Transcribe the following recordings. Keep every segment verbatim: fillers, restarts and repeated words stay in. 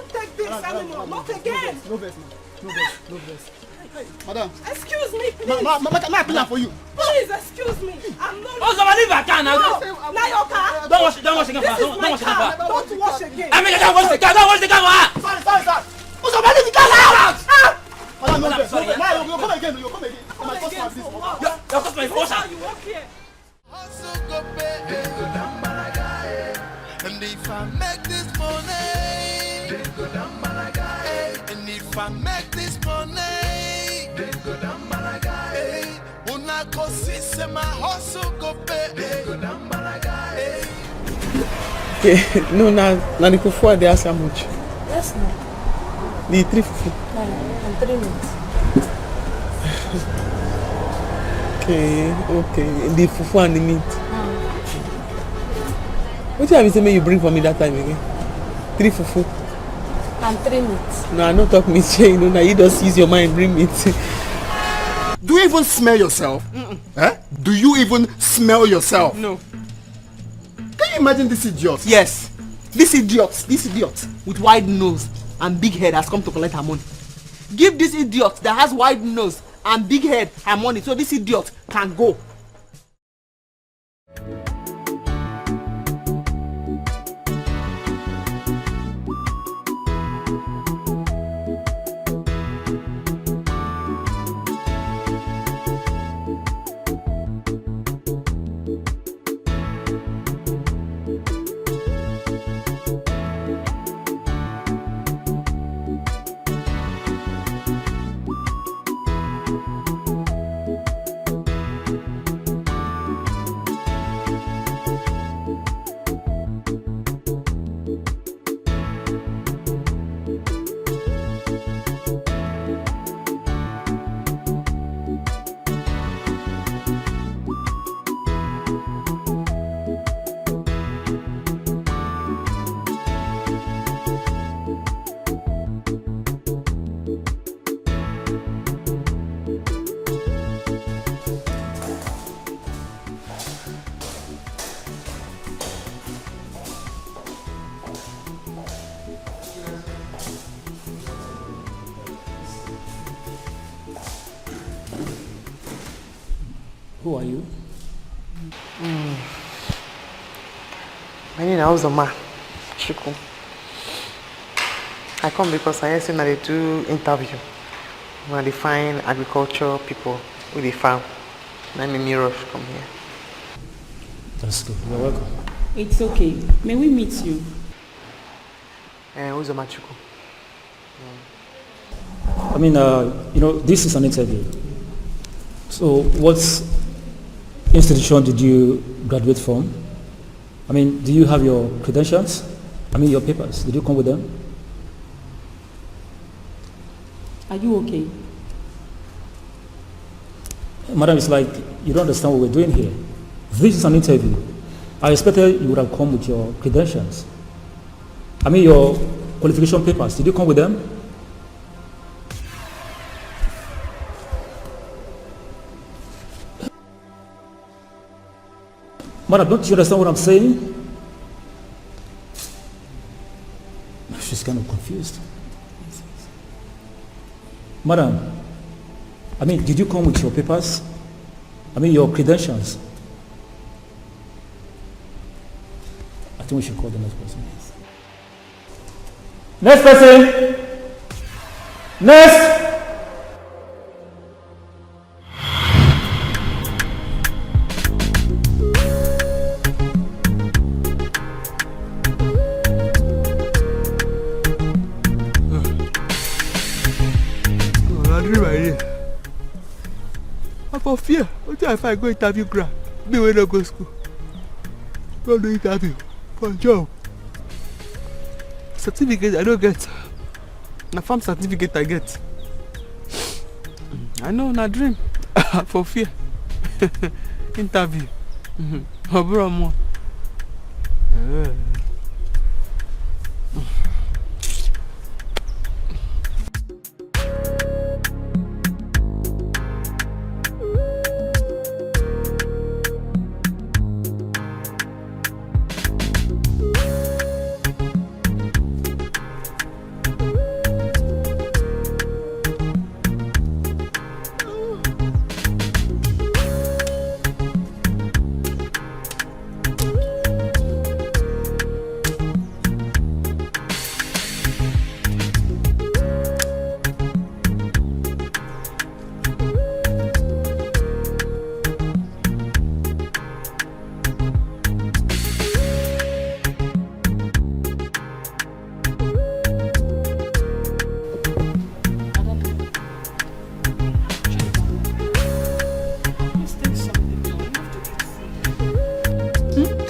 won't take this anymore. Not again. No vex, ma. No vex, no vex. Madam. Excuse me, please. Ma, ma, ma, ma, ma, I clean am for you. Please, excuse me. I'm not. Oh, somebody leave her car now. No, now your car. Don't wash, don't wash the car. Don't, don't wash the car. Don't wash again. I mean, don't wash the car. Don't wash the car. Sorry, sorry, sir. Oh, somebody leave the car now. Ah! Madam, no vex. No vex. Sorry, you come again. You come again. My customer, please. Your, your customer is wash am. You work here. Hustle go pay. And if I make this money, and if I make this money, una go see say my hustle go pay. Okay, no, na na the fufu I dey ask how much. Yes, no. The three fufu. No, no, and three minutes. Okay, okay. The fufu and the meat. Mm. What did I say make you bring for me that time again? Three fufu. And three meat. No, I no talk meat. You know, now you just use your mind, bring meat. Do you even smell yourself? Mm-mm. Eh? Do you even smell yourself? No. Can you imagine this idiot? Yes. This idiot, this idiot with wide nose and big head has come to collect her money. Give this idiot that has wide nose and big head her money so this idiot can go. Who are you? Mm. My name is Uzoma Chuku. I come because I hear say na dey do interview. Na dey find agriculture people wey dey farm. Na me me rush come here. That's good. You're welcome. It's okay. May we meet you? Eh, Uzoma Chuku. I mean, uh, you know, this is an interview. So, what institution did you graduate from? I mean, do you have your credentials? I mean, your papers. Did you come with them? Are you okay? Madam, it's like you don't understand what we're doing here. This is an interview. I expected you would have come with your credentials. I mean, your qualification papers, did you come with them? Madam, don't you understand what I'm saying? She's kind of confused. Madam, I mean, did you come with your papers? I mean, your credentials? I think we should call the next person. Next person! Next! I for fear. Wetin I find go interview ground? Me wey no go school. Go do interview for job. Certificate I no get. Na farm certificate I get. I know, na dream. I for fear. Interview. Oburo mo. Hmm?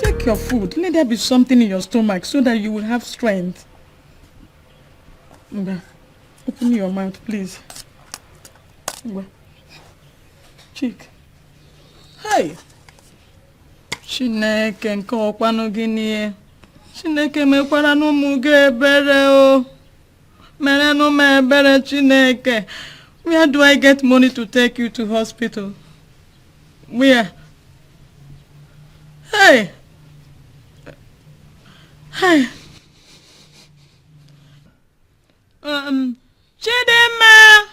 Take your food. Let there be something in your stomach so that you will have strength. Ngwa, open your mouth, please. Ngwa. Chik. Hey! Chineke nke ọkwanụ gịnị? Chineke, mekwara n'ụmụ gị ebere o. Merenụ m ebere, Chineke. Where do I get money to take you to hospital? Where? Hey! Hey! Um, Chidinma!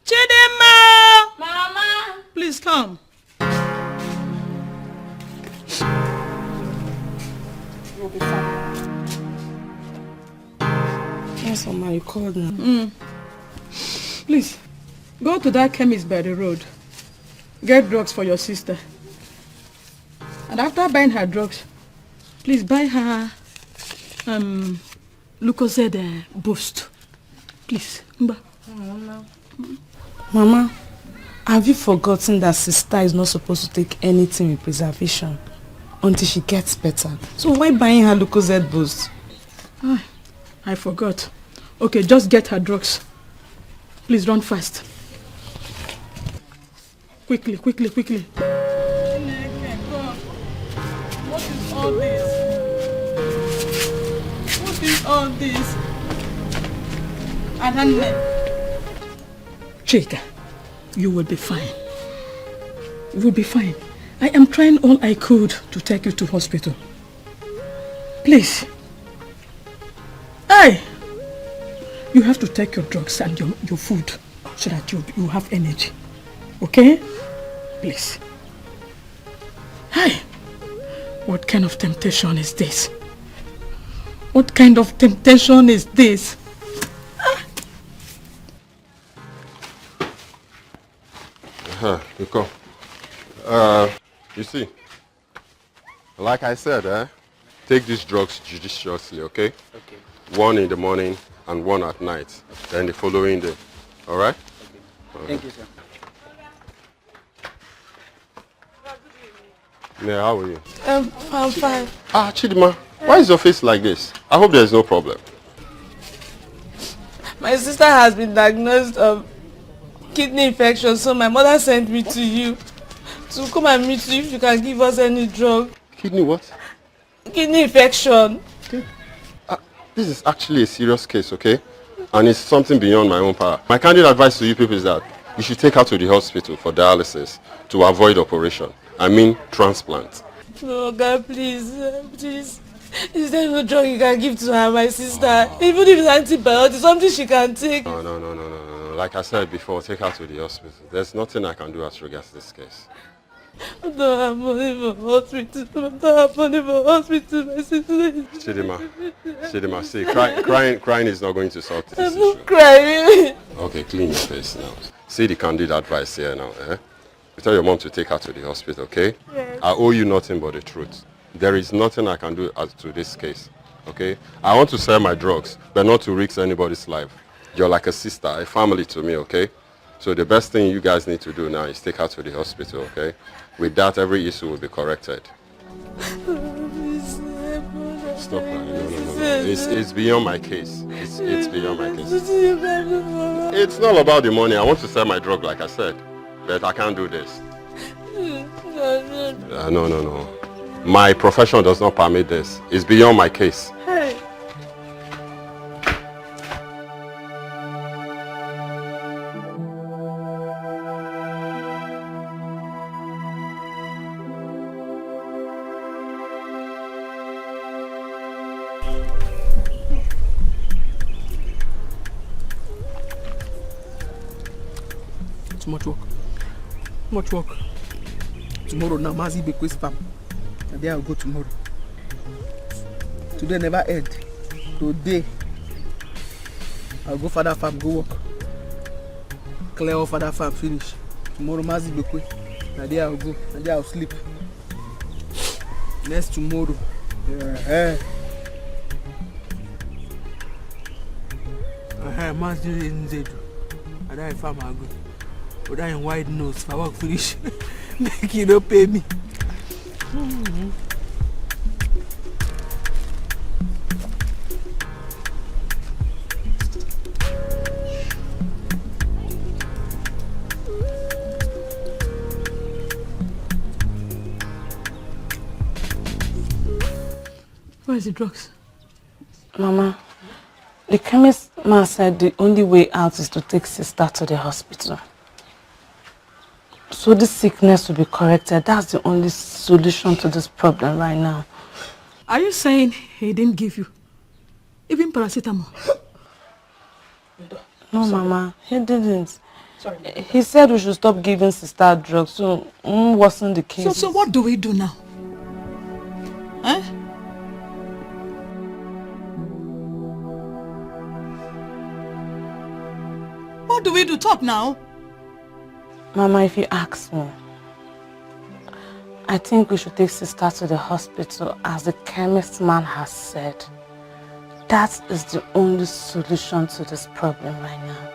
Chidinma! Mama! Please come. We'll be fine. Yes, Mama, you called me. Mm. Please, go to that chemist by the road. Get drugs for your sister. And after buying her drugs, please buy her, um, Lucozade, uh, boost. Please. Ngwa. Mama, have you forgotten that sister is not supposed to take anything with preservation until she gets better? So why buying her Lucozade boost? Ah, I forgot. Okay, just get her drugs. Please run fast. Quickly, quickly, quickly. Chineke, God. What is all this? What is all this? Adanne. Chika, you will be fine. You will be fine. I am trying all I could to take you to hospital. Please. Hey! You have to take your drugs and your, your food so that you, you have energy. Okay? Please. Hey! What kind of temptation is this? What kind of temptation is this? Uh-huh. You come. Uh, you see, like I said, eh, take these drugs judiciously, okay? Okay. One in the morning and one at night. Then the following day. All right? Okay. Thank you, sir. Yeah, how are you? Um, I'm fine. Ah, Chidima, why is your face like this? I hope there's no problem. My sister has been diagnosed of kidney infection, so my mother sent me to you to come and meet you if you can give us any drug. Kidney what? Kidney infection. Ah, this is actually a serious case, okay? And it's something beyond my own power. My candid advice to you people is that you should take her to the hospital for dialysis to avoid operation. I mean transplant. Oh God, please, uh, please. Is there no drug you can give to her, my sister? Even if it's antibiotics, something she can take. No, no, no, no, no, no, no. Like I said before, take her to the hospital. There's nothing I can do as regards this case. I don't have money for hospital. I don't have money for hospital, my sister. Chidima, Chidima, see, cry, crying, crying is not going to solve this I'm issue. Not crying. Okay, clean your face now. See the candid advice here now, eh? You tell your mom to take her to the hospital, okay? Yes. I owe you nothing but the truth. There is nothing I can do as to this case, okay? I want to sell my drugs, but not to risk anybody's life. You're like a sister, a family to me, okay? So the best thing you guys need to do now is take her to the hospital, okay? With that, every issue will be corrected. Stop crying. No, no, no, no. It's, it's beyond my case. It's, it's beyond my case. It's not about the money. I want to sell my drug, like I said. But I can't do this. Uh, no, no, no. My profession does not permit this. It's beyond my case. Hey. Too much work. Too much work. Tomorrow now, Mazi Bekwe's farm. And there I'll go tomorrow. Today never end. Today, I'll go further farm, go work. Clear all further farm, finish. Tomorrow, Mazi Bekwe. Na there I'll go. Na there I'll sleep. Next tomorrow. Yeah, eh. Uh-huh, Mazi Nzedu. I die farm, I go. But I am wide nose. I work finish. Make you don't pay me. Where's the drugs? Mama, the chemist man said the only way out is to take sister to the hospital. So this sickness will be corrected. That's the only solution to this problem right now. Are you saying he didn't give you even paracetamol? No, Mama, he didn't. Sorry. He said we should stop giving sister drugs, so mm, wasn't the case. So, so what do we do now? Huh? What do we do? Talk now. Mama, if you ask me, I think we should take sister to the hospital as the chemist man has said. That is the only solution to this problem right now.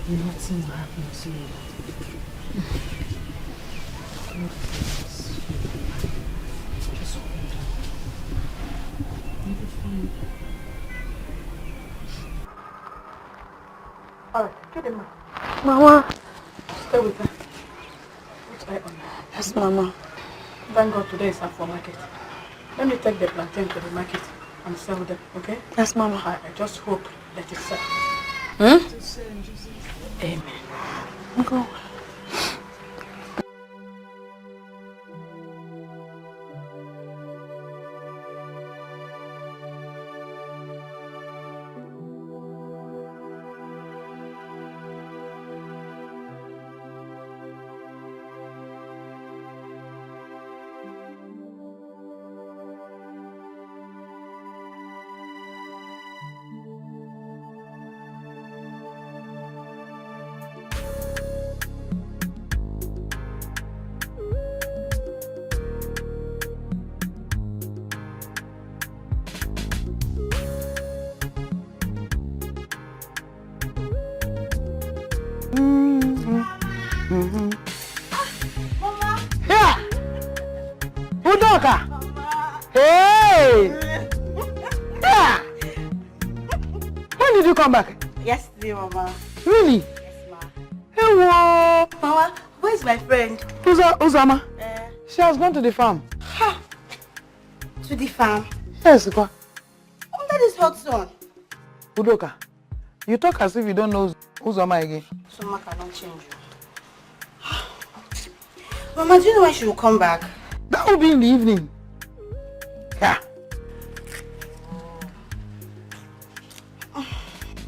Nothing will happen to you. Just hold on. You'll be fine. All right, get him. Mama. Stay with her. Put eye on her. Yes, Mama. Thank God today is Afo market. Let me take the plantain to the market and sell them, okay? Yes, Mama. I, I just hope that it's safe. Hmm? Amen. Go. Oka. Hey. Yeah. When did you come back? Yesterday, Mama. Really? Yes, ma. Hey, whoa. Mama, where's my friend? Uza Uzama. Eh. She has gone to the farm. Ha! To the farm? Yes, go. Under this hot sun. Udoka, you talk as if you don't know Uzama again. Uzama cannot change you. Mama, do you know when she will come back? That will be in the evening. Yeah.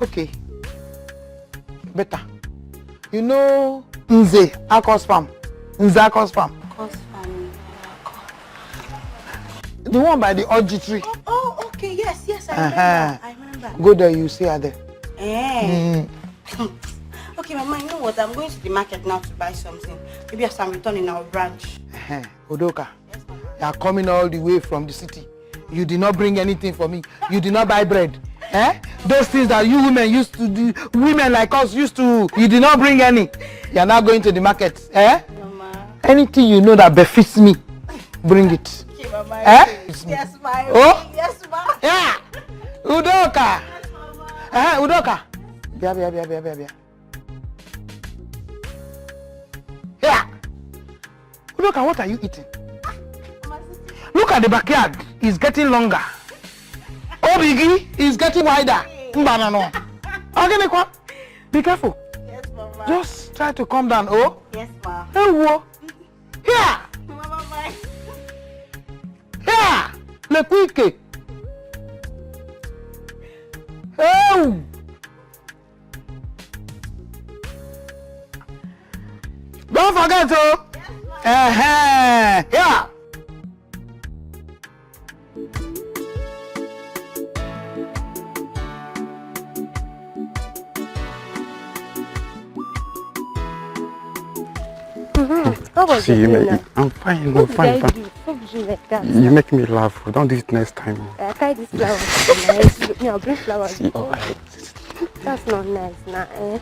Okay. Better. You know Nze Akos farm? Nze Akos farm. Akos farm. The one by the orchard tree. Oh, oh, okay. Yes, yes, I remember. Uh-huh. I remember. Go there, you see her there. Eh. Mm. Okay, Mama, you know what? I'm going to the market now to buy something. Maybe as I'm returning, I'll branch. Uh-huh. Udoka, you are coming all the way from the city. You did not bring anything for me. You did not buy bread. Eh? Those things that you women used to do, women like us used to, you did not bring any. You are now going to the market. Eh? Mama. Anything you know that befits me, bring it. Okay, Mama. Eh? Yes, ma. Oh? Yes, ma. Yeah. Udoka. Eh, Udoka. Bia, bia, bia, bia, bia, bia. Yeah. Udoka, what are you eating? Look at the backyard. It's getting longer. Obigi is getting wider. Mbanano. Ogenekwa. Be careful. Yes, Mama. Just try to calm down, oh? Yes, Ma. Hey, wo. Here. Mama, bye. Here. Le quick. Hey. Don't forget, oh. Uh-huh. Yeah. How was See, you make, I'm fine, I'm fine, fine. What did I do? What did you like that? You make me laugh. Don't do it next time. I carry this flower. Nice. Look, me, I'll bring flowers. See, oh, I... That's not nice, nah, eh?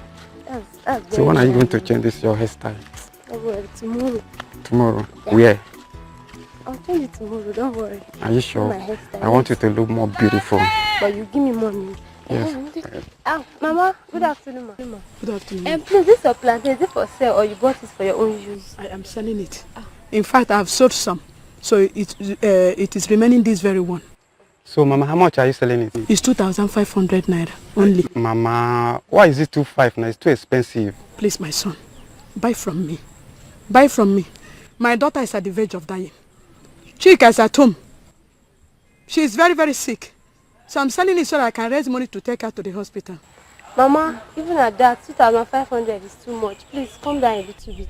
That's, that's... So when are you going to change this your hairstyle? Don't worry, tomorrow. Tomorrow? Yeah. Where? I'll change it tomorrow, don't worry. Are you sure? My hairstyle. I want you to look more beautiful. But you give me money. Yes. Ah, Mama, good afternoon, ma. Good afternoon. And please, this your plantain, is it for sale or you bought it for your own use? I am selling it. Ah. In fact, I have sold some. So it, uh, it is remaining this very one. So, Mama, how much are you selling it? It's two thousand five hundred naira only. Mama, why is it two five now? It's too expensive. Please, my son, buy from me. Buy from me. My daughter is at the verge of dying. Chika is at home. She is very, very sick. So I'm selling it so that I can raise money to take her to the hospital. Mama, even at that, two thousand five hundred is too much. Please, come down a little bit.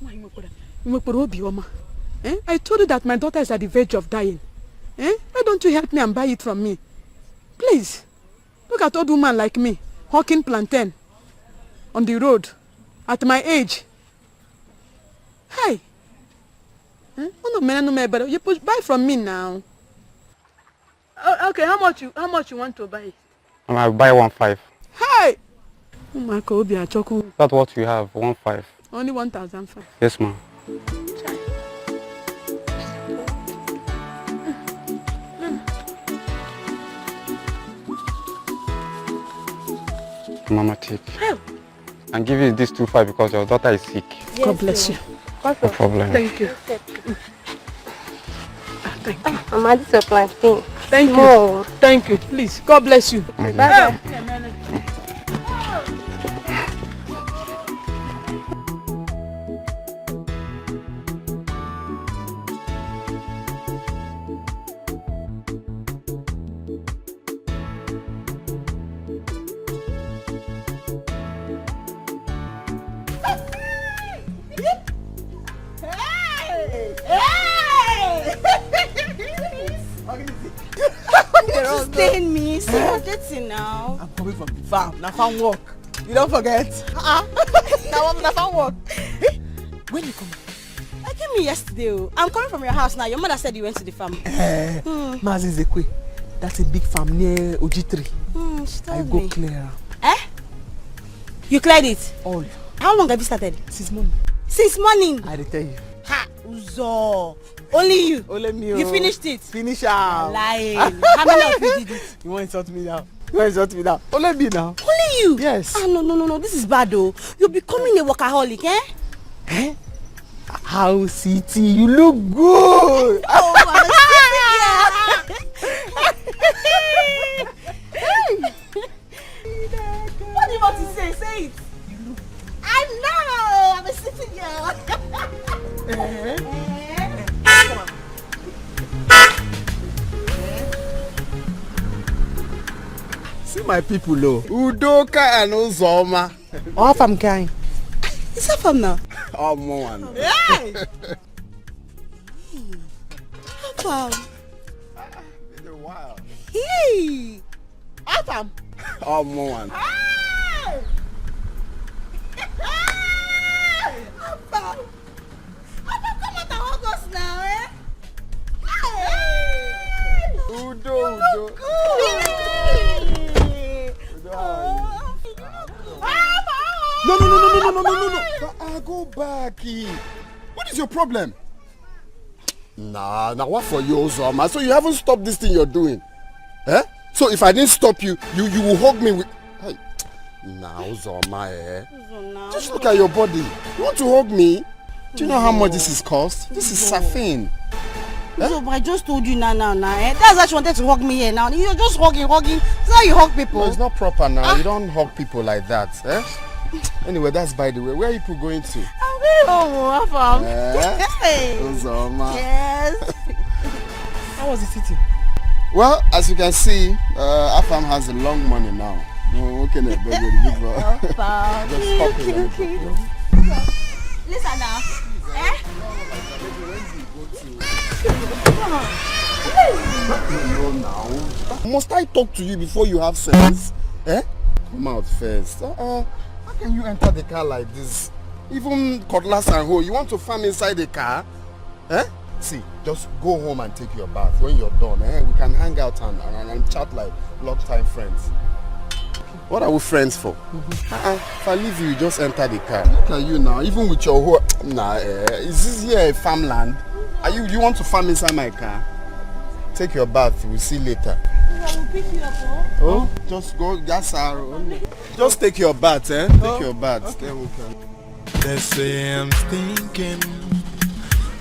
Nwa Imwekporo, Imwekporo Obioma. Eh? I told you that my daughter is at the verge of dying. Eh? Why don't you help me and buy it from me? Please. Look at old woman like me, hawking plantain on the road at my age. Hey! Eh? Unu mere, unu mere, but you push buy from me now. Oh, okay, how much you, how much you want to buy it? Um, I'll buy one five. Hey! Ụmụaka obi achọkwu. That's what you have, one five. Only one thousand five. Yes, ma'am. Mama, take. Hey! And give you this two five because your daughter is sick. Yes, God bless you. No problem. Thank you. Ah, thank you. Mama, this is your plantain. Thank you. Small. Thank you. Please, God bless you. Bye bye. Hey! Hey! You want to stain me? See what you now. I'm coming from the farm. Na farm work. You don't forget. Uh-uh. Na one, na farm work. Eh? When you come? I came in yesterday. Oh. I'm coming from your house now. Your mother said you went to the farm. Eh, Mazi Zekwe. That's a big farm near Ojitri. Hmm, she told I go me. Clear. Eh? You cleared it? All. How long have you started? Since morning. Since morning? I dey tell you. Ha! Uzo. Only you. Only me. You o. Finished it. Finish am. Lying. How many of you did it? You wan insult me now? You wan insult me now? Only me now. Only you? Yes. Ah, no, no, no, no. This is bad, though. You're becoming a workaholic, eh? Eh? How city? You look good. Oh, I'm a city girl. Hey. What do you want to say? Say it. I know. I'm a city girl. Eh? Eh? See my people, oh. Udoka and Uzoma. How far am, guy? Is that far now? Oh, more one. Hey! How far? It's been a while. Hey! How far am? Oh, more one. Hey! Hey! How far? Papa, come out and hug us now, eh? Hey! Udo, Udo. Good. Udo, how are you? No, no, no, no, no, no, no, no, no. Ah, go back. Eh. What is your problem? Nah, nah, what for you, Uzoma? So you haven't stopped this thing you're doing? Eh? So if I didn't stop you, you, you will hug me with... Hey. Nah, Uzoma, eh? Uzoma, just look at your body. You want to hug me? Do you know how much this is cost? This is Uzo. Safin. Eh? Uzo, but I just told you now, now, now, eh? That's why she wanted to hug me here now. You're just hugging, hugging. That's how you hug people. No, it's not proper now. Ah. You don't hug people like that, eh? Anyway, that's by the way. Where are you people going to? I'm going home, oh, Afam. Eh? Hey. Uzoma. Yes. How was the city? Well, as you can see, uh, Afam has a long money now. No, okay, no, but you're the big boy. Afam. Just pop it, let me pop it. Listen now. Eh? No, now. Must I talk to you before you have sense? Eh? Come out first. Uh-uh. How can you enter the car like this? Even cutlass and hoe, you want to farm inside the car? Eh? See, just go home and take your bath. When you're done, eh, we can hang out and, and, and chat like long time friends. What are we friends for? Uh-uh. If I leave you, you just enter the car. Look at you now, even with your hoe. Nah, eh, is this here a farmland? Are you, you want to farm inside my car? Take your bath, we'll see later. I will pick you up, oh. Oh, just go, that's our only. Just take your bath, eh? Take your bath. Okay. Then we can. They say I'm stinking.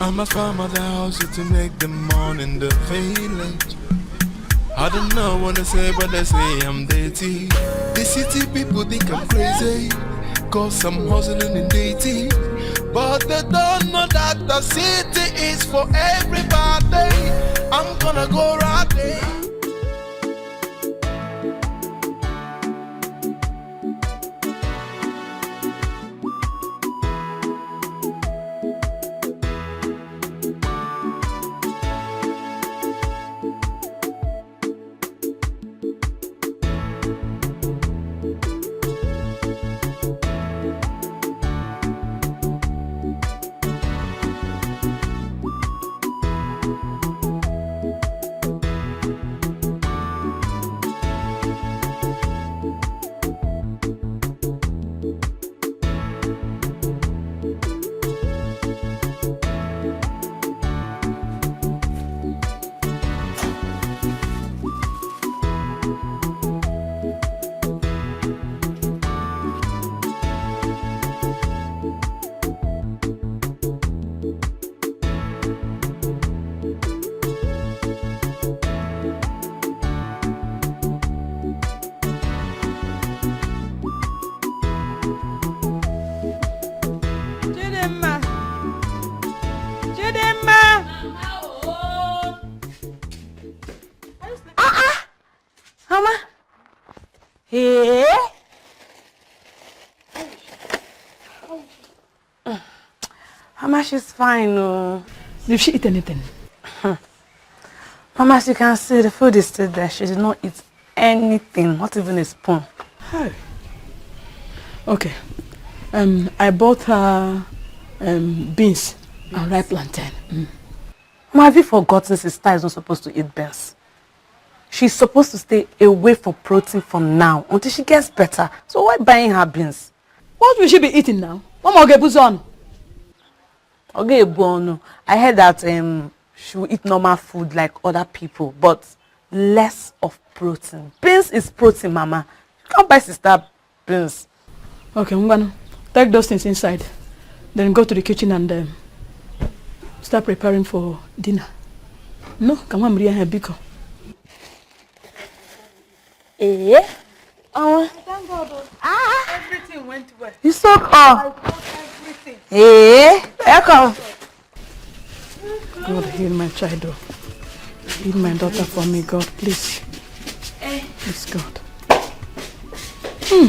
I must find my house to make the morning the village. I don't know what they say, but they say I'm dirty. The city people think I'm crazy, 'cause I'm hustling in dirty. But they don't know that the city is for everybody. I'm gonna go right there. Chidimma. Chidimma. Ah, ah. Mama. Hey. Mama, she's fine, oh. Did she eat anything? Mama, as you can see, the food is still there. She did not eat anything, not even a spoon. Hey. Okay. Um, I bought her, um, beans and ripe plantain. Mm. Mama, have you forgotten sister is not supposed to eat beans? She's supposed to stay away from protein for now until she gets better. So why buying her beans? What will she be eating now? Mama, okay, put on. Okay, Bono. I heard that um she will eat normal food like other people, but less of protein. Beans is protein, mama. You can't buy sister beans. Okay, Mbano, take those things inside. Then go to the kitchen and um, start preparing for dinner. No, come on, Maria, biko. Eh? Oh. Thank God. Oh. Ah. Everything went well. You soak all. I got everything. Eh? Welcome. God, heal my child, oh. Heal my daughter for me, God, please. Eh. Please, God. Hmm.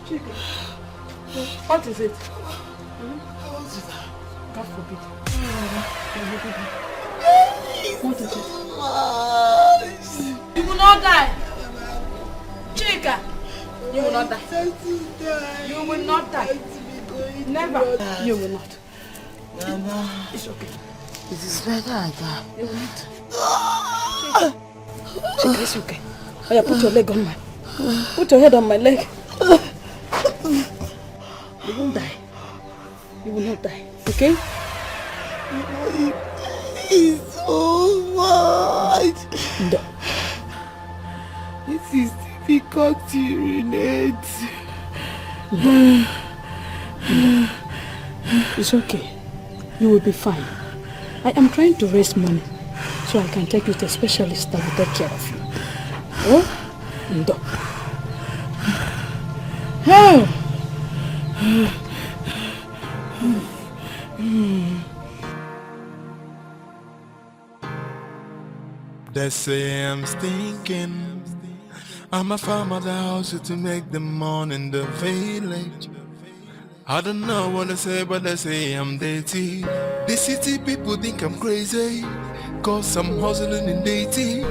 Chika, what is it? Hmm? God forbid. What is it? You will not die. Chika, you will not die. You will not die. Never. You will not. Mama. It's okay. It is better I die. You will not. Chika, it's okay. Oya, put your leg on my, put your head on my leg. You won't die. You will not die. Okay? It's so much. No. This is difficult to urinate. It's okay. You will be fine. I am trying to raise money so I can take you to a specialist that will take care of you. Oh? Ndo. Oh. They say I'm stinking. I'm a farmer that hustle to make the money in the village. I don't know what they say, but they say I'm dirty. The city people think I'm crazy, cause I'm hustling in dirty.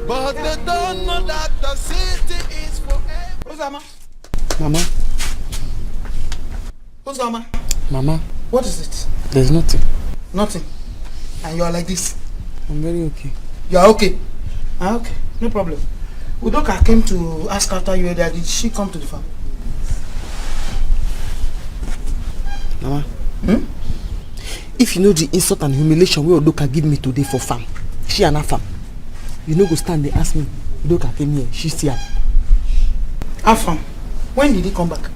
But they don't know that the city is forever. Uzama. Mama. Uzama. Mama. What is it? There's nothing. Nothing. And you are like this. I'm very okay. You are okay? Ah, okay. No problem. Udoka came to ask after you earlier. Did she come to the farm? Mama. Hmm? If you know the insult and humiliation wey Udoka give me today for farm, she and her farm, you no go stand dey ask me. Udoka came here, she see am. How farm? When did he come back?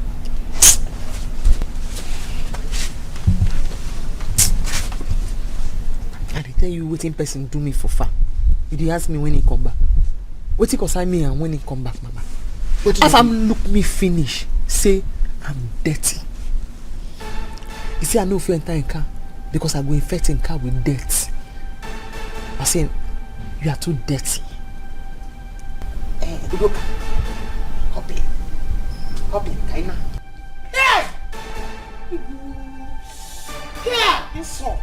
I dey tell you wetin person do me for farm. You dey ask me when he come back. Wetin concern me and when he come back, Mama? Afam look me finish, say I'm dirty. He say I no fit enter him car because I go infect him car with dirt. I say, you are too dirty. Eh, Udoka, hop in. Hop in, Kaina. Hey! Here! Insult.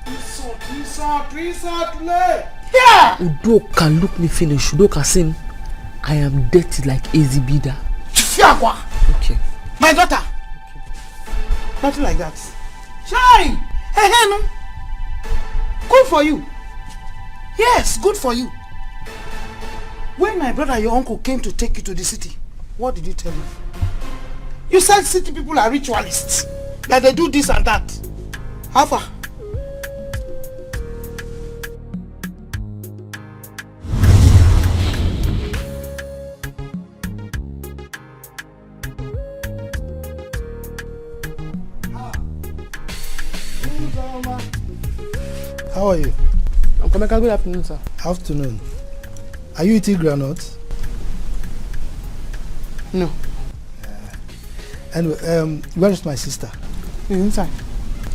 Insult, insult, insult, le! Here! Udoka look me finish. Udoka say, I am dirty like Ezibida. Fiagwa! Okay. My daughter! Nothing like that. Chai! Hey, hey, no. Good for you. Yes, good for you. When my brother, your uncle, came to take you to the city, what did you tell him? You said city people are ritualists, that they do this and that. How far? How are you? Uncle Emeka, good afternoon, sir. Afternoon. Are you eating groundnut? No. Anyway, um, where is my sister? Inside.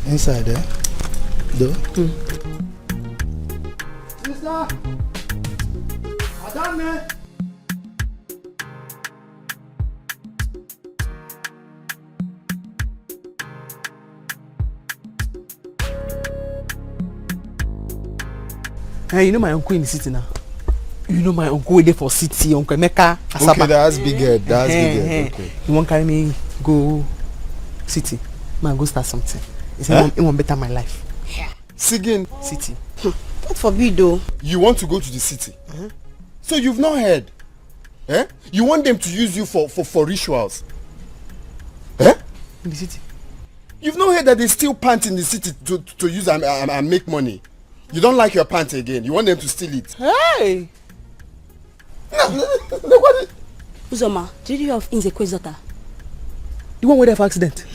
Inside, eh? Though? Mm. Sister! Dame. Hey, you know my uncle in the city now. You know my uncle wey dey for city, Uncle Emeka Asaba. Okay, that's big head. That's big head. Okay. You wan carry me go city? Man, go start something. He say, Huh? he wan, he wan better my life. Sigin, City. God forbid o. You want to go to the city? So you've not heard? Eh? You want them to use you for, for, for rituals? Eh? In the city. You've not heard that they steal pants in the city to, to use and, and, and make money? You don't like your pants again. You want them to steal it. Hey! No, no, no, what? Uzoma, did you hear of Nzekwe's daughter? The one wey dey for accident.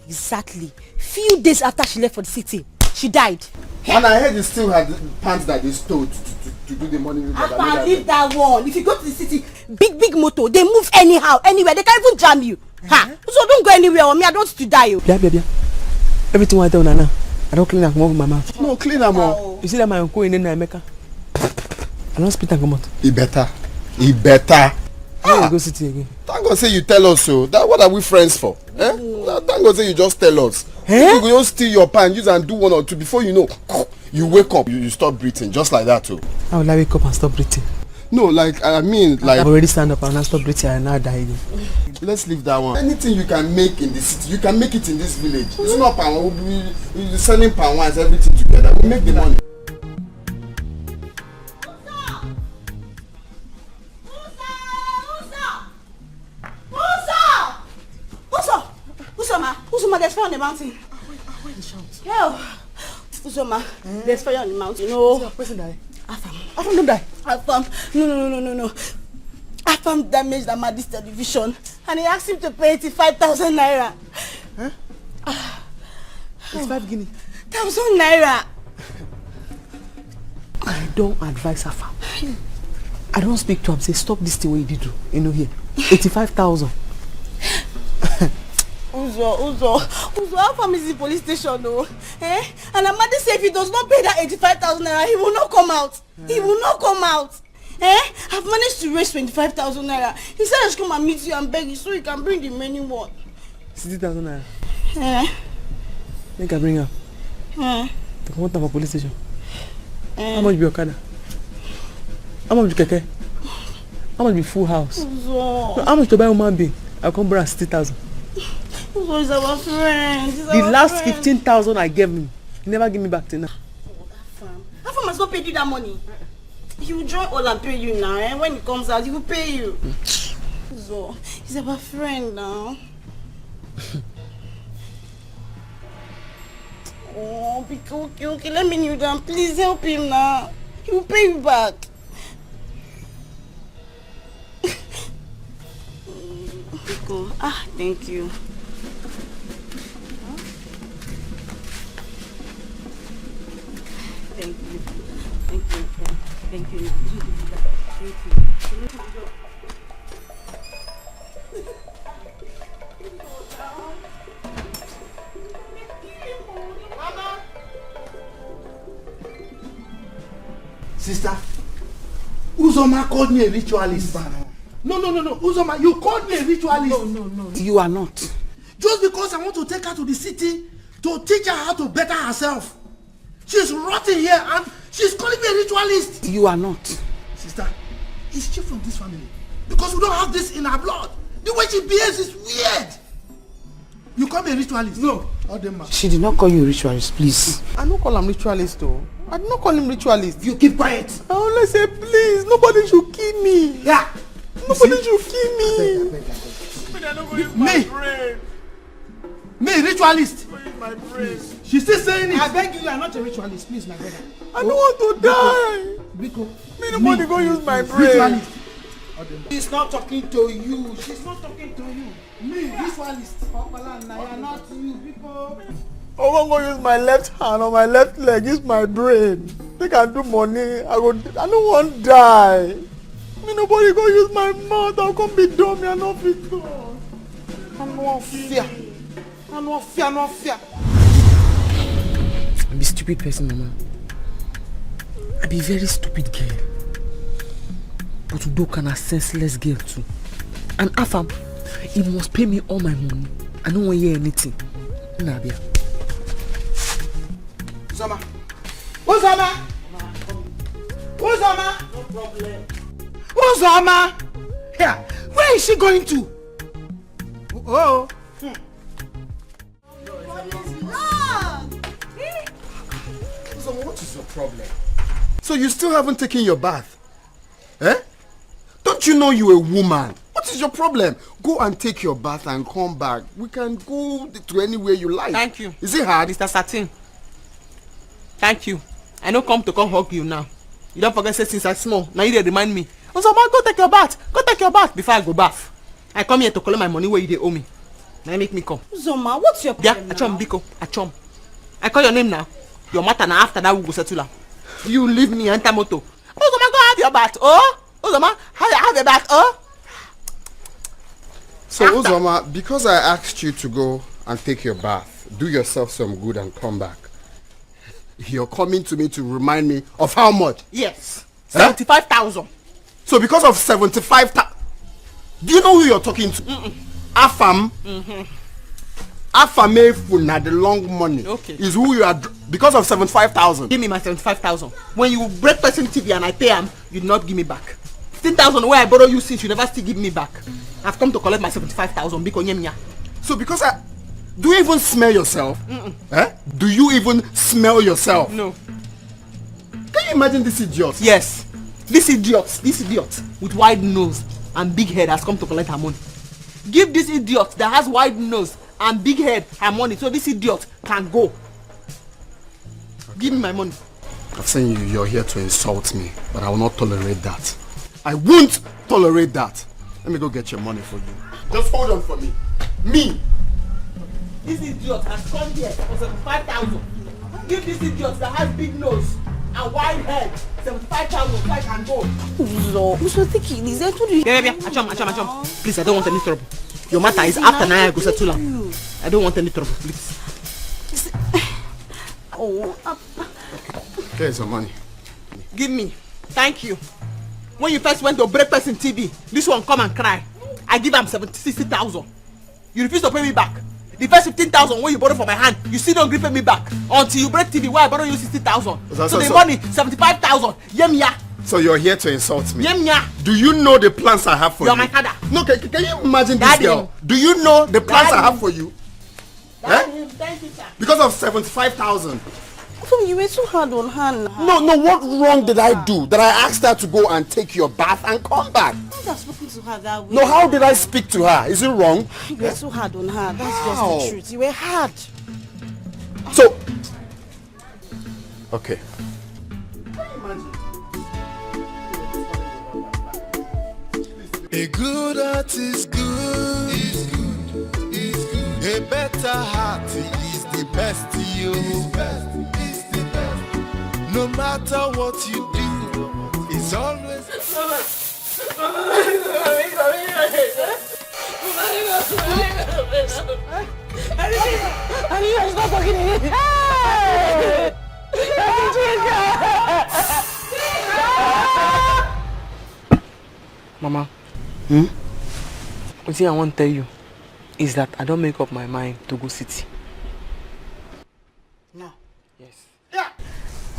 Exactly. Few days after she left for the city, she died. And I heard they still had the pants that they stole to, to, to, to do the money ritual. Apa, leave that one. If you go to the city, big big motor, they move anyhow, anywhere. They can even jam you. Ha! So don't go anywhere. Or me, I don't want to die. Oh. Bia, bia, bia. Everything wey I tell una now, I don clean am comot for my mouth. No, clean am all. You see that my uncle in Emeka? I don spit am comot. He better. He better. I no go city again. Thank God say you tell us so. That, what are we friends for? Eh? Thank God say you just tell us. Eh? You go just steal your pants, use and do one or two. Before you know, you wake up, you, you stop breathing just like that too. How will I wake up and stop breathing? No, like, I mean, like, I've already stand up and I stop breathing and now die again. Let's leave that one. Anything you can make in the city, you can make it in this village. It's not palm wine. We'll be, we'll be selling palm wines, everything together. We'll make the money. Uso! Uzoma! Uzoma, there's fire on the mountain. Yo! Uzoma, there's fire on the mountain. No. Person die. Afam. Afam don die. Afam. No, no, no, no, no, no. Afam damaged Amadi's television and he asked him to pay eighty-five thousand naira. It's five guinea. Thousand naira. I don advise Afam. I don speak to am say stop this thing wey you dey do. You know here. Eighty-five thousand. Uzo, Uzo, Uzo, Afam is in police station o. Eh? And Amadi say if he does not pay that eighty-five thousand naira, he will not come out. He will not come out. Eh? I've managed to raise twenty-five thousand naira. He said I should come and meet you and beg you so you can bring the remaining one. Sixty thousand naira. Eh? Make I bring am. Eh? To comot am for police station. Eh? How much be okada? How much be keke? How much be full house? Uzo. No, how much to buy woman being? I come borrow sixty thousand. Uzo is our friend. He's The our last friend. Fifteen thousand I gave him, he never give me back till now. Afam. Afam has not paid you that money. He will join all and pay you now. Eh? When he comes out, he will pay you. Uzo, he's our friend now. Oh, okay, okay, okay. Let me kneel down. Please help him now. He will pay you back. Biko, ah, thank you. Thank you. Thank you. Thank you. Thank you. Thank you. Sister, Uzoma called me a ritualist. No, no, no, no. Uzoma, you called me a ritualist. No, no, no. You are not. Just because I want to take her to the city to teach her how to better herself. She's rotting here and she's calling me a ritualist. You are not. Sister, is she from this family? Because we don't have this in our blood. The way she behaves is weird. You call me a ritualist? No. Odema. She did not call you a ritualist, please. I no call am ritualist o. I no call him ritualist. You keep quiet. I only say please, nobody should kill me. Yeah. Nobody should kill me. Abeg, abeg, abeg. Make I no go use Me? my brain. Me, ritualist. Go use my brain. She's still saying it. I beg you, you are not a ritualist, please, my brother. I no want to die. Biko. Me nobody go use my brain. Ritualist. She's not talking to you. She's not talking to you. Me, ritualist. Opala, na you are not you, people. I wan go use my left hand or my left leg, use my brain. Make I do money. I go. I no wan die. Me nobody go use my mouth. I come be dumb. I no fit talk. I no wan fear. I no wan fear. I no wan fear. I be stupid person, mama. I be very stupid girl. But Udoka na senseless girl too. And Afam, he must pay me all my money. I no wan hear anything. Nabia. Uzoma. Uzoma. Uzoma. No problem. Uzoma. Yeah. Where is she going to? Oh. Hmm. Uzoma, what is your problem? So you still haven't taken your bath? Eh? Don't you know you're a woman? What is your problem? Go and take your bath and come back. We can go to anywhere you like. Thank you. Is it hard? Mister Satin. Thank you. I no come to come hug you now. You don't forget say since I small, now you dey remind me. Uzoma, go take your bath. Go take your bath before I go bath. I come here to collect my money where you dey owe me. Now you make me come. Uzoma, what's your problem? Yeah, Achom, now? Biko, Achom. I call your name now. Your matter now after that we go settle am. You leave me enter motor. Uzoma, go have your bath. Oh, Uzoma, have, have a bath. Oh. So, Uzoma, because I asked you to go and take your bath, do yourself some good and come back, you're coming to me to remind me of how much? Yes. Huh? Seventy-five thousand. So because of seventy-five thousand, do you know who you're talking to? Mm-mm. Afam. Mm-hmm. Afam Efuna, the long money. Okay. Is who you are dr- because of seventy-five thousand. Give me my seventy-five thousand. When you break person T V and I pay am, you not give me back. Fifteen thousand where I borrow you since you never still give me back. I've come to collect my seventy-five thousand. Biko, nyemia. So because I, do you even smell yourself? Mm-mm. Eh? Do you even smell yourself? No. Can you imagine this idiot? Yes. This idiot, this idiot with wide nose and big head has come to collect her money. Give this idiot that has wide nose and big head her money so this idiot can go. Give me my money. I've seen you. You're here to insult me, but I will not tolerate that. I won't tolerate that. Let me go get your money for you. Just hold on for me. Me. This idiot has come here for seventy-five thousand. Give this idiot that has big nose and wide head seventy-five thousand so I can go. Uzo, Uzo, take it easy. I told you. Yeah, yeah, yeah. Achom, Achom, Achom. Please, I don't want any trouble. Your matter is after now. I go settle am. I don't want any trouble, please. Oh, uh, There's your money. Give me. Thank you. When you first went to break person T V, this one come and cry. I give am seventy, sixty thousand. You refuse to pay me back. The first fifteen thousand wey you borrow for my hand, you still don't gree pay me back until you break T V wey I borrow you sixty thousand. So the money, seventy-five thousand. Yemia. So you're here to insult me? Yemia. Do you know the plans I have for you? You're my father. No, can, can you imagine this girl? Do you know the plans I have for you? Daddy, thank you, sir. Because of seventy-five thousand. Fumi, you were too hard on her now. No, no, what wrong did I do that I asked her to go and take your bath and come back? You have spoken to her that way. No, how did I speak to her? Is it wrong? You were too hard on her. That's just the truth. You were hard. So, okay. A good heart is good. Is good. Is good. A better heart is the best. You. Is best. Is the best. No matter what you do, it's always. Mama. Hmm? Wetin I wan tell you is that I don make up my mind to go city. No. Yes.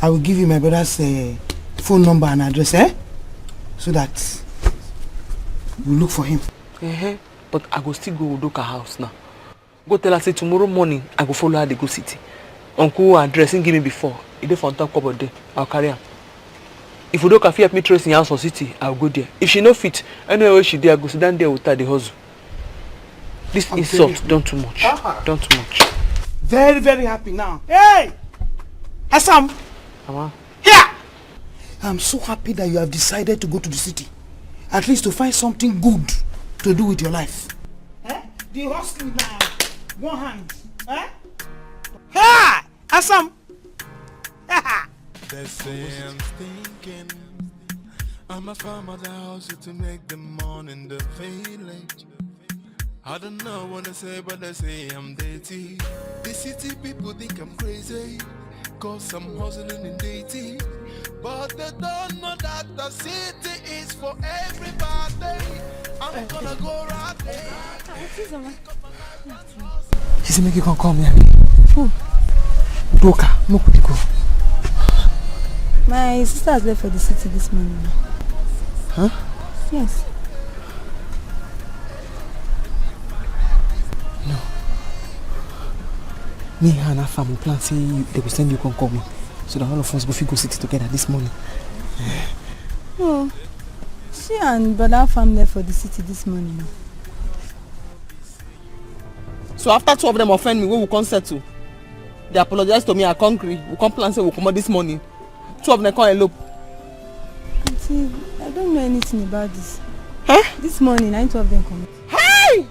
I will give you my brother's uh, phone number and address, eh? So that we look for him. Uh-huh. But I go still go Udoka house now. Go tell her say tomorrow morning I go follow her dey go city. Uncle address he give me before. E dey for on top cupboard there. I'll carry am. If Udoka fit help me trace him house for city, I'll go there. If she no fit, anywhere where she dey, I go sit down there with her dey hustle. This insult don too much. Don too much. Very, very happy now. Hey! Asam! Mama. Here! I'm so happy that you have decided to go to the city. At least to find something good to do with your life. Eh? The hustle now. One hand. Eh? Ha! Asam! They say I'm stinking. I'm a farmer that hustle to make the money in the village. I don't know what to say, but they say I'm dirty. The city people think I'm crazy, cause I'm hustling in dirty. But they don't know that the city is For everybody, I'm gonna go right there. She say make you come call me, abi? Who? Doka, no could go. My sister has left for the city this morning. Huh? Yes. Me and her family plan say you, they go send you come call me, so that all of us go fit go city together this morning. Oh, she and brother family left for the city this morning. So after two of them offend me, we will come settle. They apologize to me, I come gree. We come plan say we come out this morning. Two of them come elope. Auntie, I don't know anything about this. Huh? This morning, I two of them come. Hey!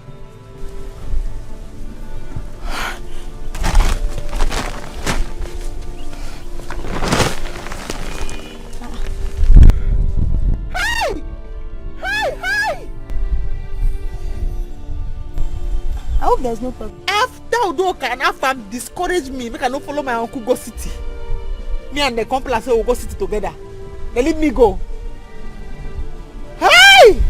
Hey! Hey! Hey! I hope there's no problem. After Udoka and Afam discourage me, make I no follow my uncle go city. Me and the company say we go city together. They leave me go. Hey!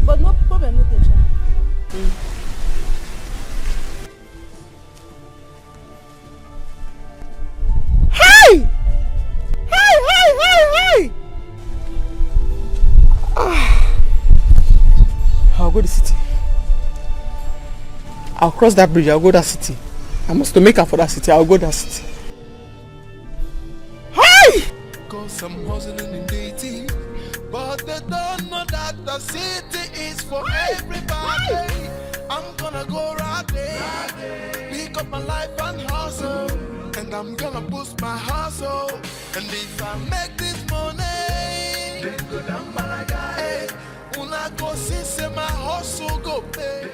But no problem, no tension. Hey! Hey, hey, hey, hey! Ah. I'll go the city. I'll cross that bridge, I'll go that city. I must to make up for that city, I'll go that city. Hey! Cause I'm hustling and dating, but they don't know that the city is for everybody. I'm gonna go right there, pick up my life and hustle, and I'm gonna boost my hustle. And if I make this money, then go down Malaga. Una go see say my hustle go pay.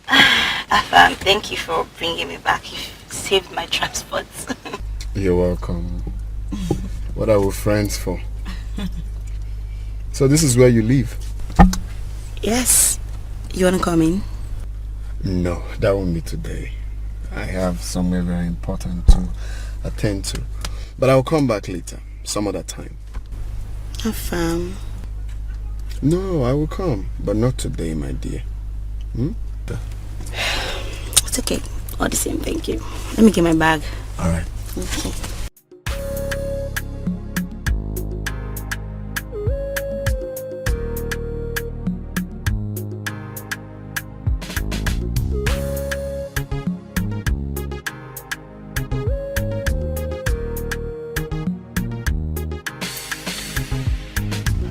Afam, thank you for bringing me back. You saved my transport. You're welcome. What are we friends for? So this is where you live? Yes. You want to come in? No, that won't be today. I have somewhere very important to attend to. But I'll come back later, some other time. Afam. No, I will come, but not today, my dear. Hmm? It's okay. All the same, thank you. Let me get my bag. All right. Okay.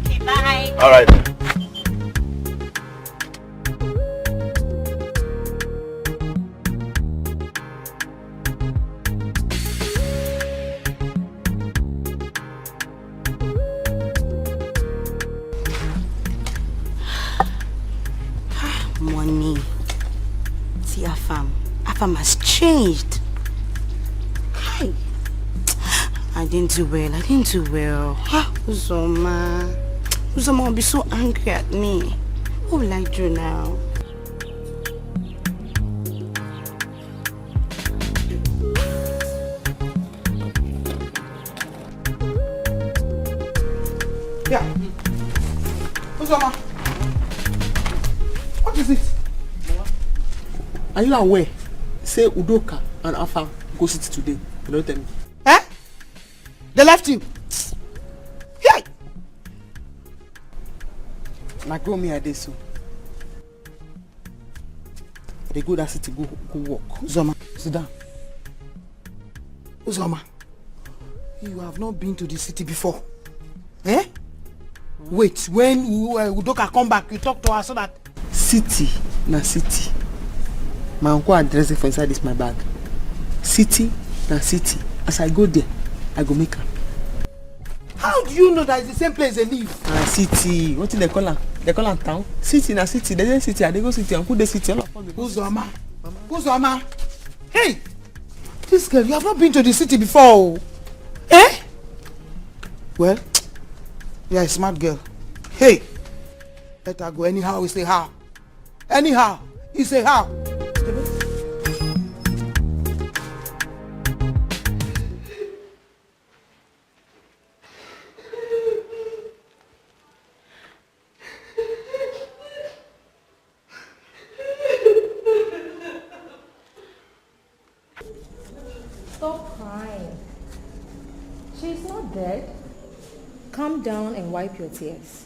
Okay, bye. All right. Money. See Afam. Afam has changed. Hi. I didn't do well. I didn't do well. Ah, Uzoma. Uzoma will be so angry at me. What will I do now? Yeah. Uzoma. What is it? Are you aware? Say Udoka and Afam go city today. You don't tell me. Eh? They left you. Hey! Na go me I dey so. They go that city go go work. Uzoma, sit down. Uzoma, you have not been to the city before. Eh? Wait, when U- uh, Udoka come back, you talk to her so that. City na city. My uncle address it for inside this my bag. City na city. As I go there, I go make am. How do you know that it's the same place they live? Na city. Wetin dem call am? Dem call am town. City na city. Dem dey city. I dey go city. Uncle dey city. All of us dey go. Uzoma. Uzoma. Hey! This girl, you have not been to the city before. Oh. Eh? Well, you are a smart girl. Hey! Let her go anyhow. We say how? Anyhow. We say how? Down and wipe your tears.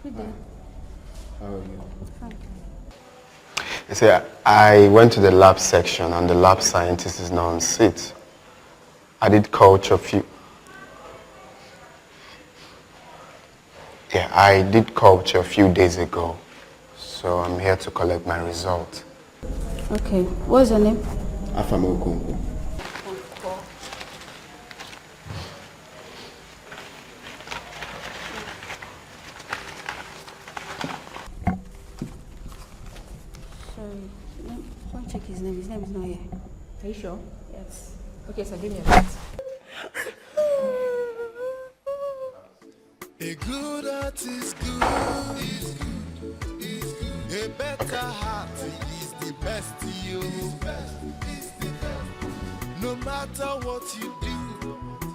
Good day. How are you? Fine. You see, I went to the lab section and the lab scientist is not on seat. I did culture few. Yeah, I did culture a few days ago, so I'm here to collect my result. Okay, what's your name? Afam Okonkwo. Sorry, let me check his name. His name is not here. Are you sure? Yes. Okay, so give me a minute. A good heart is good, is good, is good. A better heart is the best, yo. No matter what you do,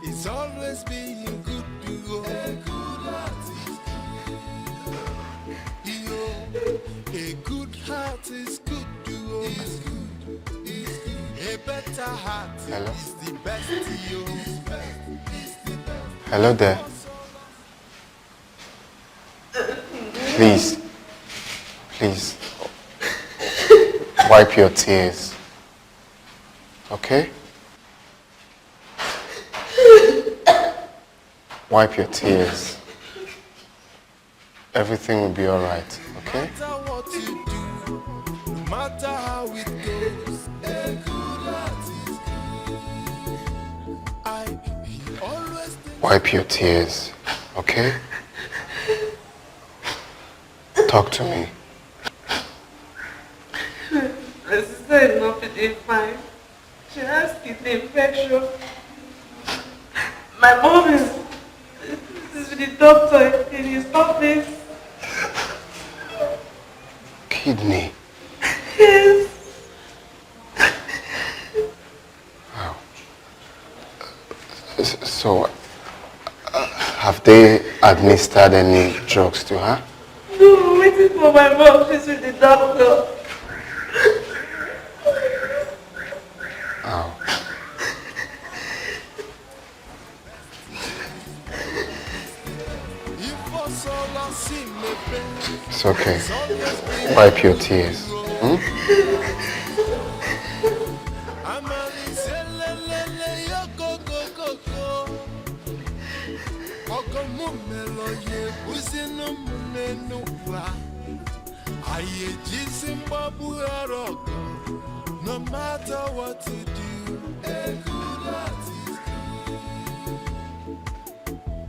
it's always being good, yo. A good heart is good, yo. A good heart is good, yo. Is good, is good. A better heart Hello? Is the best, yo. Hello there. Please, please, wipe your tears, okay? Wipe your tears. Everything will be all right, okay? Wipe your tears, okay? Talk to me. My sister is not feeling fine. She has kidney infection. My mom is, is with the doctor in his office. Kidney? Yes. So, uh, have they administered any drugs to her? No, I'm waiting for my mom. She's with the doctor. Oh. It's okay. Wipe your tears. Hmm? No matter what you do, a good heart is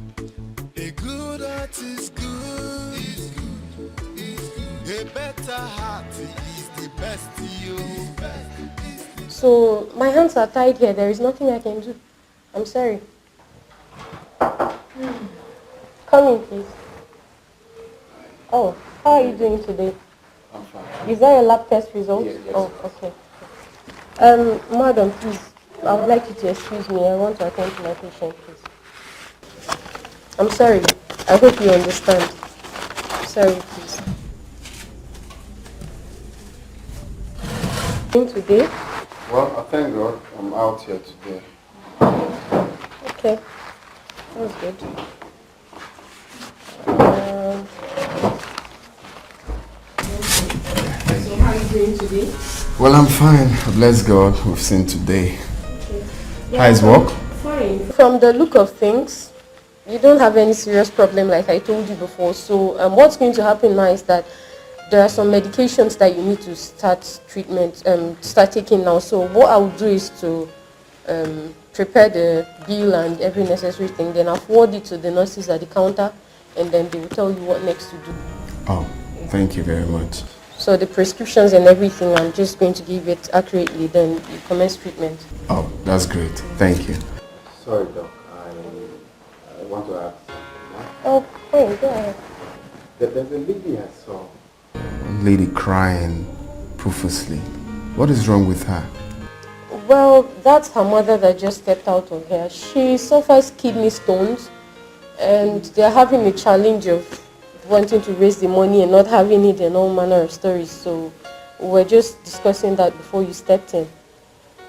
good. A good heart is good. Is good. Is good. A better heart is the best, yo. So my hands are tied here. There is nothing I can do. I'm sorry. Come in, please. Oh, how are you doing today? I'm fine. Is that your lab test result? Yes, yes. Oh, okay. Um, madam, please, I would like you to excuse me. I want to attend to my patient, please. I'm sorry. I hope you understand. Sorry, please. Today? Well, I thank God I'm out here today. Okay. That's good. Um, so how are you doing today? Well, I'm fine. Bless God, we've seen today. Okay. Yeah, how is work? Fine. From the look of things, you don't have any serious problem like I told you before. So um, what's going to happen now is that there are some medications that you need to start treatment, um, start taking now. So what I would do is to um, prepare the bill and every necessary thing. Then I'll forward it to the nurses at the counter, and then they will tell you what next to do. Oh, thank you very much. So the prescriptions and everything, I'm just going to give it accurately. Then you commence treatment. Oh, that's great. Thank you. Sorry, doc. I, I want to ask. Oh, fine. Go ahead. There's a lady I saw. One lady crying profusely. What is wrong with her? Well, that's her mother that just stepped out of here. She suffers kidney stones, And they're having a challenge of wanting to raise the money and not having it and all manner of stories. So we were just discussing that before you stepped in.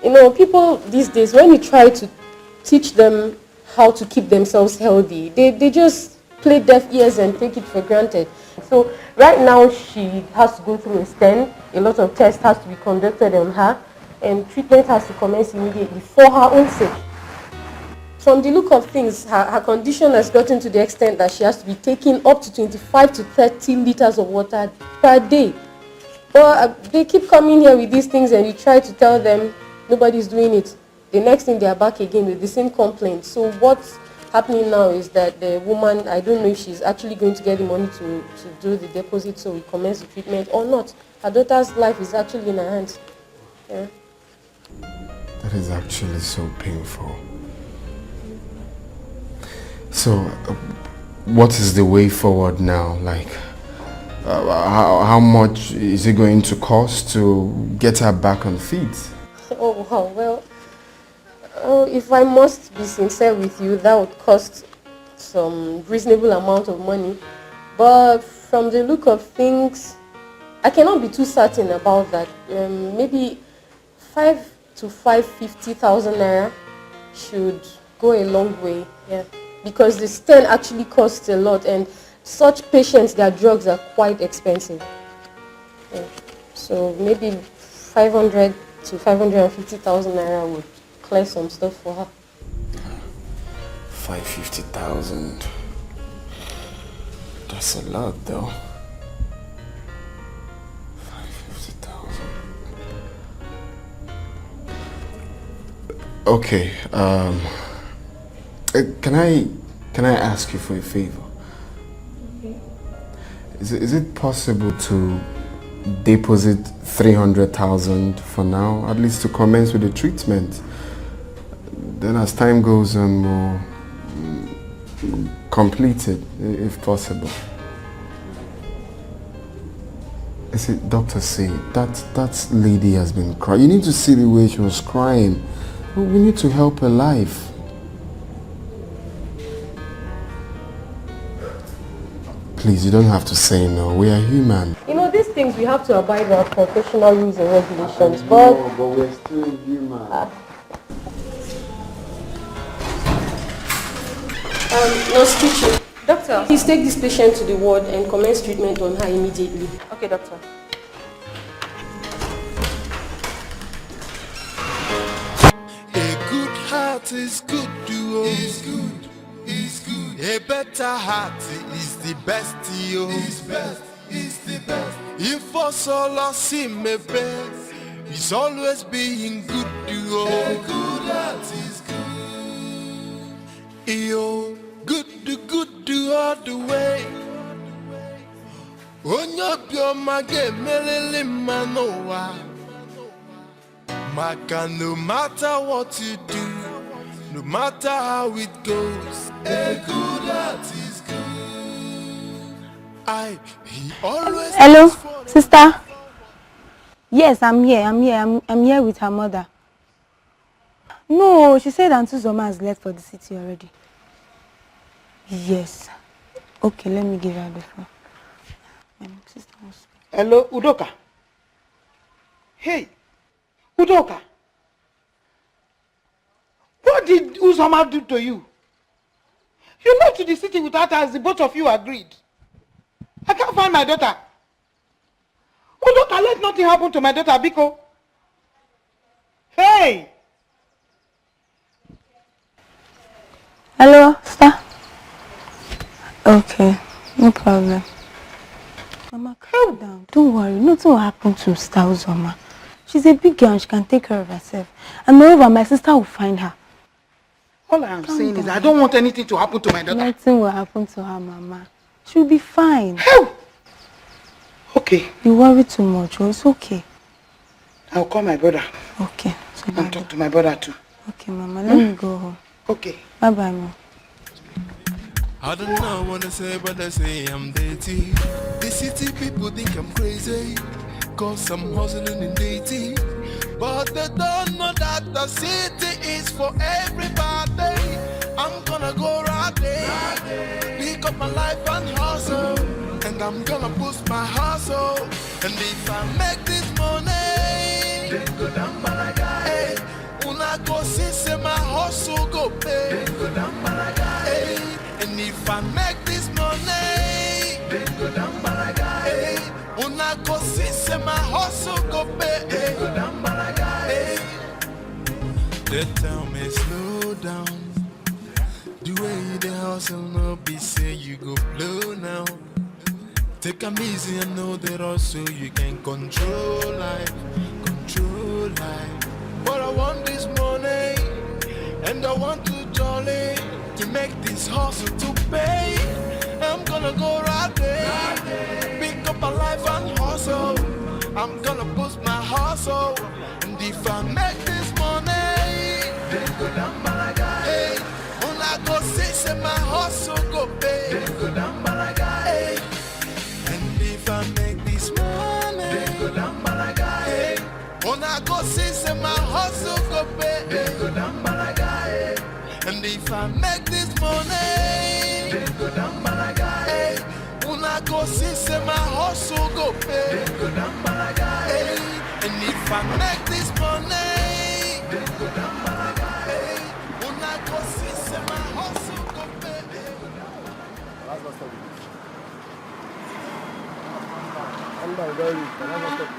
You know, people these days, when you try to teach them how to keep themselves healthy, they, they just play deaf ears and take it for granted. So right now, she has to go through a stent. A lot of tests has to be conducted on her, and treatment has to commence immediately for her own sake. From the look of things, her, her condition has gotten to the extent that she has to be taking up to twenty-five to thirty liters of water per day. But uh, they keep coming here with these things, and you try to tell them nobody's doing it. The next thing, they are back again with the same complaint. So what's happening now is that the woman, I don't know if she's actually going to get the money to, to do the deposit, so we commence the treatment or not. Her daughter's life is actually in her hands. Yeah. That is actually so painful. So, uh, what is the way forward now? Like, uh, how, how much is it going to cost to get her back on feet? Oh, wow, well, oh, if I must be sincere with you, that would cost some reasonable amount of money. But from the look of things, I cannot be too certain about that. Um, maybe five to five fifty thousand naira should go a long way. Yeah, because the stent actually costs a lot, and such patients, their drugs are quite expensive. Yeah. So maybe five hundred to five hundred and fifty thousand naira would clear some stuff for her. Five fifty thousand. That's a lot, though. Five fifty thousand. Okay. Um. Uh, can I can I ask you for a favor? Is it, is it possible to deposit three hundred thousand for now, at least to commence with the treatment? Then, as time goes on, we'll mm, complete it, i- if possible. I see, doctor say that that lady has been crying. You need to see the way she was crying. We need to help her life. Please, you don't have to say no. We are human. You know, these things we have to abide by professional rules and regulations. But No, but we're still human. um, nurse Chichi, doctor, please take this patient to the ward and commence treatment on her immediately. Okay, doctor. A good heart is good, duo. It's good. It's good. A better heart is the best, yo. It's best. It's the best. If for solo see me best, it's always being good, duo. A good heart is good. Yo, good, good, do all the way. Onye obiọma ga-emelili mma n'ụwa. Maka no matter what you do, no matter how it goes, a good heart is good. I, he always Hello, looks for a sister. Yes, I'm here. I'm here. I'm, I'm here with her mother. No, she said Auntie Zoma has left for the city already. Yes. Okay, let me give her the phone. My sister wants to Hello, Udoka. Hey, Udoka. What did Uzoma do to you? You left to the city without us, the both of you agreed. I can't find my daughter. Udoka, let nothing happen to my daughter, Biko. Hey! Hello, star. Okay, no problem. Mama, calm down. Don't worry. Nothing will happen to Star Uzoma. She's a big girl and she can take care of herself. And moreover, my sister will find her. All I am saying is I don't want anything to happen to my daughter. Nothing will happen to her, Mama. She'll be fine. Hell! Okay, You worry too much. Oh, it's okay. I'll call my brother Okay. So and bye. Talk to my brother too. Okay, Mama. Let me go home. Okay. Bye bye, Mom. I don't know what I say, but I say I'm dirty. The city people think I'm crazy. Cause I'm hustling and dating. But they don't know that the city is for everybody. I'm gonna go round. Pick up my life and hustle, and I'm gonna boost my hustle. And if I make this money, then go down malaga. Hey, una go see say my hustle go pay. Then go down malaga. Hey, and if I make this money, then go down malaga. Hey, una go see say my hustle go pay. Then go down malaga. Hey, they tell me slow down. The way you dey hustle no be say you go blow now. Take am easy and know the rush so you can control life, control life. But I want this money and I want to jolly to make this hustle to pay. I'm gonna go right there, pick up my life and hustle. I'm gonna boost my hustle. And if I make this money, then go down malaga. Hey, una go see say my hustle go pay. Then go down malaga. Hey, and if I make this money, then go down malaga. Hey, una go see say my hustle go pay. Then go down malaga. Hey, and if I make this money, then go down malaga. Hey, una go see say my hustle go pay. Then go down malaga. Hey, and if I make this money, then go down malaga. Hey, una go see say my hustle go pay. Last bus stop. Come down, very. The last bus stop.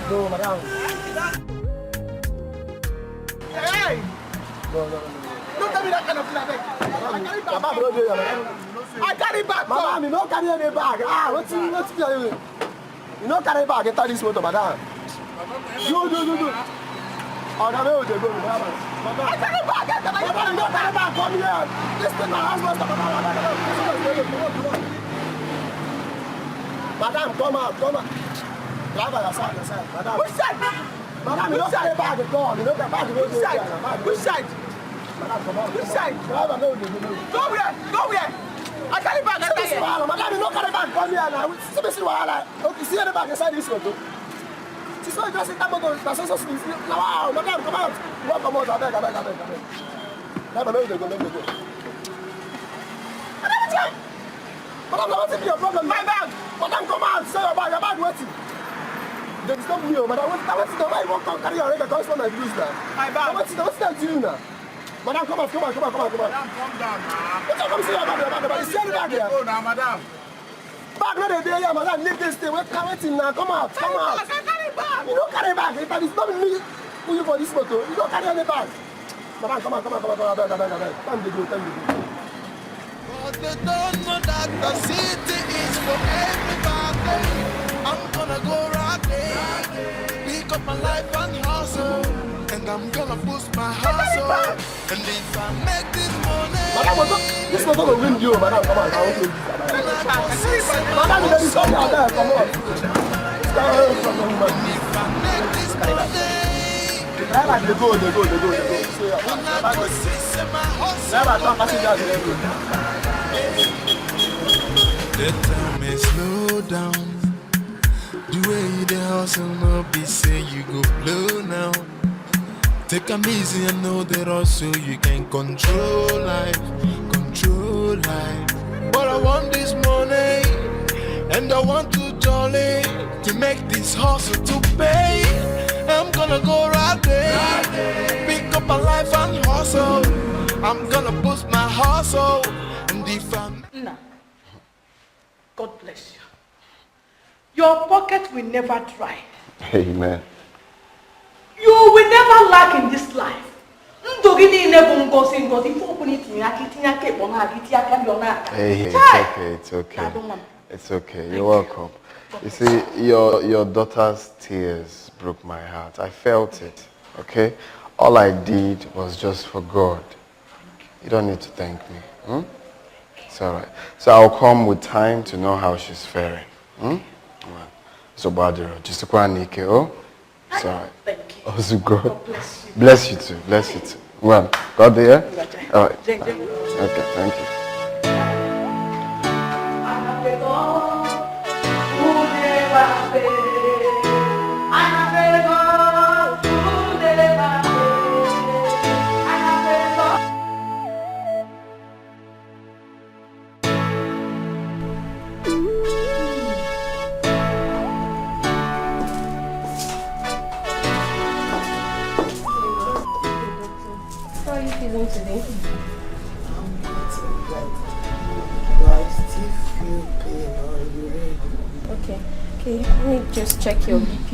No, madam. Hey! No, no, no, no. Don't tell me that kind of thing, abeg. I carry bag. Baba, no dey here, madam. I carry bag. Madam, you no carry any bag. Ah, wetin, wetin be you? You no carry bag enter this motor, madam. Do, do, do, do. Oh, na where we dey go, madam? I carry bag. I carry bag. Madam, you no carry bag. Come here. This thing na house master, madam. Madam, madam, madam, come out, come out. Driver, your side, your side, madam. Which side? Madam, you no carry bag at all. You no carry bag. Which side? Which side? Madam, come on. Which side? Driver, no, no, no, no. Go where? Go where? I carry bag. Madam, you no carry bag. Come here now. See me see wahala. Okay, see any bag inside this motor? See, so you just sit down motor. Na so, so, so, now, wow, madam, come out. Come out, come out. Abeg, abeg, abeg, abeg. Driver, make we dey go, make we dey go. Madam, madam, na wetin be your problem? My bag. Madam, come out. Say your bag. Your bag wetin? Dey disturb me o, madam. Wetin, na wetin, na why you wan come carry your record come spoil my blues na? My bag. Na wetin, na wetin I do you na? Madam, come out, come out, come out, come out, come out. Madam, calm down na. Wetin come see your bag, your bag, your bag? You see any bag here? Go na, madam. Bag no dey dey here, madam. Leave this thing. Wait, na wetin na? Come out, come out. I carry bag. You no carry bag. If I disturb me, put you for this motor. You no carry any bag. Madam, come on, come on, come on, come on, abeg, abeg, abeg. Time dey go, time dey go. But they don't know that the city is for everybody. I'm gonna go right there, pick up my life and hustle, and I'm gonna boost my hustle. And if I make this money, madam, this motor go win you, madam. Come on, I want to. Madam, you dey disturb me, abeg, comot. Driver, dey go, dey go, dey go, dey go. Driver, turn passenger to everywhere. They tell me slow down. The way you dey hustle no be say you go blow now. Take am easy and know the rush so you can control life, control life. But I want this money and I want to jolly to make this hustle to pay. I'm gonna go right there, pick up my life and hustle. I'm gonna boost my hustle and if I'm Nna, God bless you. Your pocket will never dry. Amen. You will never lack in this life. Ndụ gị niile bụ ngozi, ngozi. Ife ọbụla itinye aka, itinye aka ekpe n'aka, itinye aka nri n'aka. Hey, it's okay, it's okay. Daalụ nwa m. It's okay. You're welcome. You see, your, your daughter's tears broke my heart. I felt it, okay? All I did was just for God. You don't need to thank me. Hmm? It's all right. So I'll come with time to know how she's faring. Hmm? All right. So, Badiro, just a quick, oh? It's all right. Thank you. Ozugo. God bless you. Bless you too. Bless you too. Well, got there? All right. Okay, thank you. How are you feeling today? I'm getting better. But I still feel pain or urine. Okay. Okay, let me just check your B P.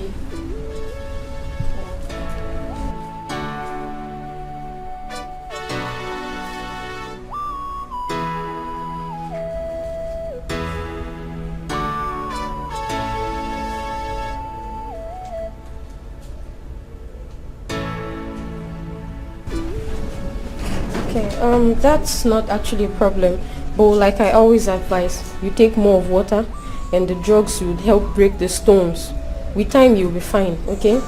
Okay, um, that's not actually a problem. But like I always advise, you take more of water and the drugs would help break the stones. With time, you'll be fine, okay?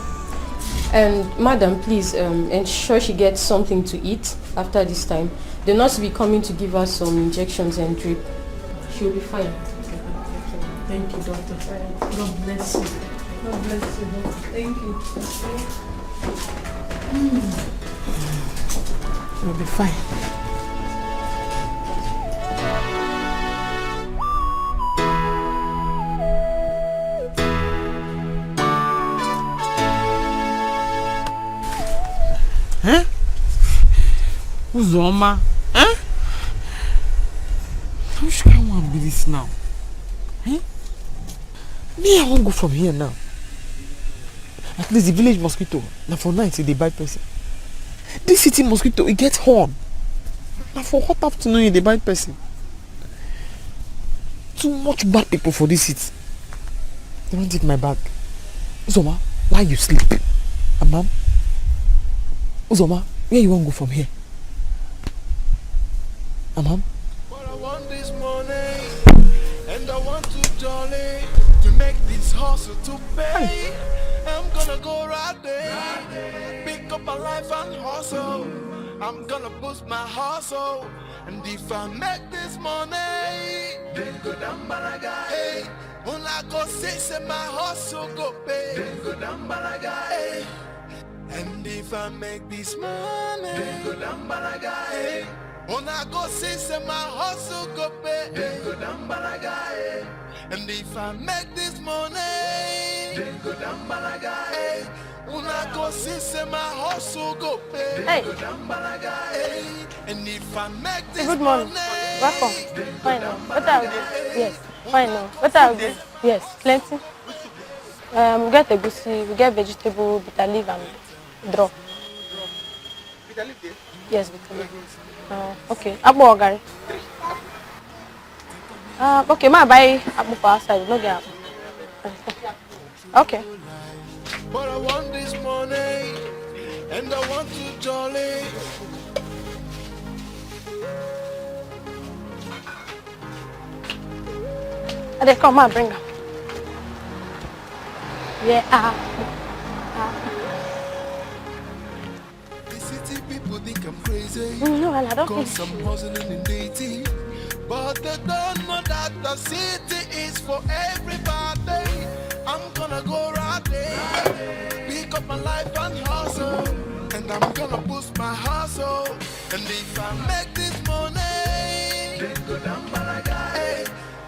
And madam, please um, ensure she gets something to eat after this time. The nurse will be coming to give her some injections and drip. She'll be fine. Thank you, doctor. God bless you. God bless you, doctor. Thank you. You'll be fine. Eh? Uzoma, eh? Which kind one be this now? Eh? Me, I won't go from here now. At least the village mosquito, na for night e dey bite person. This city mosquito, e get horn. Na for hot afternoon e dey bite person. Too much bad people for this city. They don't take my bag. Uzoma, why you sleep? Amam? Uzoma, where you wan go from here? Amam? But I want this money, and I want to jolly to make this hustle to pay. I'm gonna go right there, pick up my life and hustle. I'm gonna boost my hustle, and if I make this money, then go down balaga. Hey, una go see say my hustle go pay. Then go down balaga. Hey. And if I make this money, then go down balaga. Hey. Una go see say my hustle go pay. Then go down balaga. Hey. And if I make this money, then go down balaga. Hey. Una go see say my hustle go pay. Hey. Go down balaga. Hey. And if I make this Good morning. Money, Welcome. Fine now. What are we? Yes. Fine now. What are we? Yes. Plenty. Um, we get egusi, we get vegetable, bitter leaf, and draw. Bitter leaf dey? Yes, bitter leaf. Uh, okay. Agbo or garri? Uh, okay, ma buy agbo for outside. We no get agbo. Okay. But I want this money, and I want to jolly. I dey come, ma bring am. Yeah. Ah. The city people think I'm crazy. Mm, no, I don't Cause think. I'm hustling and dating. But they don't know that the city is for everybody. I'm gonna go right there. Pick up my life and hustle. And I'm gonna boost my hustle. And if I make this money, then go down balaga. Hey,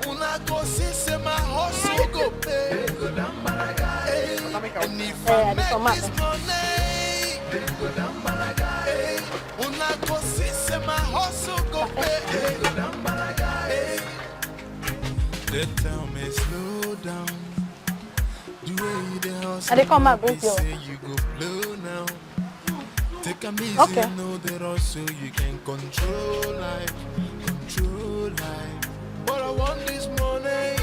una go see say my hustle go pay. Then go down balaga. Hey, and if Hey, I I dey come make out. This money, then go down balaga. Hey, una go see say my hustle go pay. Then go down balaga. Hey, they tell me slow down. The way you dey hustle, I dey come out, be bring you. Say you go blow now. Take am easy, Okay. No the rush so you can control life, control life. But I want this money,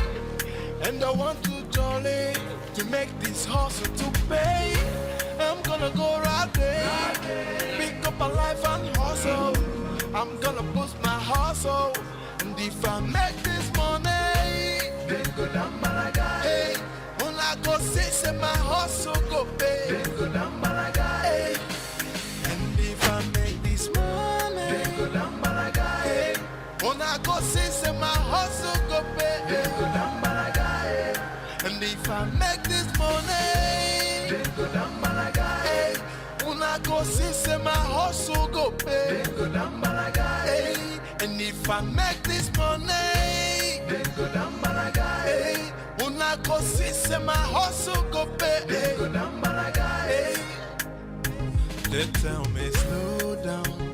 and I want to jolly to make this hustle to pay. I'm gonna go right there, pick up a life and hustle. I'm gonna boost my hustle, and if I make this money, then go down balaga. Hey, una go see say my hustle go pay. Then go down balaga. Hey, and if I make Go see say my hustle go pay. Dem go down malaga, eh. And if I make this money, dem go down malaga, eh. Una go see say my hustle go pay. Dem go down malaga, eh. And if I make this money, dem go down malaga, eh. Una go see say my hustle go pay. Dem go down malaga, eh. They tell me slow down.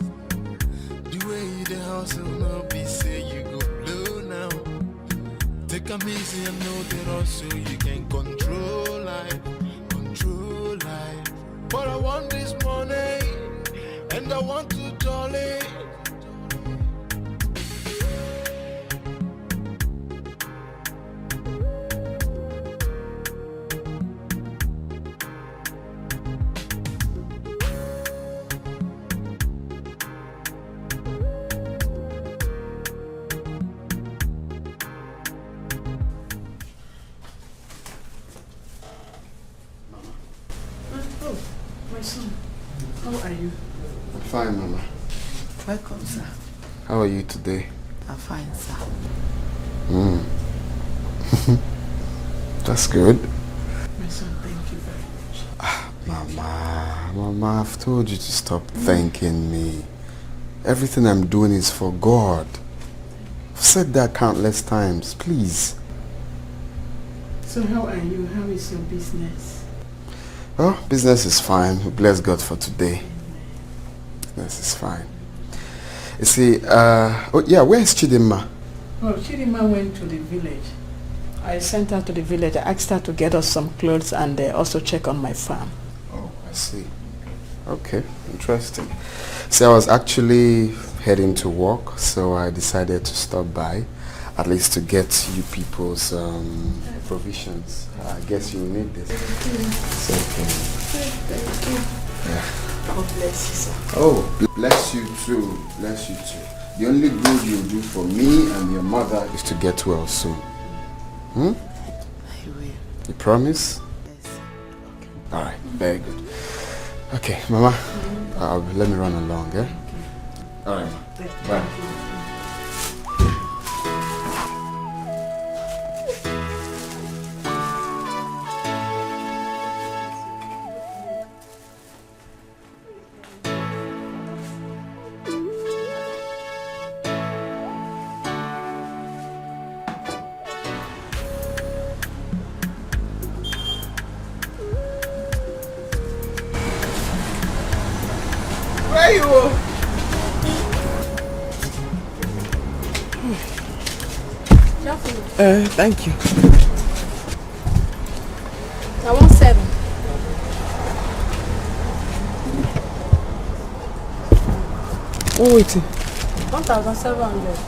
The way you dey hustle no be say you go blow now. Take am easy and know the rush so you can control life, control life. But I want this money and I want to jolly. Oh, my son, how are you? Fine, Mama. Welcome, sir. How are you today? I'm fine, sir. Mm. That's good. My son, thank you very much. Ah, Mama, Mama, I've told you to stop thanking me. Everything I'm doing is for God. I've said that countless times. Please. So how are you? How is your business? Well, business is fine. We bless God for today. Business is fine. You see, uh, oh yeah, where is Chidinma? Oh, Chidinma went to the village. I sent her to the village. I asked her to get us some clothes and uh, also check on my farm. Oh, I see. Okay, interesting. See, I was actually heading to work, so I decided to stop by, at least to get you people's um, provisions. I guess you need this. It's okay. Thank you. Yeah. God bless you, sir. Oh, bless you too. Bless you too. The only good you do for me and your mother is to get well soon. Hmm? I will. You promise? Yes. Okay. All right. Very good. Okay, Mama. Uh, let me run along, eh? Okay. All right, Ma. Bye. Where you? Uh, thank you. I want seven. Oh, wait. One thousand seven hundred.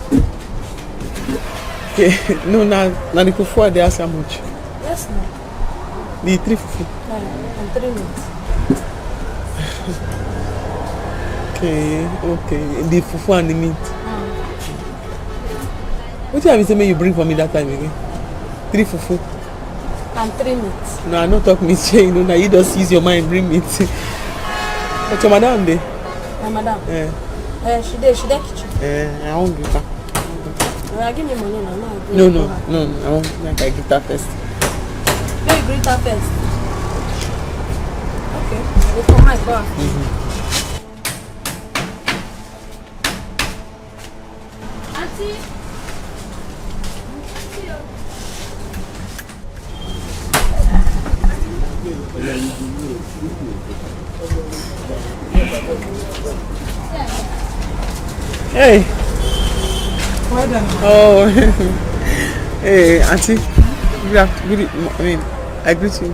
Okay, no, now, now the fufu, they ask how much? Yes, no. The three fufu. Yeah, and three meat. Okay, okay. The fufu and the meat. Mm. What do you have to say you bring for me that time again? Three fufu. And three meat. No, I no talk meat shey, you know, now you just use your mind, bring meat. But your madam dey? My madam? Eh. Eh, she dey, she dey kitchen. Eh, I won't give her. Well, give me money now. No, no, no, no, I won't make I give that first. Make you greet her first. Okay, I go come my car. Mm-hmm. Auntie. Hey. Well done. Oh. Hey, Auntie. Good afternoon. I mean, I greet you.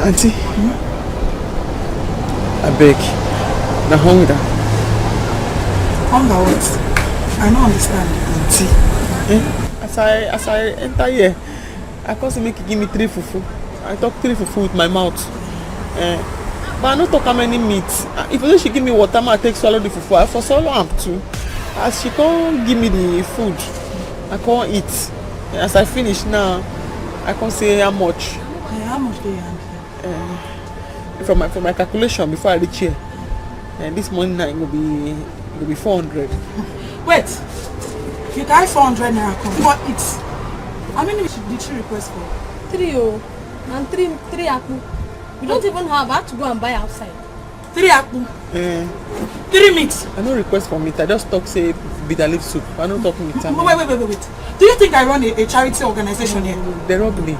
Auntie, abeg, na hunger. Hunger what? I no understand, auntie. Eh? As I as I enter here, I come say make you give me three fufu. I talk three fufu with my mouth. Eh, but I no talk how many meat. Ah, if you say she give me water, ma take swallow the fufu. I for swallow am too. As she come give me the food, I come eat. As I finish now, I come say how much. Eh, how much do you have? Eh, from my from my calculation before I reach here, And this morning night go be go be four hundred. Wait, you carry four hundred naira come for it. How many did she request for? Three o, and three three akpu. We don't even have. I had to go and buy outside. Three akpu, Eh, three meat. I no request for meat. I just talk say bitter leaf soup. I no talk meat. I mean, Wait, wait, wait, wait, wait. Do you think I run a, a charity organization here? They rob me.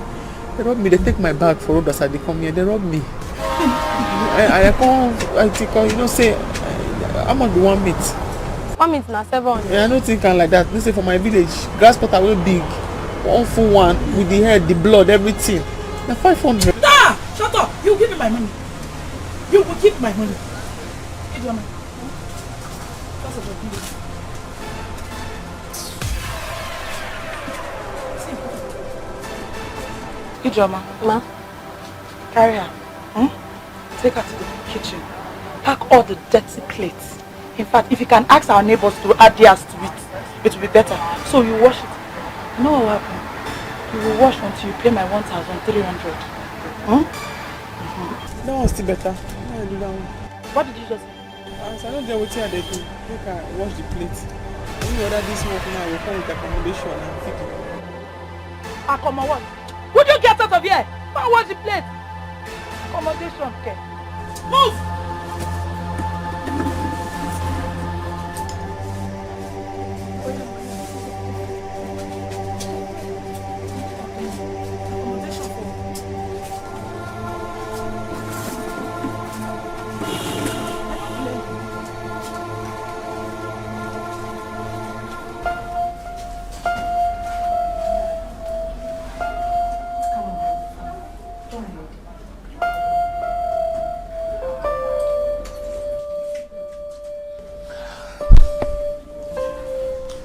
They rob me. They take my bag for road as I dey come here. They rob me. I I come I take you know say uh, how much be one meat? One meat na seven hundred. Yeah, I no think am like that. They say for my village, grass cutter wey big, one full one with the head, the blood, everything. Na five hundred. Ah! Shut up! You give me my money. You will keep my money. Ijeoma. Because of your village. Ijeoma. Ma. Carry her. Hmm? Take her to the kitchen. Pack all the dirty plates. In fact, if you can ask our neighbors to add theirs to it, it will be better. So you wash it. You know what will happen? You will wash until you pay my one thousand three hundred. Hmm? That one still better. Why I do that one? What did you just say? As I no get wetin I dey do, make I wash the plate. Any other this work now, I go come with accommodation and feeding. Akoma what? Would you get out of here? Go and wash the plate. Accommodation, okay. Move!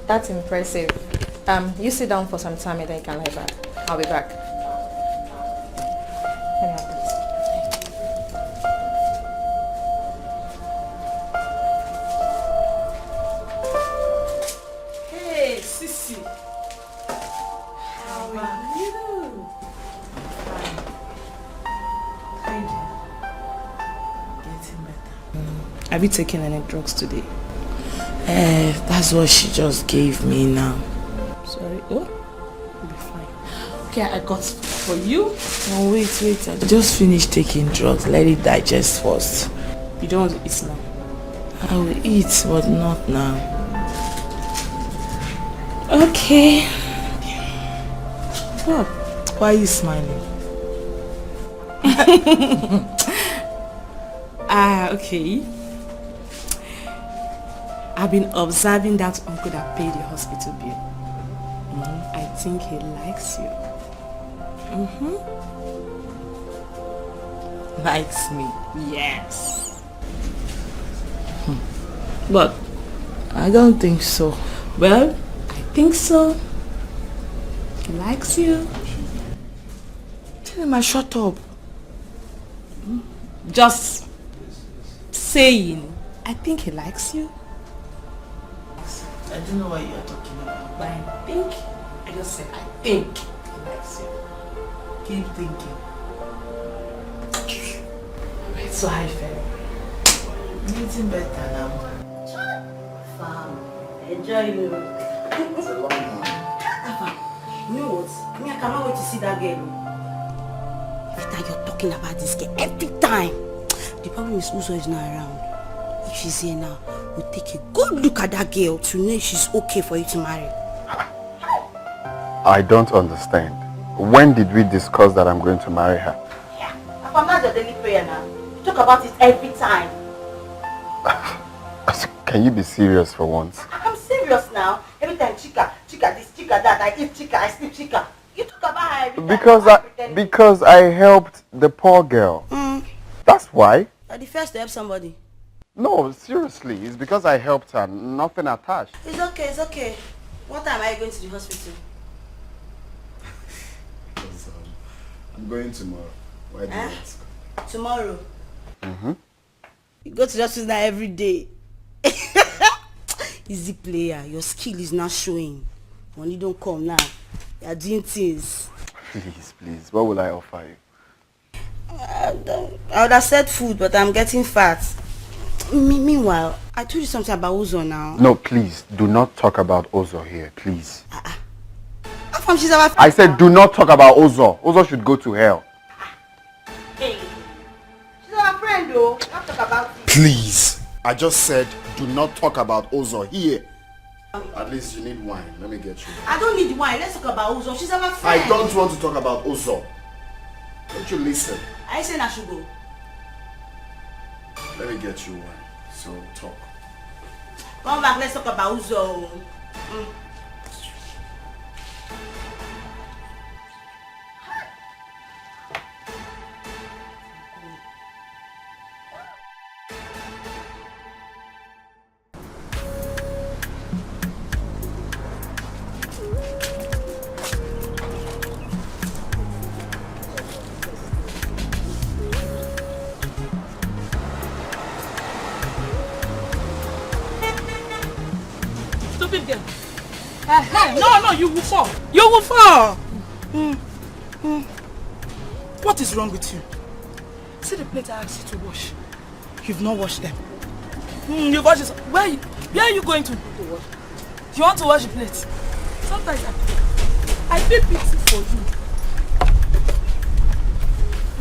That's impressive. Um, you sit down for some time and then you can lie back. I'll be back. Hey, Sisi. How are you? Fine. How you doing? Getting better. Have you taken any drugs today? Eh, that's what she just gave me now. Sorry. Oh, you'll be fine. Okay, I got for you. No, wait, wait. I just finished taking drugs. Let it digest first. You don't want to eat now? I will eat, but not now. Okay. What? Why are you smiling? Ah, okay. I've been observing that uncle that paid the hospital bill. Mhm. I think he likes you. Mm-hmm. Likes me? Yes. Hmm. But I don't think so. Well, I think so. He likes you. Tell him I shut up. Just saying. I think he likes you. I don't know what you're talking about, but I think, I just said, I think he likes you. Keep thinking. It's so high fair. Getting better now. Fam, enjoy you. It's a long one. You know what? Me, I cannot wait to see that girl. Every time you're talking about this girl, every time. The problem is Uzo is not around. If she's here now, we'll take a good look at that girl to know if she's okay for you to marry. I don't understand. When did we discuss that I'm going to marry her? Papa, that's your daily prayer now. You talk about it every time. Can you be serious for once? I'm serious now. Every time chica, chica this, chica that, I eat chica, I sleep chica. You talk about her every time. Because Why I you pretending? Because I helped the poor girl. Mm, That's why. you're the first to help somebody. No, seriously, it's because I helped her. Nothing attached. It's okay, it's okay. What time are you going to the hospital? I'm going tomorrow. Why do you Huh? ask? Tomorrow. Mm-hmm. You go to the hospital now every day. Easy player, your skill is not showing. Money don't come now. You are doing things. Please, please. What will I offer you? I, don't, I would have said food, but I'm getting fat. Me- meanwhile, I told you something about Uzo now. No, please, do not talk about Ozo here, please. How come she's our I said do not talk about Ozo. Ozo should go to hell. Hey, she's our friend though. Don't talk about it. Please. I just said do not talk about Ozo here. At least you need wine. Let me get you. I don't need wine. Let's talk about Uzo. She's our friend. I don't want to talk about Ozo. Don't you listen? I say I should go. Let me get you wine. So talk. Come back. Let's talk about Uzo. Mm. Stupid girl. Uh-huh. No, no, you will fall. You will fall. Mm. Mm. What is wrong with you? See the plate I asked you to wash. You've not washed them. Mm, you've washed this. Where, you- where are you going to? You want to wash the plate? Sometimes I, I feel pity for you.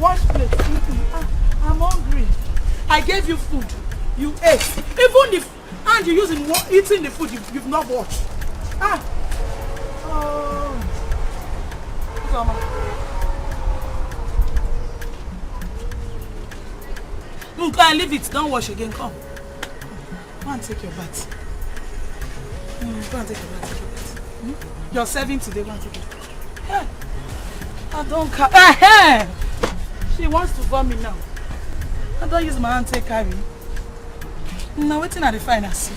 Wash plate. Mm-mm. Ah, I'm hungry. I gave you food. You ate. Even the f- hand you use in wa- eating the food, you, you've not washed. Ah. Oh. Uzoma. Mm, go and leave it. Don't wash again. Come. Go and take your bath. Mm, go and take your bath. Take your bath. Hmm? You're serving today. Go and take it. Hey. I don't care. Hey, hey. She wants to vomit now. I don't use my hand take carry. Now waiting at the fine and see.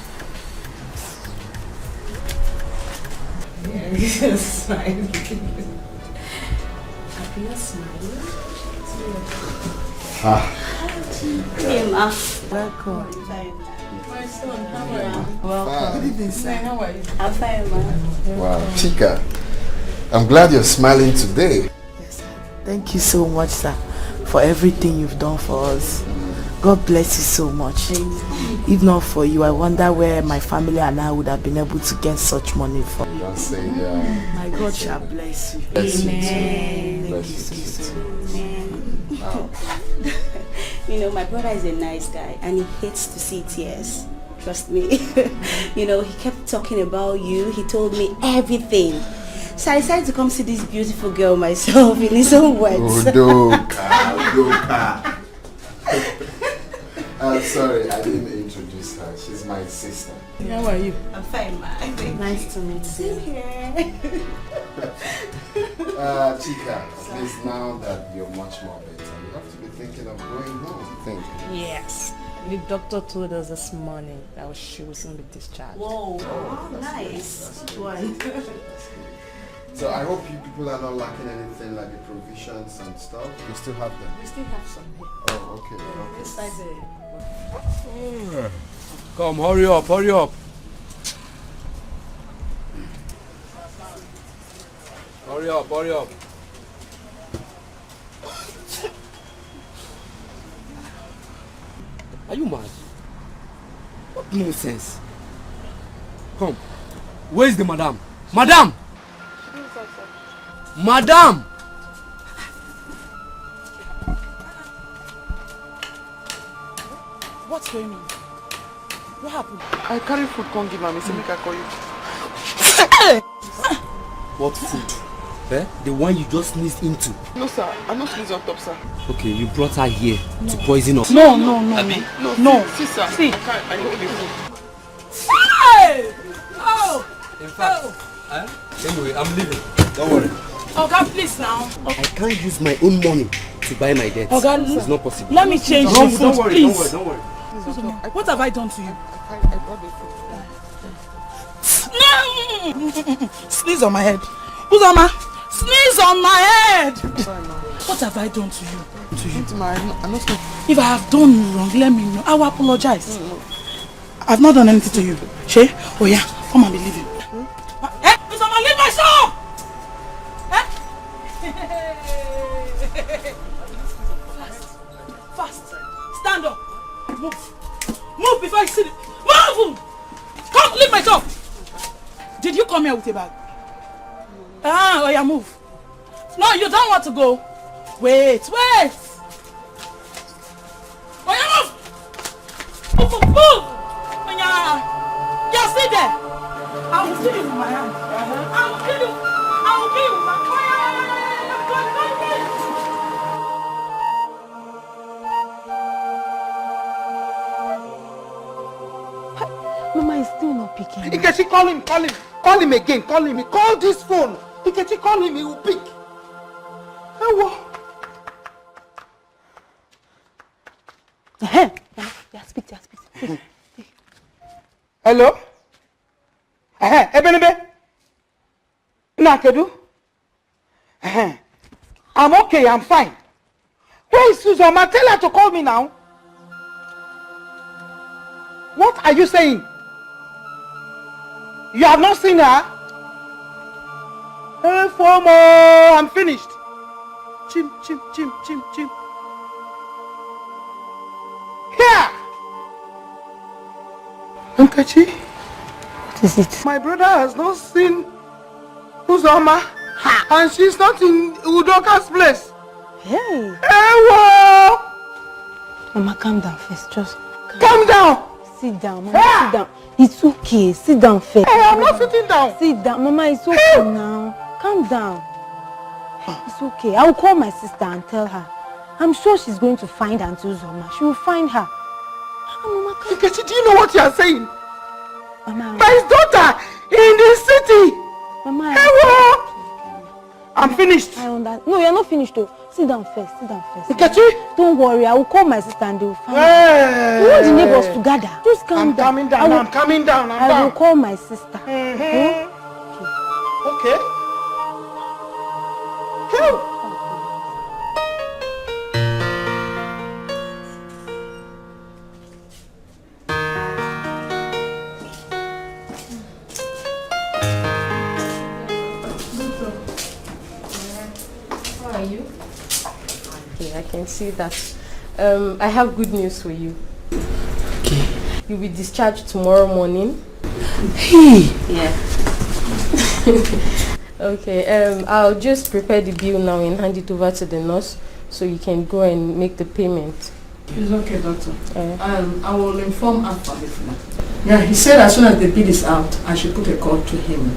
Smile. Happy, you're smiling. Ah. Hey, ma. Welcome. Fine. My son, how are you? Welcome. Good evening, sir. How are you? I'm fine, ma. Wow, Chika, I'm glad you're smiling today. Yes, sir. Thank you so much, sir, for everything you've done for us. God bless you so much. If not for you, I wonder where my family and I would have been able to get such money from. Don't say that. My God shall bless you. Bless you too. Amen. Bless you too. Amen. Wow. You know, my brother is a nice guy and he hates to see tears. Trust me. You know, he kept talking about you. He told me everything. So I decided to come see this beautiful girl myself in his own words. Udoka, Udoka. Uh, sorry, I didn't introduce her. She's my sister. How are you? I'm fine, ma. Nice to meet Same you. Here. Uh, Chika, at least now that you're much more better, you have to be thinking of going home. Think. Yes. The doctor told us this morning that she will soon be discharged. Whoa, wow, nice. Good one. So I hope you people are not lacking anything like the provisions and stuff. You still have them? We still have some here. Oh, okay. Okay. Inside the Come, hurry up, hurry up. Hurry up, hurry up. Are you mad? What nonsense? Come. Where is the madam? Madam! Madam! What's going on? What happened? I carry food come give am. He say make I call you. What food? Eh? The one you just sneezed into. No, sir. I no sneeze on top, sir. Okay, you brought her here to poison us. No, no, no, Abi? no. No, No. see, see, sir. See. I can't. I hold the food. Hey! Oh! In fact, eh? Anyway, I'm leaving. Don't worry. Oga, please now. I can't use my own money to buy my debt. Oga, It's not possible. Let me change No, this don't food, worry, please. Don't worry, don't worry. What have I done to you? I, I brought the food. Sneeze on my head. Uzoma, sneeze on my head. What have I done to you? To you? Auntie, ma, I no, I no sneeze. If I have done you wrong, let me know. I will apologize. I've not done anything to you. She? Oh yeah, come and be leaving. Eh? Uzoma, leave my shop! Eh? Fast. Fast. Stand up. Move. Move before I see the... Move! Come, leave my shop! Did you come here with a bag? Ah, oh yeah, move. No, you don't want to go. Wait, wait! Oh yeah, move! Move, move, move! Oh yeah! You sit there! I will kill you with my hand. I will kill you. I will kill you with my... Oh yeah, yeah, yeah, yeah, yeah, yeah. Go, go, go. Mama is still not picking. Nkechi, call him, call him, call him again, call him. Call this phone. Nkechi, call him, he will pick. Ewo. Ehem. Yeah, speak, yeah, speak. Hello? Ehem, Ebenebe? Nna, kedu? Ehem. I'm okay, I'm fine. Where is Uzoma? Tell her to call me now. What are you saying? You have not seen her? Hey, Fomo, I'm finished. Chim, chim, chim, chim, chim. Here! Nkechi, what is it? My brother has not seen Uzoma, and she's not in Udoka's place. Hey. Ewo! Mama, calm down first. Just calm down. Sit down, Mama. Sit down. It's okay. Sit down first. Hey, I'm not sitting down. Sit down, Mama. It's okay now. Calm down. It's okay. I will call my sister and tell her. I'm sure she's going to find Auntie Uzoma. She will find her. Ah, Mama, calm... Nkechi, do you know what you are saying? Mama, my daughter in the city. Mama, I... Ewo! I'm finished. I understand. No, you're not finished though. Sit down first. Sit down first. Nkechi! Don't worry. I will call my sister and they will find her. Hey! We want the neighbors to gather. Just calm down. I'm calming down. I will... I'm calming down. I'm... I will call my sister. Mm-hmm. Okay. Okay. Phew! How are you? Okay, I can see that. Um, I have good news for you. Okay. You'll be discharged tomorrow morning. Hey! Yeah. Okay, um, I'll just prepare the bill now and hand it over to the nurse so you can go and make the payment. It's okay, doctor. Eh. Um, I will inform Alpha before. Yeah, he said as soon as the bill is out, I should put a call to him.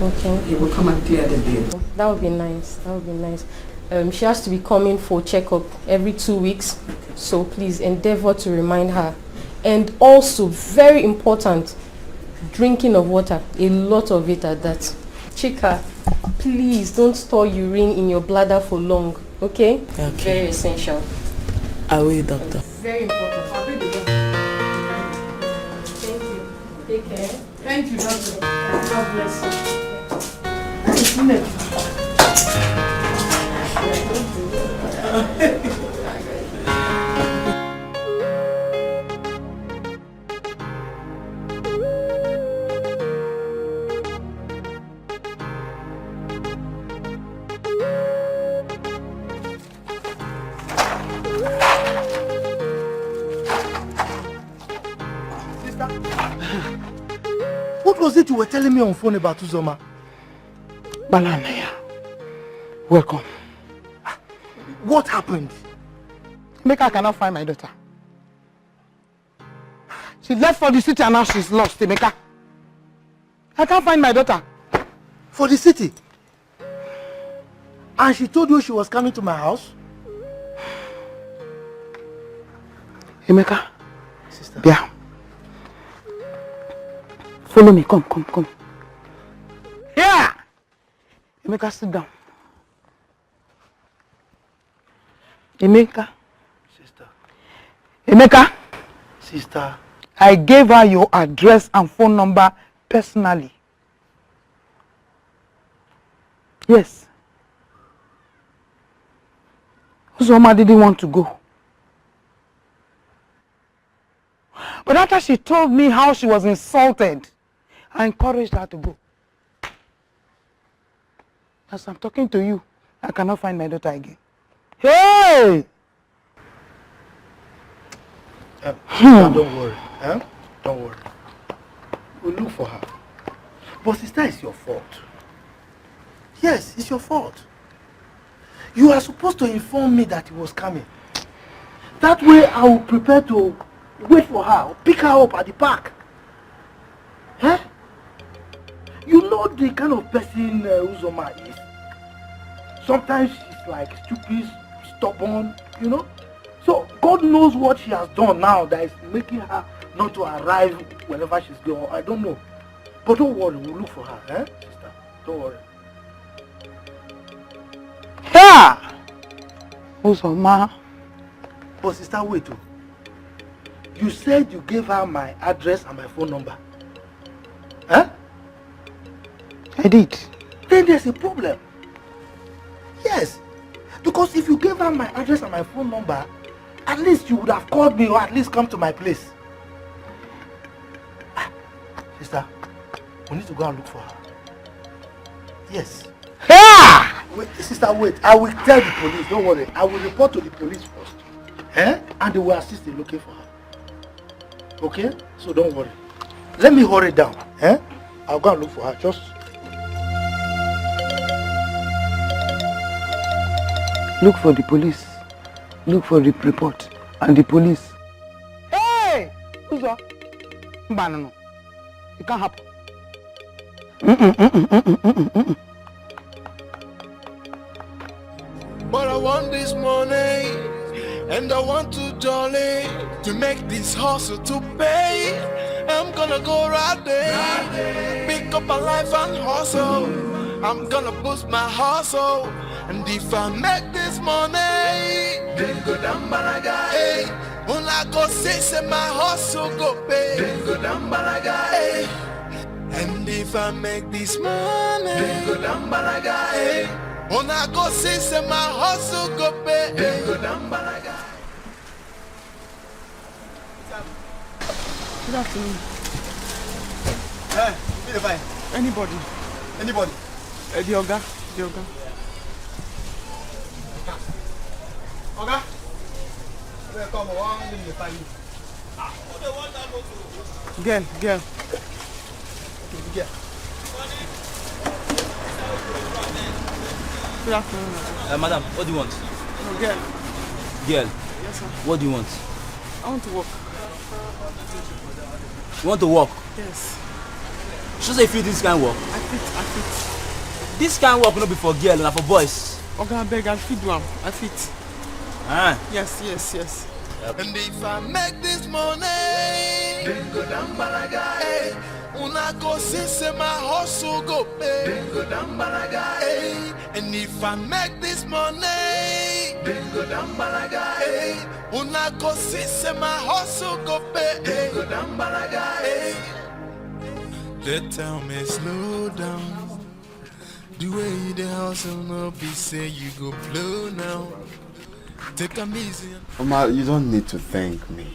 Okay. He will come and clear the bill. That would be nice. That would be nice. Um, she has to be coming for checkup every two weeks, so please endeavor to remind her. And also, very important, drinking of water, a lot of it at that. Chika, please don't store urine in your bladder for long, okay? Okay. Very essential. I will, doctor. Very important. Thank you. Take care. Thank you, doctor. God bless you. Sister, what was it you were telling me on phone about Uzoma? Balanaya, welcome. What happened? Emeka, I cannot find my daughter. She left for the city and now she's lost, Emeka. I can't find my daughter. For the city? And she told you she was coming to my house? Emeka. Sister. Bia. Follow me. Come, come, come. Here. Emeka, sit down. Emeka. Sister. Emeka. Sister. I gave her your address and phone number personally. Yes. Uzoma didn't want to go. But after she told me how she was insulted, I encouraged her to go. As I'm talking to you, I cannot find my daughter again. Hey! Um, sister, don't worry. Eh? Don't worry. We'll look for her. But sister, it's your fault. Yes, it's your fault. You are supposed to inform me that he was coming. That way I will prepare to wait for her, pick her up at the park. Eh? You know the kind of person uh, Uzoma is. Sometimes she's like stupid, stubborn, you know. So God knows what she has done now that is making her not to arrive whenever she's going. I don't know. But don't worry, we'll look for her, eh, sister? Don't worry. Ha! Uzoma. But sister, wait, oh. You said you gave her my address and my phone number. Huh? I did. Then there's a problem. Yes. Because if you gave her my address and my phone number, at least you would have called me or at least come to my place. Ah, sister, we need to go and look for her. Yes. Ha! Wait, sister, wait. I will tell the police. Don't worry. I will report to the police first. Eh? And they will assist in looking for her. Okay? So don't worry. Let me hurry down. Eh? I'll go and look for her. Just look for the police. Look for the report and the police. Hey! Uzo. Mbanano. It can't happen. But I want this money, and I want to jolly to make this hustle to pay. I'm gonna go right there, pick up a life and hustle. I'm gonna boost my hustle, and if I make this money, then go down balaga. Hey, una go see say my hustle go pay. Then go down balaga. Hey. And if I make this money, then go down balaga, eh. Una go see say my hustle go pay, then go down balaga. Good afternoon. Eh, who dey find? Anybody? Anybody? Uh, the oga. The oga. Oga? Where come on? Where you dey find me? Girl, girl. Girl. Good afternoon. Uh, madam, what do you want? No, girl. Girl, Yes, sir. What do you want? I want to work. You want to work? Yes. She say fit this kind work. I fit, I fit. This kind work no be for girl, na for boys. Oga, abeg, I fit do am. I fit. Ah. Yes, yes, yes. And if I make this money, then go down balaga, eh. Una go see say my hustle go pay, then go down balaga, eh. And if I make this money, then go down balaga, eh. Una go see say my hustle go pay, then go down balaga, eh. They tell me slow down. The way you dey hustle no be say you go blow now. Take am easy. Oma, you don't need to thank me.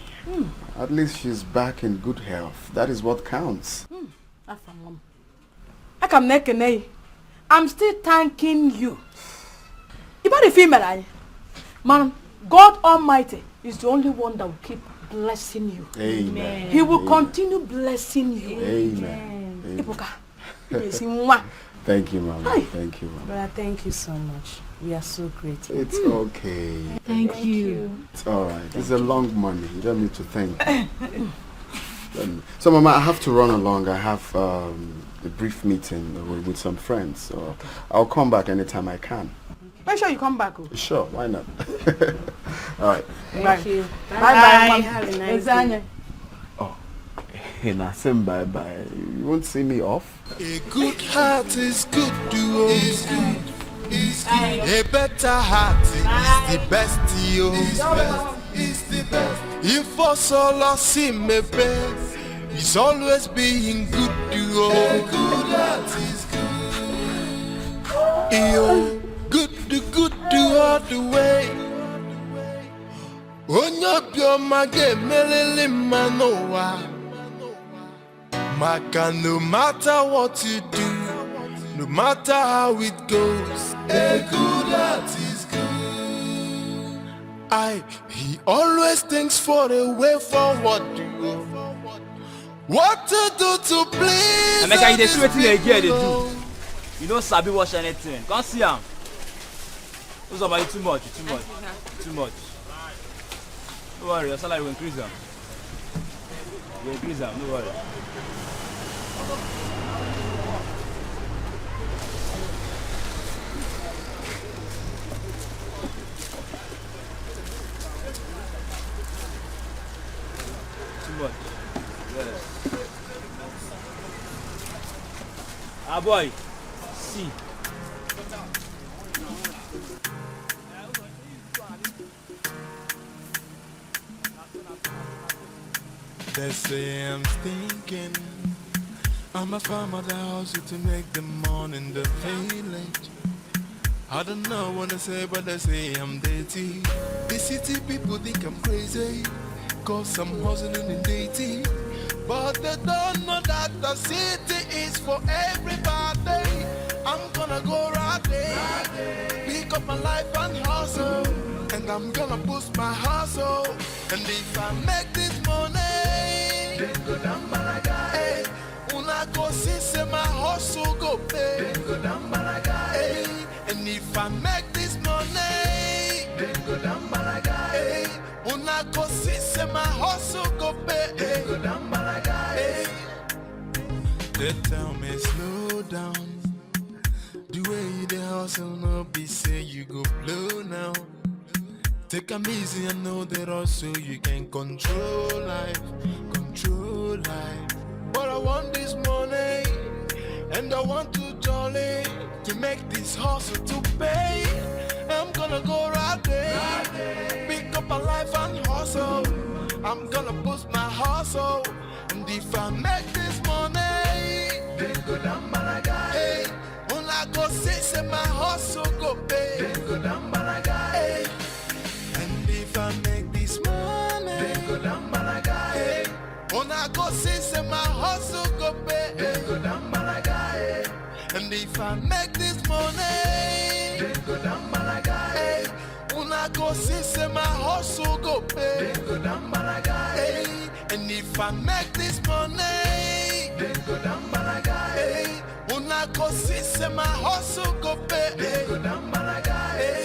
At least she's back in good health. That is what counts. Afam, aka m na-ekene gị. I'm still thanking you. Ị mara ife i mere anyị. Man, God Almighty is the only one that will keep blessing you. Amen. He will Amen. Continue blessing you. Amen. Amen. Ibuka, ị na-esi nwa. Thank you, Mama. Hi. Thank you, Mama. Brother, thank you so much. We are so grateful. It's okay. Thank you. It's all right. It's a long money. You don't need to thank me. Um, so, Mama, I have to run along. I have um, a brief meeting with, with some friends. So I'll come back anytime I can. Make sure you come back. Oh. Sure, why not? All right. Thank you. Bye bye, ma'am. Have a nice Eze anyị. Day. Oh, hey, now, say bye bye. You won't see me off. A good heart is good to own. It's good. It's good. A better heart is the best, yo. It's best. It's the best. If us all are seen, my best, it's always being good to own. A good heart is good. Yo, good to good to all the way. Onye obiọma ga-emelili mma n'ụwa. Maka no matter what you do, no matter how it goes, a good heart is good. I, he always thinks for a way forward. What to do to please Emeka, you dey see wetin the girl dey do? You no sabi wash anything. Come see am. Uzoma, you too much, you too much, you too much. No worry, your salary will increase am. You increase am, no worry. Too much. Yes. Ah, boy. See. They say I'm stinking. I'm a farmer that hustle to make the money in the village. I don't know what they say, but they say I'm dirty. The city people think I'm crazy, cause I'm hustling in dirty. But they don't know that the city is for everybody. I'm gonna go right there, pick up my life and hustle, and I'm gonna boost my hustle. And if I make this money, then go down, malaga. Hey, una go see say my hustle go pay. Then go down, malaga. Hey, and if I make this money, then go down, malaga. Hey, una go see say my hustle go pay. Then go down, malaga. Hey. They tell me slow down. The way you dey hustle, no be say you go blow now. Take am easy and know the rush so you can control life, control life. But I want this money and I want to jolly to make this hustle to pay. I'm gonna go right there, pick up a life and hustle. I'm gonna boost my hustle. And if I make this money, then go down, malaga. Hey, una go see say my hustle go pay. Then go down, malaga. Hey. And if I make this money, then go down, malaga. Hey, una go see say my hustle go pay. Then go down, malaga. Hey. And if I make this money, then go down, malaga. Hey, una go see say my hustle go pay. Then go down, malaga. Hey. And if I make this money, then go down, malaga. Hey, una go see say my hustle go pay. Then go down, malaga. Hey.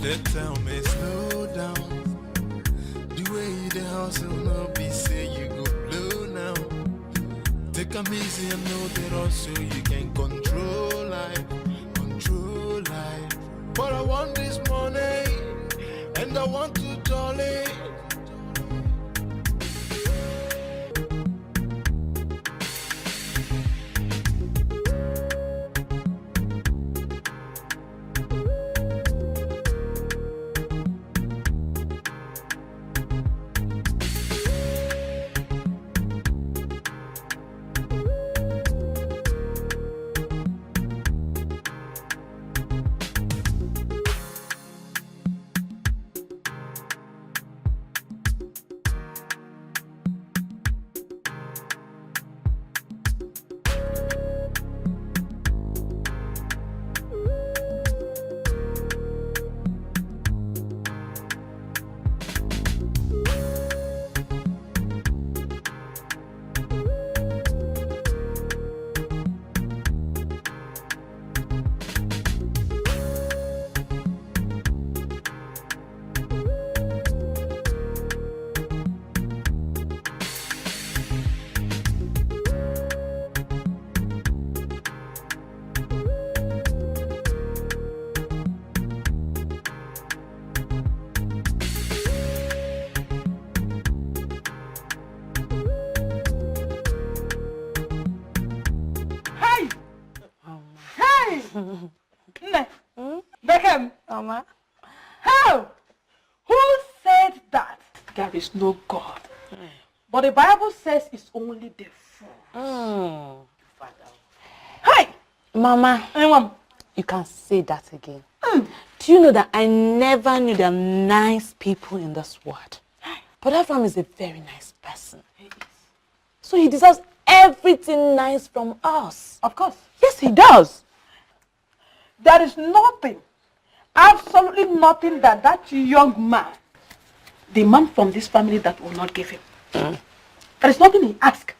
They tell me slow down. The way you dey hustle, no be say you go blow now. Take am easy and know the rush so you can control life, control life. But I want this money and I want to jolly. Hey! Hey! Nne, Beckham, Mama. How? Who said that there is no God? But the Bible says it's only the fool. Mm. Father. Hey! Mama, Anyone? You can say that again. Do you know that I never knew there are nice people in this world? But Abraham is a very nice person. So he deserves everything nice from us. Of course. Yes, he does. There is nothing absolutely nothing that that young man, the man from this family, that will not give him. There is nothing he ask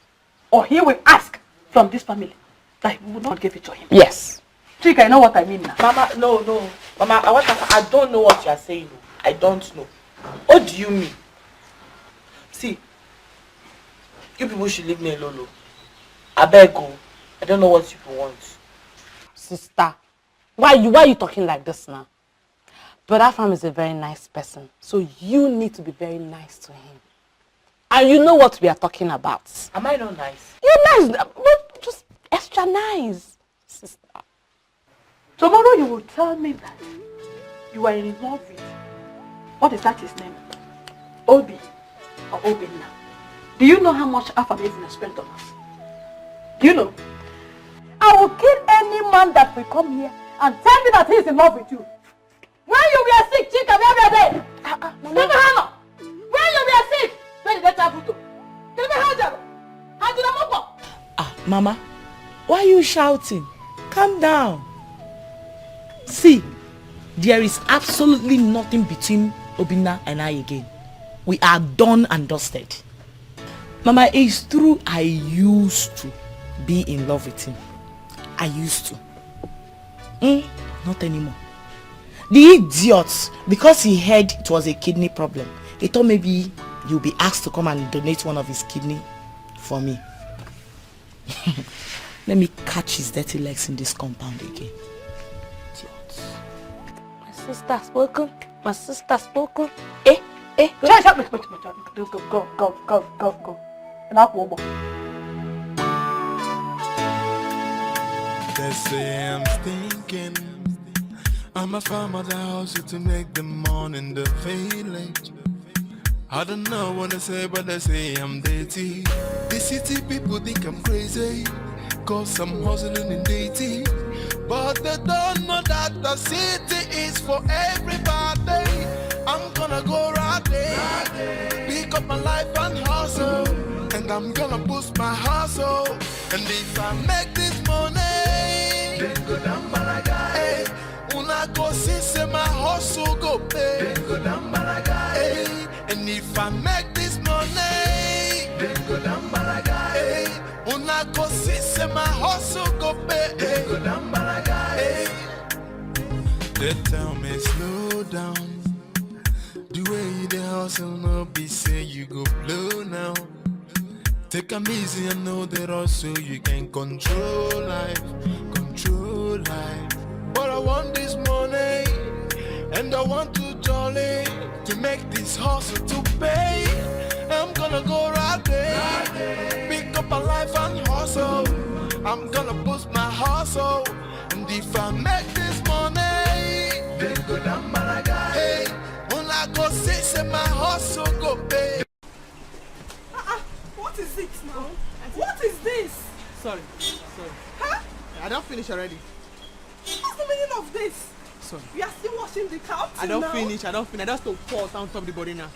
or he will ask from this family that he will not give it to him. Yes. Chika, you know what I mean now? Mama, no, no. Mama, I want to, I don't know what you are saying. I don't know. What do you mean? See, you people should leave me alone. Oh. I beg you. I don't know what you people want. Sister, why you why you talking like this now? Brother Afam is a very nice person, so you need to be very nice to him. And you know what we are talking about. Am I not nice? You're nice, but just extra nice, sister. Tomorrow you will tell me that you are in love with, what is that his name? Obi or Obinna. Do you know how much Afam has spent on us? Do you know? I will kill any man that will come here and tell me that he is in love with you. When you were sick, Chika, where were they? Ah, ah, Mama. Never hano. When you were sick, where did they travel to? Never had them. Had them up. Ah, Mama, why are you shouting? Calm down. See, there is absolutely nothing between Obinna and I again. We are done and dusted. Mama, it's true I used to be in love with him. I used to. Mm, not anymore. The idiot, because he heard it was a kidney problem, he thought maybe you'll be asked to come and donate one of his kidney for me. Let me catch his dirty legs in this compound again. Idiot. My sister spoken. My sister spoken. Eh? Eh? Shut up, go, go, go, go, go, go. And I'll go. They say I'm stinking. I must find my house to make the money in the village. I don't know what they say, but they say I'm dirty. The city people think I'm crazy. Cause I'm hustling in dirty. But they don't know that the city is for everybody. I'm gonna go right there. Pick up my life and hustle. And I'm gonna boost my hustle. And if I make this money, then go down Malaga. Hey, una go see say my hustle go pay. Then go down Malaga. Hey, and if I make this money, then go down Malaga. Hey, una go see say my hustle go pay. Then go down Malaga. Hey. They tell me slow down. The way you dey hustle no be say you go blow now. Take am easy and know the rush so you can control life, control life. But I want this money and I want to jolly to make this hustle to pay. I'm gonna go right there, pick up a life and hustle. I'm gonna boost my hustle. And if I make this money, then go down Malaga. Hey, una go see say my hustle go pay. Ah, ah, what is it now? What is this? Sorry, sorry. Huh? I don't finish already. What's the meaning of this? Sorry. You are still washing the car up till I don't now? Finish. I don't finish. I just to pour on top the body now.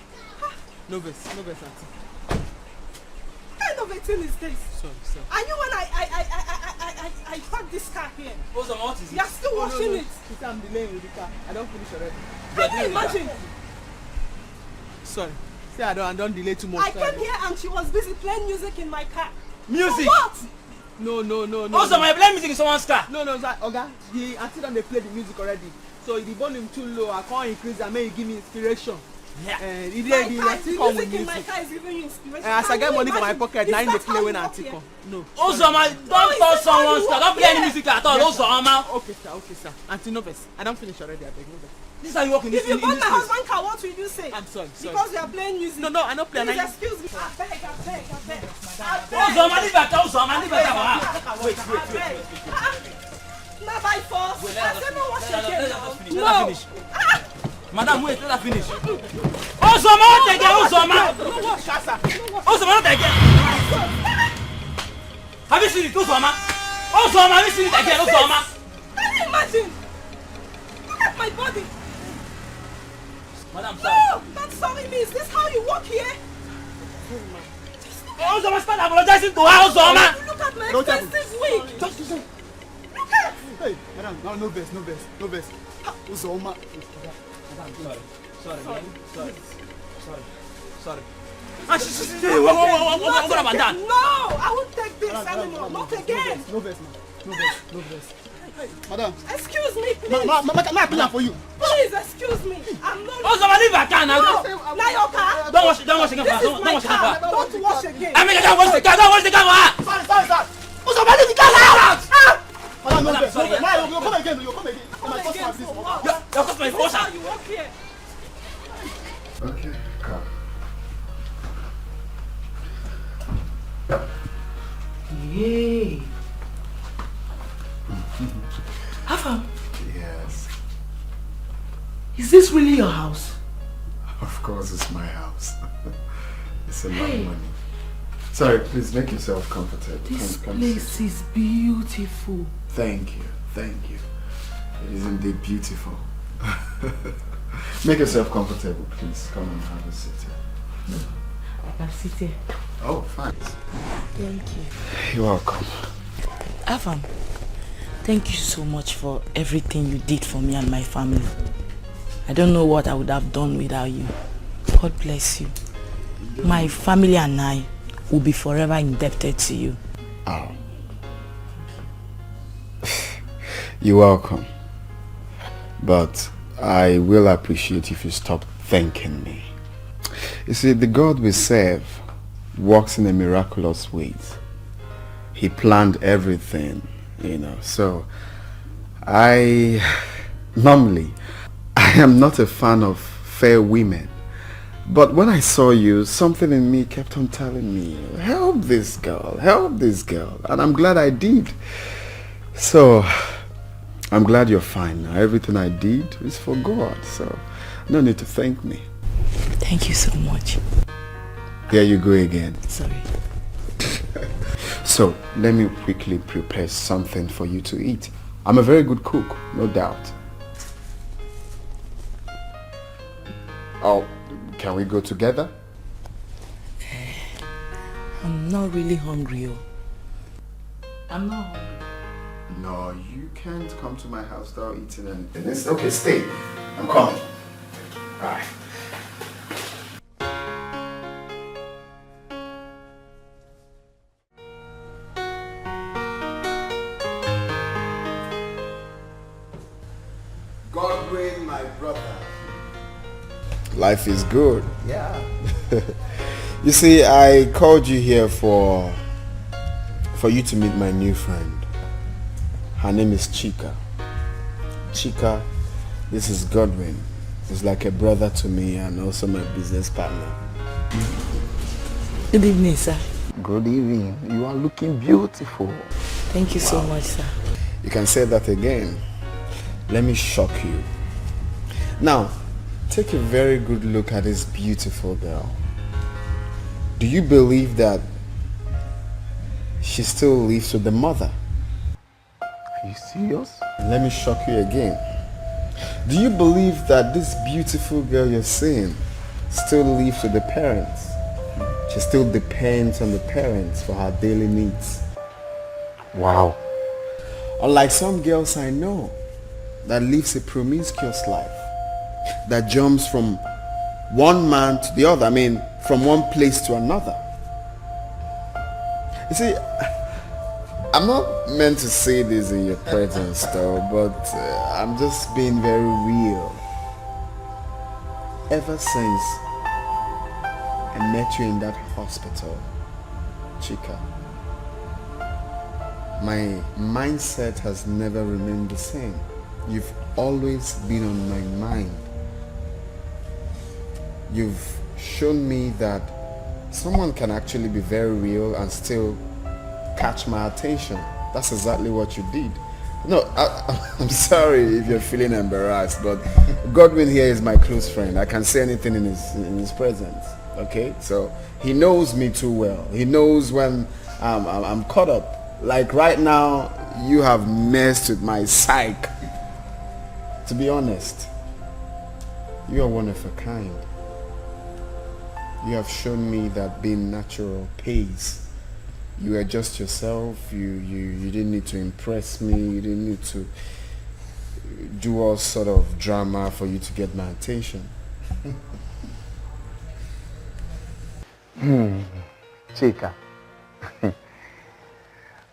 No vex, no vex, auntie. What kind of a thing is this? Sorry, sorry. Are you when I I I I I I I I parked this car here? Oh, so what is it? You are still washing it. Sister, I'm delaying with the car. I don't finish already. Can you imagine? Sorry. See, I don't I don't delay too much. I came here and she was busy playing music in my car. Music. For what? No, no, no, no. Also, my play music in someone's car. No, no, sir. Oga, the auntie don dey play the music already. So the volume too low. I can't increase am. Make you give me inspiration. Yeah. Eh, e dey the auntie come with music. My car is giving you inspiration. Eh, as I get money for my pocket, na im dey play when auntie come. No. Uzoma, don't touch someone's car. Don't play any music at all. Uzoma. Okay, sir. Okay, sir. Auntie, no vex. I don finish already. Abeg, no vex. This is how you work in this. If you burn my husband car, what will you say? I'm sorry, sorry. Because we are playing music. No, no, I no play. Please excuse me. Abeg, abeg, abeg. Uzoma, leave that. Uzoma, leave that. Wait, wait, wait, wait. Na by force. I say no wash again now. Let her finish. Madam, wait, let her finish. Uzoma, what again? Uzoma. No wash, sir. Uzoma, what again? Have you seen it, Uzoma? Uzoma, have you seen it again, Uzoma? Can you imagine? Look at my body. Madam, sorry. No, not sorry me. Is this how you walk here? Uzoma, start apologizing to her, Uzoma. Look at my expensive wig. Just listen. Look at. Hey, madam, no, no vex, no vex, no vex. Uzoma. Sorry. Sorry, man. Sorry. Sorry. Sorry. Ah, sh- sh- sh- what, what, what, what, what, what about that? No, I won't take this anymore. Not again. No vex, man. No vex, no vex. Madam, Excuse me, ma, please. ma, ma, ma, ma, I put am for you. Please, excuse me. I'm not. Oh, so I leave my car now. No, now your car. Don't wash, don't wash again, This don't is wash, my don't wash again. car. For her. Don't wash again. I mean, I don't wash the car, don't wash the car for her. Sorry, sorry, sorry. Uzoma, leave the car now. Ah! Madam, no Madam, vex, no sorry, vex. yeah. Now you come again, you come again. You Come might again customer this. for what? Your, your customer is This water. how you work here? Okay, come. Yay. Afam, Yes, is this really your house? of course it's my house. It's a lot Hey. of money. Sorry, please make yourself comfortable. This Come, come place sit. Is beautiful. Thank you, thank you. It is indeed beautiful. Make yourself comfortable, please. Come and have a seat here. I can sit here. Oh, fine. Thank you. You're welcome. Afam, thank you so much for everything you did for me and my family. I don't know what I would have done without you. God bless you. My family and I will be forever indebted to you. Oh. You're welcome. But I will appreciate if you stop thanking me. You see, the God we serve works in a miraculous way. He planned everything, you know. So, I normally, I am not a fan of fair women. But when I saw you, something in me kept on telling me, "Help this girl, help this girl." And I'm glad I did. So, I'm glad you're fine now. Everything I did is for God, so no need to thank me. Thank you so much. There you go again. Sorry. So, let me quickly prepare something for you to eat. I'm a very good cook, no doubt. Oh, can we go together? I'm not really hungry. Oh. I'm not hungry. No, you can't come to my house without eating anything. It's okay, stay. I'm coming. All right. Godwin, my brother. Life is good. Yeah. You see, I called you here for for you to meet my new friend. Her name is Chika. Chika, this is Godwin. He's like a brother to me and also my business partner. Good evening, sir. Good evening. You are looking beautiful. Thank you so much, sir. You can say that again. Let me shock you. Now, take a very good look at this beautiful girl. Do you believe that she still lives with the mother? Are you serious? Let me shock you again. Do you believe that this beautiful girl you're seeing still lives with the parents? She still depends on the parents for her daily needs. Wow. Unlike some girls I know that lives a promiscuous life, that jumps from one man to the other, I mean, from one place to another. You see, I'm not meant to say this in your presence, though, but uh, I'm just being very real. Ever since I met you in that hospital, Chika, my mindset has never remained the same. You've always been on my mind. You've shown me that someone can actually be very real and still catch my attention. That's exactly what you did. No, I, I'm sorry if you're feeling embarrassed, but Godwin here is my close friend. I can say anything in his in his presence. Okay, so he knows me too well. He knows when um, I'm, I'm caught up. Like right now, you have messed with my psyche. To be honest, you are one of a kind. You have shown me that being natural pays. You were just yourself. You, you, you didn't need to impress me. You didn't need to. Do all sort of drama for you to get my attention. Hmm. Chika,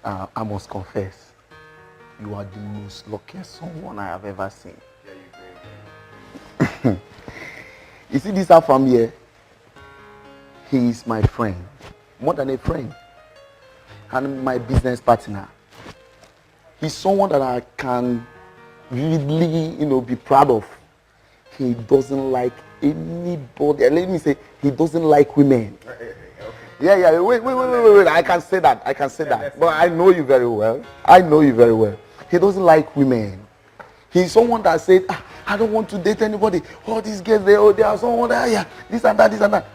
uh, I must confess, you are the most luckiest someone I have ever seen. You see this Afam here? He is my friend, more than a friend, and my business partner. He's someone that I can really, you know, be proud of. He doesn't like anybody. Let me say, he doesn't like women. Yeah, yeah, wait, wait, wait, wait, wait, wait. I can say that. I can say that. But I know you very well. I know you very well. He doesn't like women. He's someone that said, "Ah, I don't want to date anybody. All these girls, they, oh, they are someone that, yeah, this and that, this and that."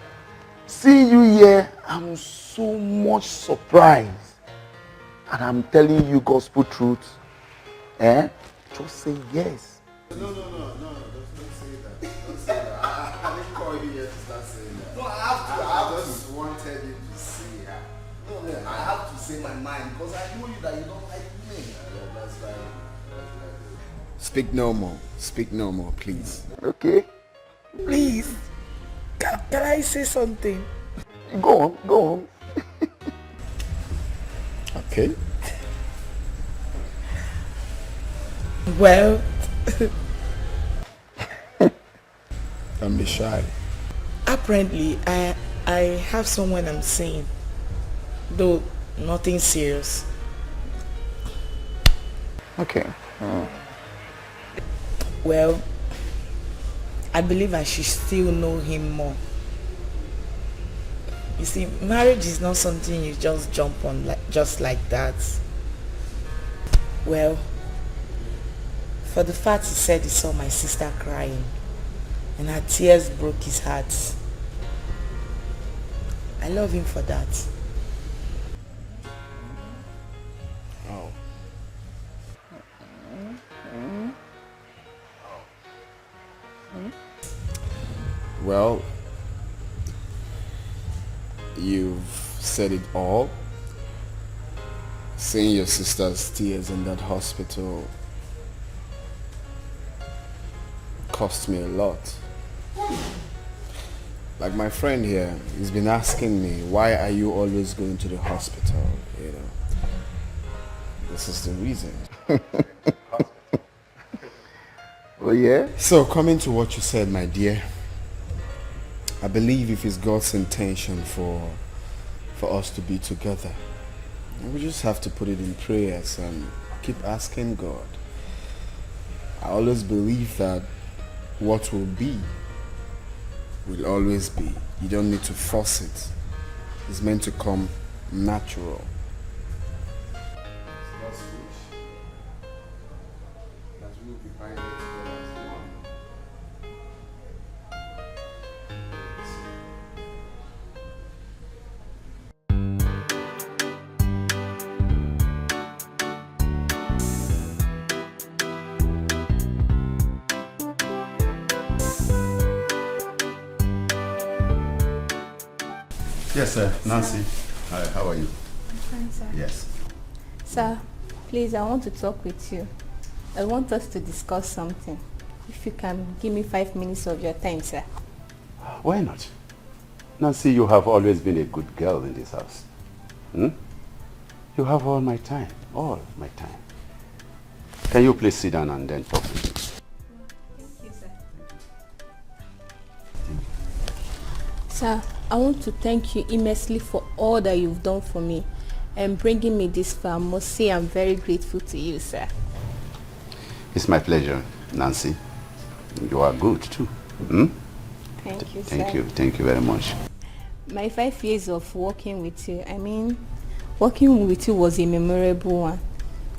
See you here, I'm so much surprised. And I'm telling you gospel truth. Eh? Just say yes. No, no, no, no, don't, don't say that. Don't say that. I, I, I didn't call you here to start saying that. No, I have to. I, I have just to. Wanted you to say that. No, no, I have to say my mind because I know you that you don't like me. Yeah, that's right. That's right. Speak no more. Speak no more, please. Okay. Please, can, can I say something? Go on, go on. Okay. Well, Don't be shy. Apparently, I I have someone I'm seeing, though nothing serious. Okay. Mm. Well, I believe I should still know him more. You see, marriage is not something you just jump on like, just like that. Well, for the fact he said he saw my sister crying and her tears broke his heart. I love him for that. Oh. Well, you've said it all. Seeing your sister's tears in that hospital cost me a lot. Like my friend here, he's been asking me, "Why are you always going to the hospital?" You know, this is the reason. Oh, yeah? So, coming to what you said, my dear, I believe if it's God's intention for for us to be together, we just have to put it in prayers and keep asking God. I always believe that what will be will always be. You don't need to force it. It's meant to come natural. It's God's wish that we will be binded together as one. Yes, sir. Nancy. Hi, how are you? I'm fine, sir. Yes. Sir, please, I want to talk with you. I want us to discuss something. If you can give me five minutes of your time, sir. Why not? Nancy, you have always been a good girl in this house. Hmm? You have all my time, all my time. Can you please sit down and then talk with me? Thank you, sir. Sir, I want to thank you immensely for all that you've done for me and bringing me this far. I must say I'm very grateful to you, sir. It's my pleasure, Nancy. You are good too. Hmm? Thank you, Thank sir. you. Thank you very much. My five years of working with you, I mean, working with you was a memorable one.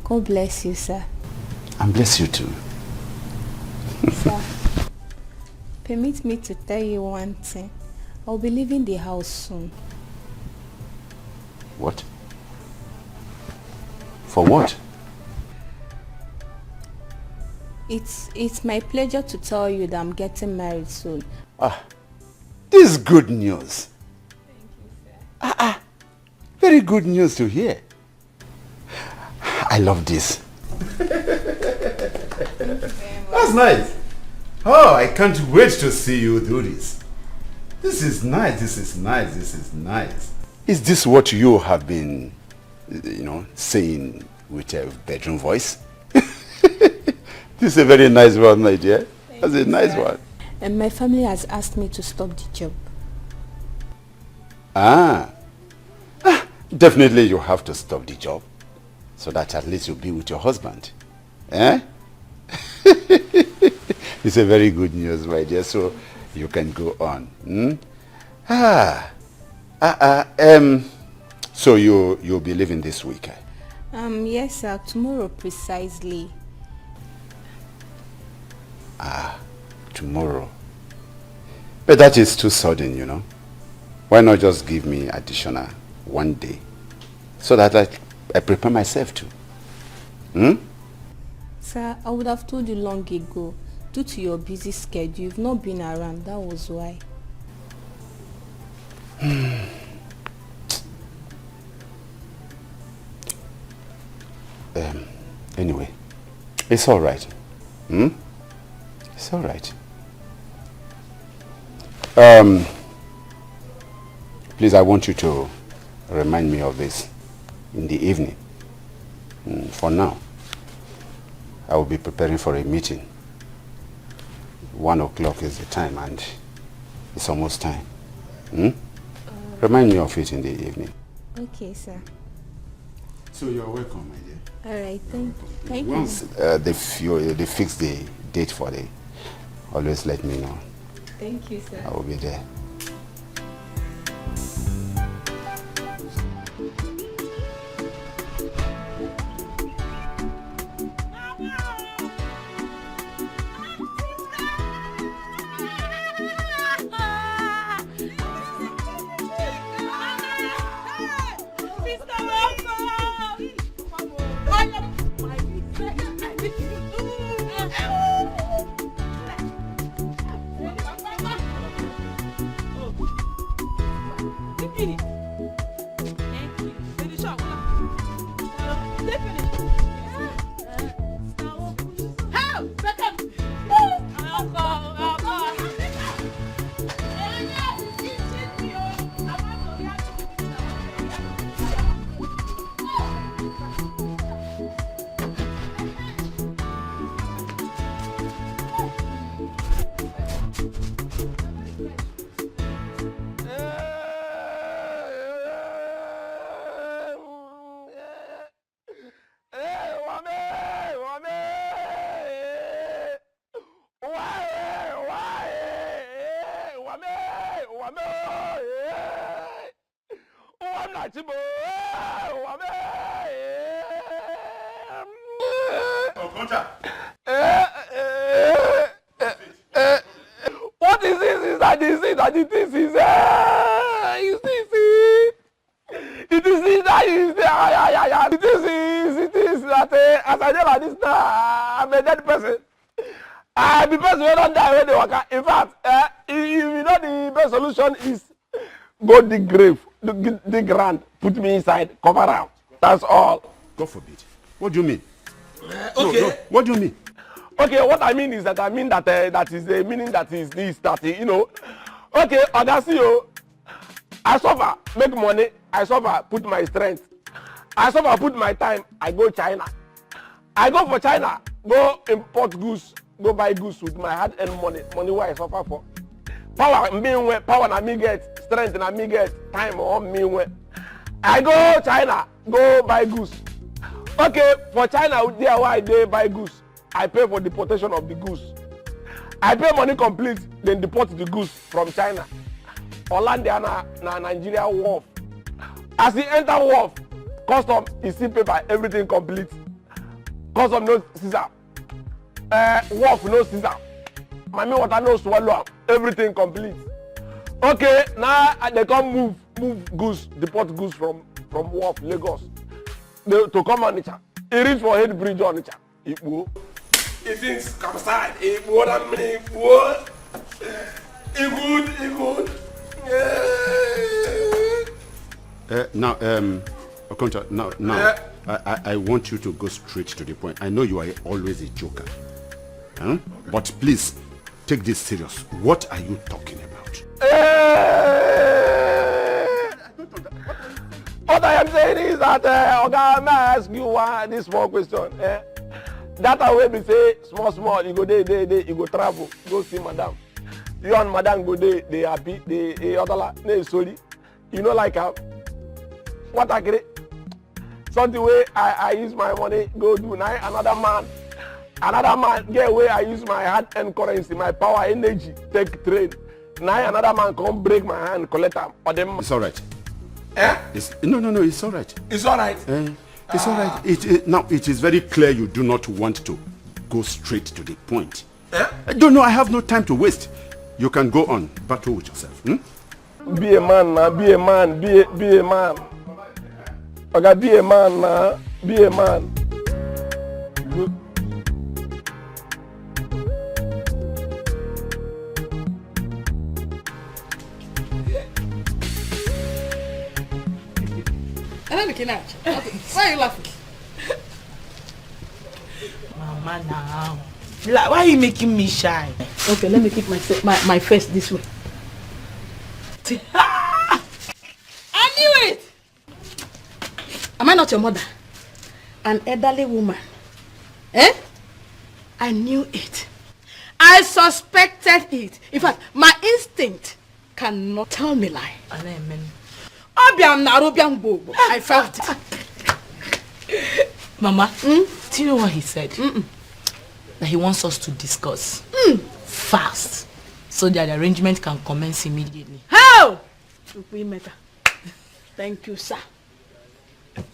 God bless you, sir. And bless you too. Sir, permit me to tell you one thing. I'll be leaving the house soon. What? For what? It's it's my pleasure to tell you that I'm getting married soon. Ah, this is good news. Ah, ah, very good news to hear. I love this. That's nice. Oh, I can't wait to see you do this. This is nice, this is nice, this is nice. Is this what you have been, you know, saying with a bedroom voice? This is a very nice one, my dear. That's a nice one. And my family has asked me to stop the job. Ah. Ah, definitely you have to stop the job so that at least you'll be with your husband. Eh? It's a very good news, my dear. So you can go on. Hmm? Ah, ah, ah, um, so you you'll be leaving this week? Eh? Um, yes, sir. Tomorrow precisely. Ah, tomorrow. But that is too sudden, you know. Why not just give me additional one day so that I, I prepare myself too? Hmm? Sir, I would have told you long ago. Due to your busy schedule, you've not been around. That was why. Um, anyway, it's all right. Hmm? It's all right. Um, please, I want you to remind me of this in the evening. Mm, for now, I will be preparing for a meeting. One o'clock is the time, and it's almost time. Hmm? Remind me of it in the evening. Okay, sir. So you're welcome, my dear. All right, thank, thank you. Once uh, they, f- you, they fix the date for the, always let me know. Thank you, sir. I will be there. What is this? Is that this? Is that the thing? Is eh, is this it? It is it that is the ah, yeah, yeah, yeah. It is it is that eh, as I dey like this now, I'm a dead person. I be person wey don die wey dey waka. In fact, eh, if you know the best solution is go dig grave, dig, dig ground, put me inside, cover am. That's all. God forbid. What do you mean? Uh, okay. No, no. What do you mean? Okay, what I mean is that I mean that uh, that is the meaning that is this that you know. Okay, Oga C E O, I suffer, make money. I suffer, put my strength. I suffer, put my time. I go China. I go for China, go import goods, go buy goods with my hard-earned money, money wey I suffer for. Power me wey, power na me get, strength na me get, time on me wey. I go China, go buy goods. Okay, for China there wey I dey buy goods, I pay for deportation of the goods. I pay money complete, then deport the goods from China. Olandia na, na Nigeria wharf. As he enter wharf, custom, he see paper, everything complete. Custom no seize am. Uh, wharf no seize am. Mami water no swallow am. Everything complete. Okay, now I dey come move, move goods, deport goods from from wharf Lagos. They, to come Onitsha. E reach for head bridge Onitsha. Ikpuo. It is capside. Ikpuo that many Ikpuo. E good, e good. Uh, now, um, Okoncha, now, now, I, I, I want you to go straight to the point. I know you are always a joker. Huh? But please, take this serious. What are you talking about? Eh, what I am saying is that, uh, Oga, may I ask you one this small question? Eh? That way we say small, small, you go dey, dey, dey, you go travel, go see madam. You and madam go dey, dey happy, dey, dey other, dey sorry. You know, like, uh, what I agree? Something wey I, I use my money go do, na another man, another man get wey I use my hard-earned currency, my power, energy, take train. Na another man come break my hand, collect am. Or dem. It's all right. Eh? It's, no, no, no, it's all right. It's all right. Eh, it's all right. It, it, now, it is very clear you do not want to go straight to the point. Eh? No, no, I have no time to waste. You can go on. Battle with yourself. Hmm? Be a man now, be a man, be a, be a man. Oga, be a man now, be a man. I don't looking at you. Okay. Why are you laughing? Mama now. Like, why are you making me shy? Okay, let me keep my, my, my face this way. I knew it! Am I not your mother? An elderly woman. Eh? I knew it. I suspected it. In fact, my instinct cannot tell me lie. Amen. Obiam na Arubiam Bobo. I felt it. Mama, do you know what he said? That he wants us to discuss fast so that the arrangement can commence immediately. How? Chukwuemeka. Thank you, sir.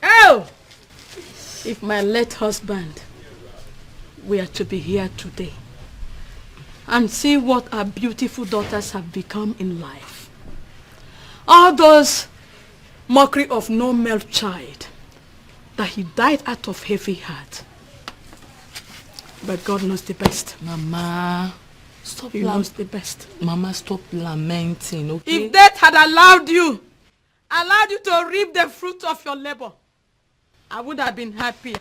Oh! If my late husband were to be here today and see what our beautiful daughters have become in life, all those mockery of no male child that he died out of heavy heart. But God knows the best. Mama, stop. He knows the best. Mama, stop lamenting, okay? If death had allowed you, allowed you to reap the fruit of your labor, I would have been happy.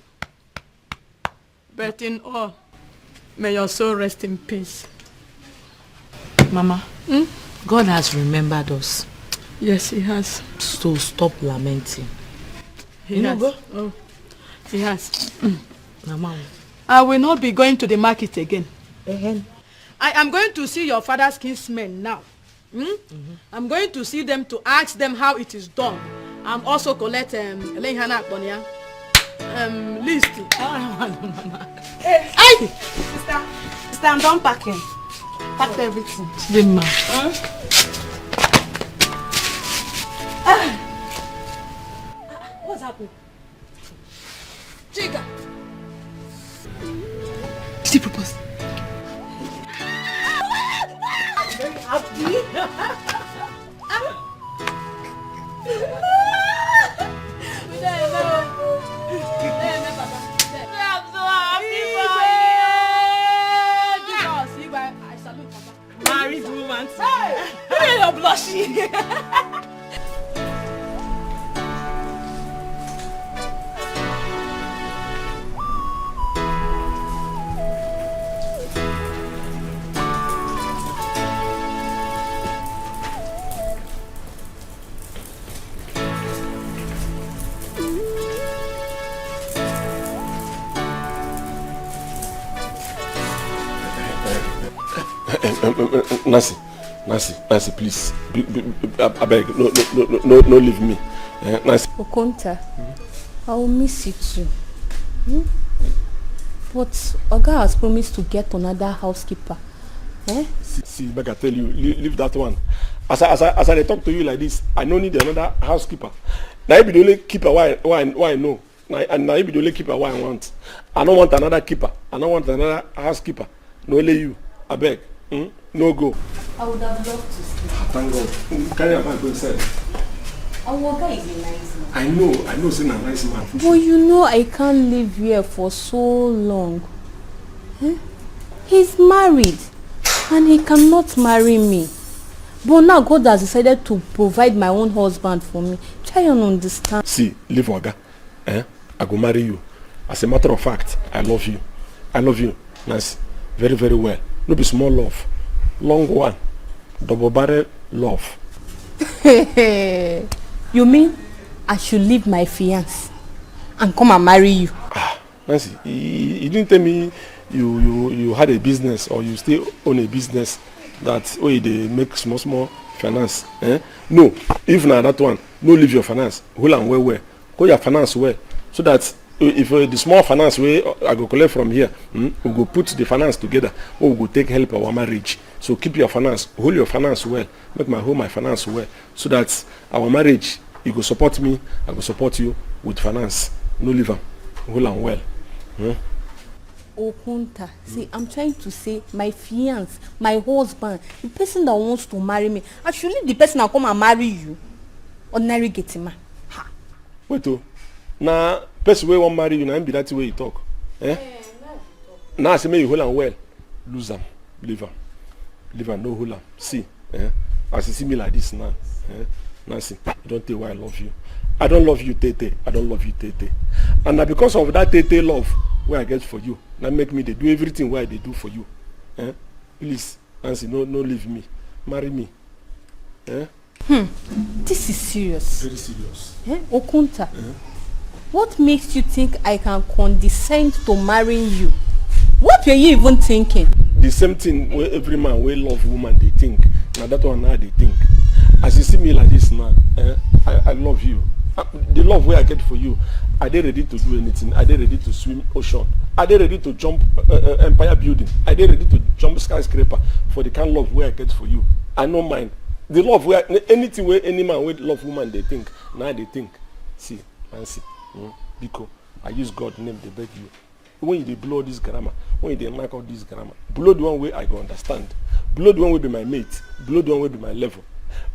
But in all, may your soul rest in peace. Mama, hmm? God has remembered us. Yes, He has. So stop lamenting. He you has. Know, go. Oh, He has. Mama. I will not be going to the market again. Uh-huh. I am going to see your father's kinsmen now. Hmm? Mm-hmm. I'm going to see them to ask them how it is done. I'm also collect um, um list. Hey, hey, sister, sister, I'm done packing. Packed everything. The man. Huh? Ah. What's happening? Chica! Did he propose? I'm very happy. I'm so happy for you. Jesus, I salute Papa. Married woman. Hey! You're blushing. Nancy, Nancy, Nancy, please. Be, be, be, I beg, no, no, no, no, no, no leave me. Eh, Nancy. Okonta, I will miss you too. Hmm? But Oga has promised to get another housekeeper. Eh? See, see, make I tell you, leave, leave that one. As I, as I, as I talk to you like this, I no need another housekeeper. Now you be the only keeper why, why, why I know. Now, and now you be the only keeper why I want. I don't want another keeper. I don't want another housekeeper. No, only you. I beg. Hmm? No go. I would have loved to stay. Thank God. Carry your bag go inside. Our guy is a nice man. I know. I know. Say na nice man. But you know, I can't live here for so long. Eh? He's married, and he cannot marry me. But now God has decided to provide my own husband for me. Try and understand. See, leave Oga. Eh? I go marry you. As a matter of fact, I love you. I love you, Nancy. very, very well. No be small love. Long one. Double barrel love. You mean I should leave my fiance and come and marry you? Nancy, you, you didn't tell me you, you, you had a business or you still own a business that way they make small, small finance. Eh? No, if na that one, no leave your finance. Hold on well, well. Hold your finance well. So that if uh, the small finance way I go collect from here, hmm, we go put the finance together. We go take help our marriage. So keep your finance, hold your finance well. Make my hold my finance well, so that our marriage, you go support me, I go support you with finance. No leave am, hold am well. Hmm? Okunta, see, I'm trying to say my fiance, my husband, the person that wants to marry me, I should leave the person and come and marry you. Ordinary getting man. Ha. Wait o, na person wey wan marry you na him be that way you talk. Eh? Now I say make you hold am well, lose am, leave am, leave am, no hold am. See, eh? As you see me like this now, eh? Nancy, you don't tell why I love you. I don't love you, Tete. I don't love you, Tete. And na because of that Tete love wey I get for you, na make me dey do everything wey I dey do for you. Eh? Please, Nancy, no, no leave me. Marry me. Eh? This is serious. Very serious. Eh? Okunta, what makes you think I can condescend to marrying you? What were you even thinking? The same thing wey every man wey love woman dey think. Na that one now dey think. As you see me like this now, eh, I, I love you. Uh, the love wey I get for you, I dey ready to do anything. I dey ready to swim ocean. I dey ready to jump uh, uh, empire building. I dey ready to jump skyscraper for the kind love wey I get for you. I no mind. The love wey I, anything wey any man wey love woman dey think, na I dey think. See, Nancy, mm, biko, I use God name dey beg you. When you dey blow all this grammar, when you dey knack all this grammar, blow the one wey I go understand. Blow the one wey be my mate. Blow the one wey be my level.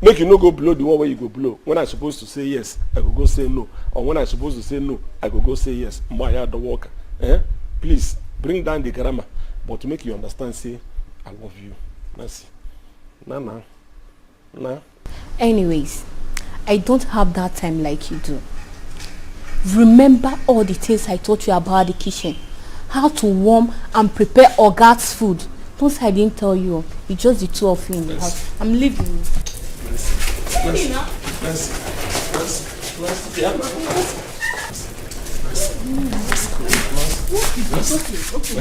Make you no go blow the one wey you go blow. When I suppose to say yes, I go go say no. Or when I suppose to say no, I go go say yes. Maya the worker. Eh? Please, bring down the grammar. But make you understand, say, I love you. Nancy. Na, na. Na. Anyways, I don't have that time like you do. Remember all the things I taught you about the kitchen, how to warm and prepare Oga's food. Don't say I didn't tell you. It's just the two of you in the house. I'm leaving. Leave me now. Okay, okay, okay,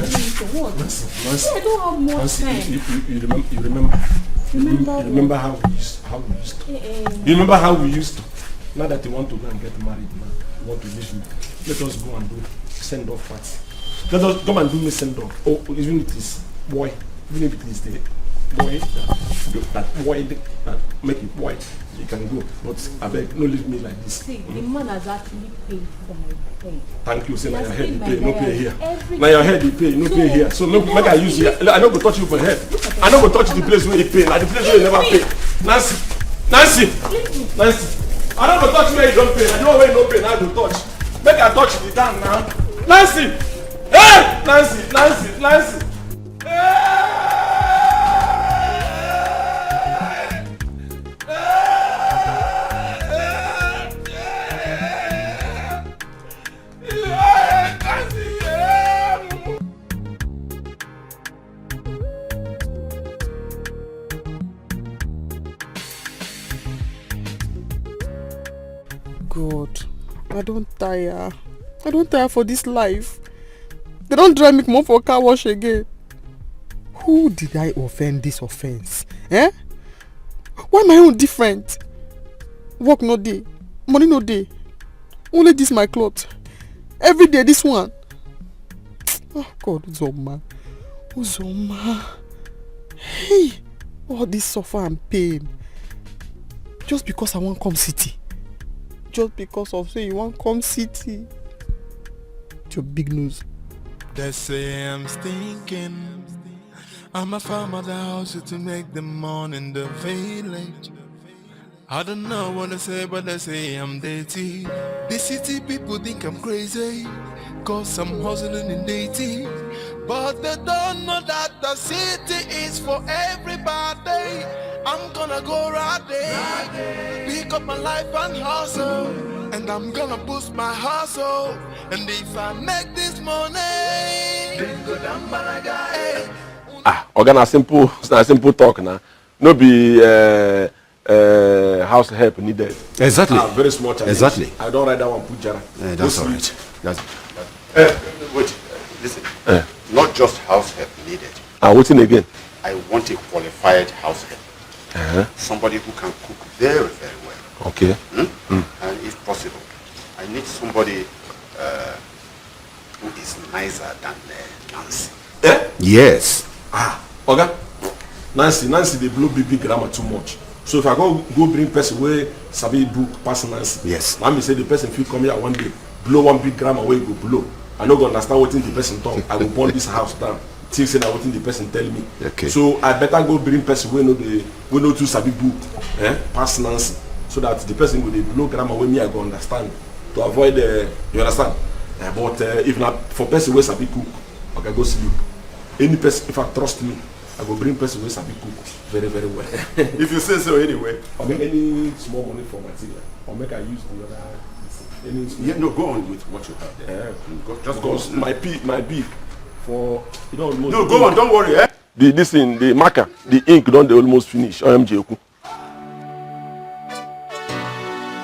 what? I don't have more time. You, you, you remember, you remember, remember, you remember how we used, how we used to. Eh, eh. You remember how we used to. Now that you want to go and get married, now you want to leave me. Let us go and do send off party. Let us come and do me send off. Oh, even if it is boy, even if it is the boy that, that boy that make it boy, you can go. But I beg, no leave me like this. See, the man has actually paid for my pain. Thank you. Say na your head dey pay, no pay here. Na your head dey pay, no pay here. So make, make I use here. I no go touch you for head. I no go touch the place where you pay. Na the place where you never pay. Nancy, Nancy, Nancy. I no go touch where you don't pay. I know where you don't pay. Now I go touch. Make I touch the down now. Nancy, hey, Nancy, Nancy, Nancy. God, I don tire. I don tire for this life. They don drive me comot for car wash again. Who did I offend this offense? Eh? Why my own different? Work no dey, money no dey. Only this my cloth. Every day this one. Oh God, Uzoma. Uzoma. Hey, all this suffer and pain. Just because I wan come city. Just because of say you wan come city. Your big nose. They say I'm stinking. I'm a farmer that hustle to make the money in the village. I don't know what they say, but they say I'm dirty. The city people think I'm crazy, cause I'm hustling in dirty. But they don't know that the city is for everybody. I'm gonna go right there, pick up my life and hustle. And I'm gonna boost my hustle. And if I make this money, then go down, my guy. Hey. Oga, na simple, na simple talk na. No be uh, uh, house help needed. Exactly. Ah, very small challenge. Exactly. I don't write that one, put Jara. Yeah, that's all right. That's uh, wait, listen. Uh. Not just house help needed. Ah, what's in again? I want a qualified house help. Uh-huh. Somebody who can cook very, very well. Okay. Hmm? Mm. And if possible, I need somebody uh, who is nicer than uh, Nancy. Eh? Yes. Ah, Oga, Nancy, Nancy, they blow big, big grammar too much. So if I go go bring person wey sabi book pass Nancy, yes, let me say the person fit come here one day, blow one big grammar wey go blow. I no go understand wetin the person talk. I go burn this house down. Think say na wetin the person tell me. Okay. So I better go bring person wey no dey wey no too sabi book, eh, pass Nancy, so that the person go dey blow grammar wey me I go understand to avoid, uh, you understand. Uh, but uh, if na for person wey sabi cook, okay, go sleep. Any person, if I trust me, I go bring person wey sabi cook very very well. If you say so, anyway. Or make any small money for material, or make I use the other. Any small. Yeah, no, go on with what you have there. Yeah. Go, just go on. My pee, my pee. For you don't almost. No, go on. Don't worry. Eh? The this thing, the marker, the ink don dey almost finish. O M G Eku.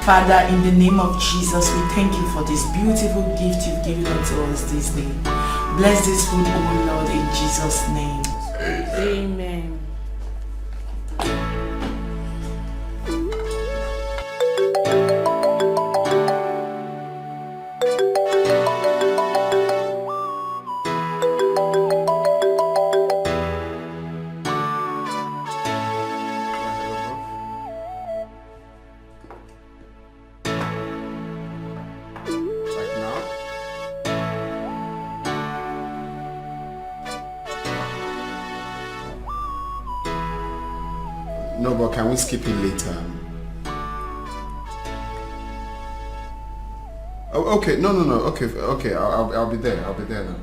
Father, in the name of Jesus, we thank you for this beautiful gift you've given unto us this day. Bless this food, O Lord, in Jesus' name. Amen. No, but can we skip it later? Oh, okay. No, no, no. Okay, okay. I'll, I'll, I'll be there. I'll be there now.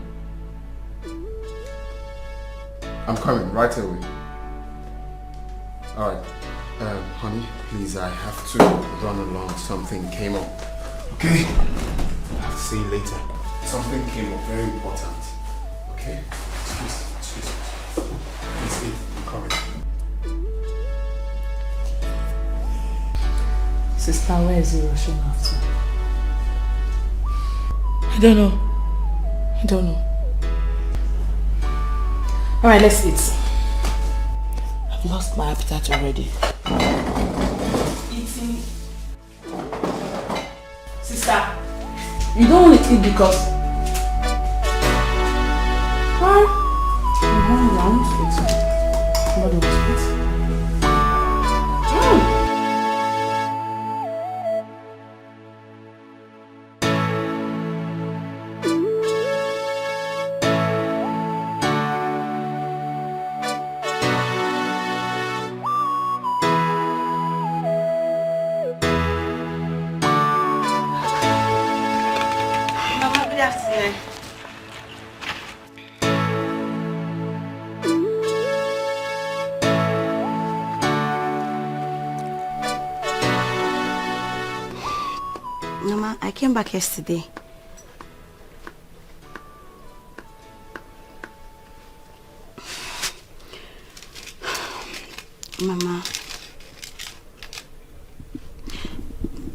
I'm coming right away. All right. Um, honey, please, I have to run along. Something came up. Okay? I'll see you later. Something came up, very important. Okay? Excuse, excuse me. Please, I'm coming. Sister, where is he rushing after? I don't know. I don't know. Alright, let's eat. I've lost my appetite already. Eating. Sister, you don't want to eat because. Huh? You want round? Somebody wants to eat. Mama, I came back yesterday. Mama.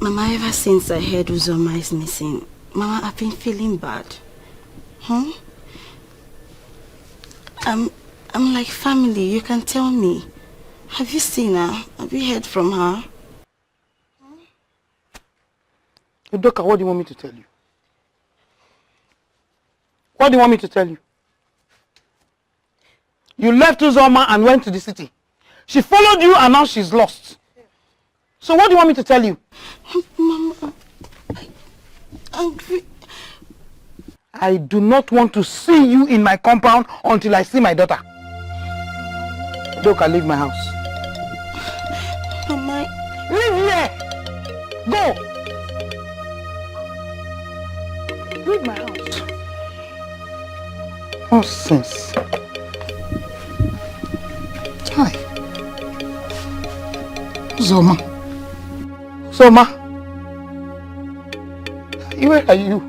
Mama, ever since I heard Uzoma is missing, Mama, I've been feeling bad. Hmm? I'm, I'm like family, you can tell me. Have you seen her? Have you heard from her? Udoka, what do you want me to tell you? What do you want me to tell you? You left Uzoma and went to the city. She followed you and now she's lost. So what do you want me to tell you? Mama, I, I, I do not want to see you in my compound until I see my daughter. Udoka, leave my house. Mama. Leave here! Go! Leave my house. Nonsense. Hi. Uzoma. Uzoma. Where are you?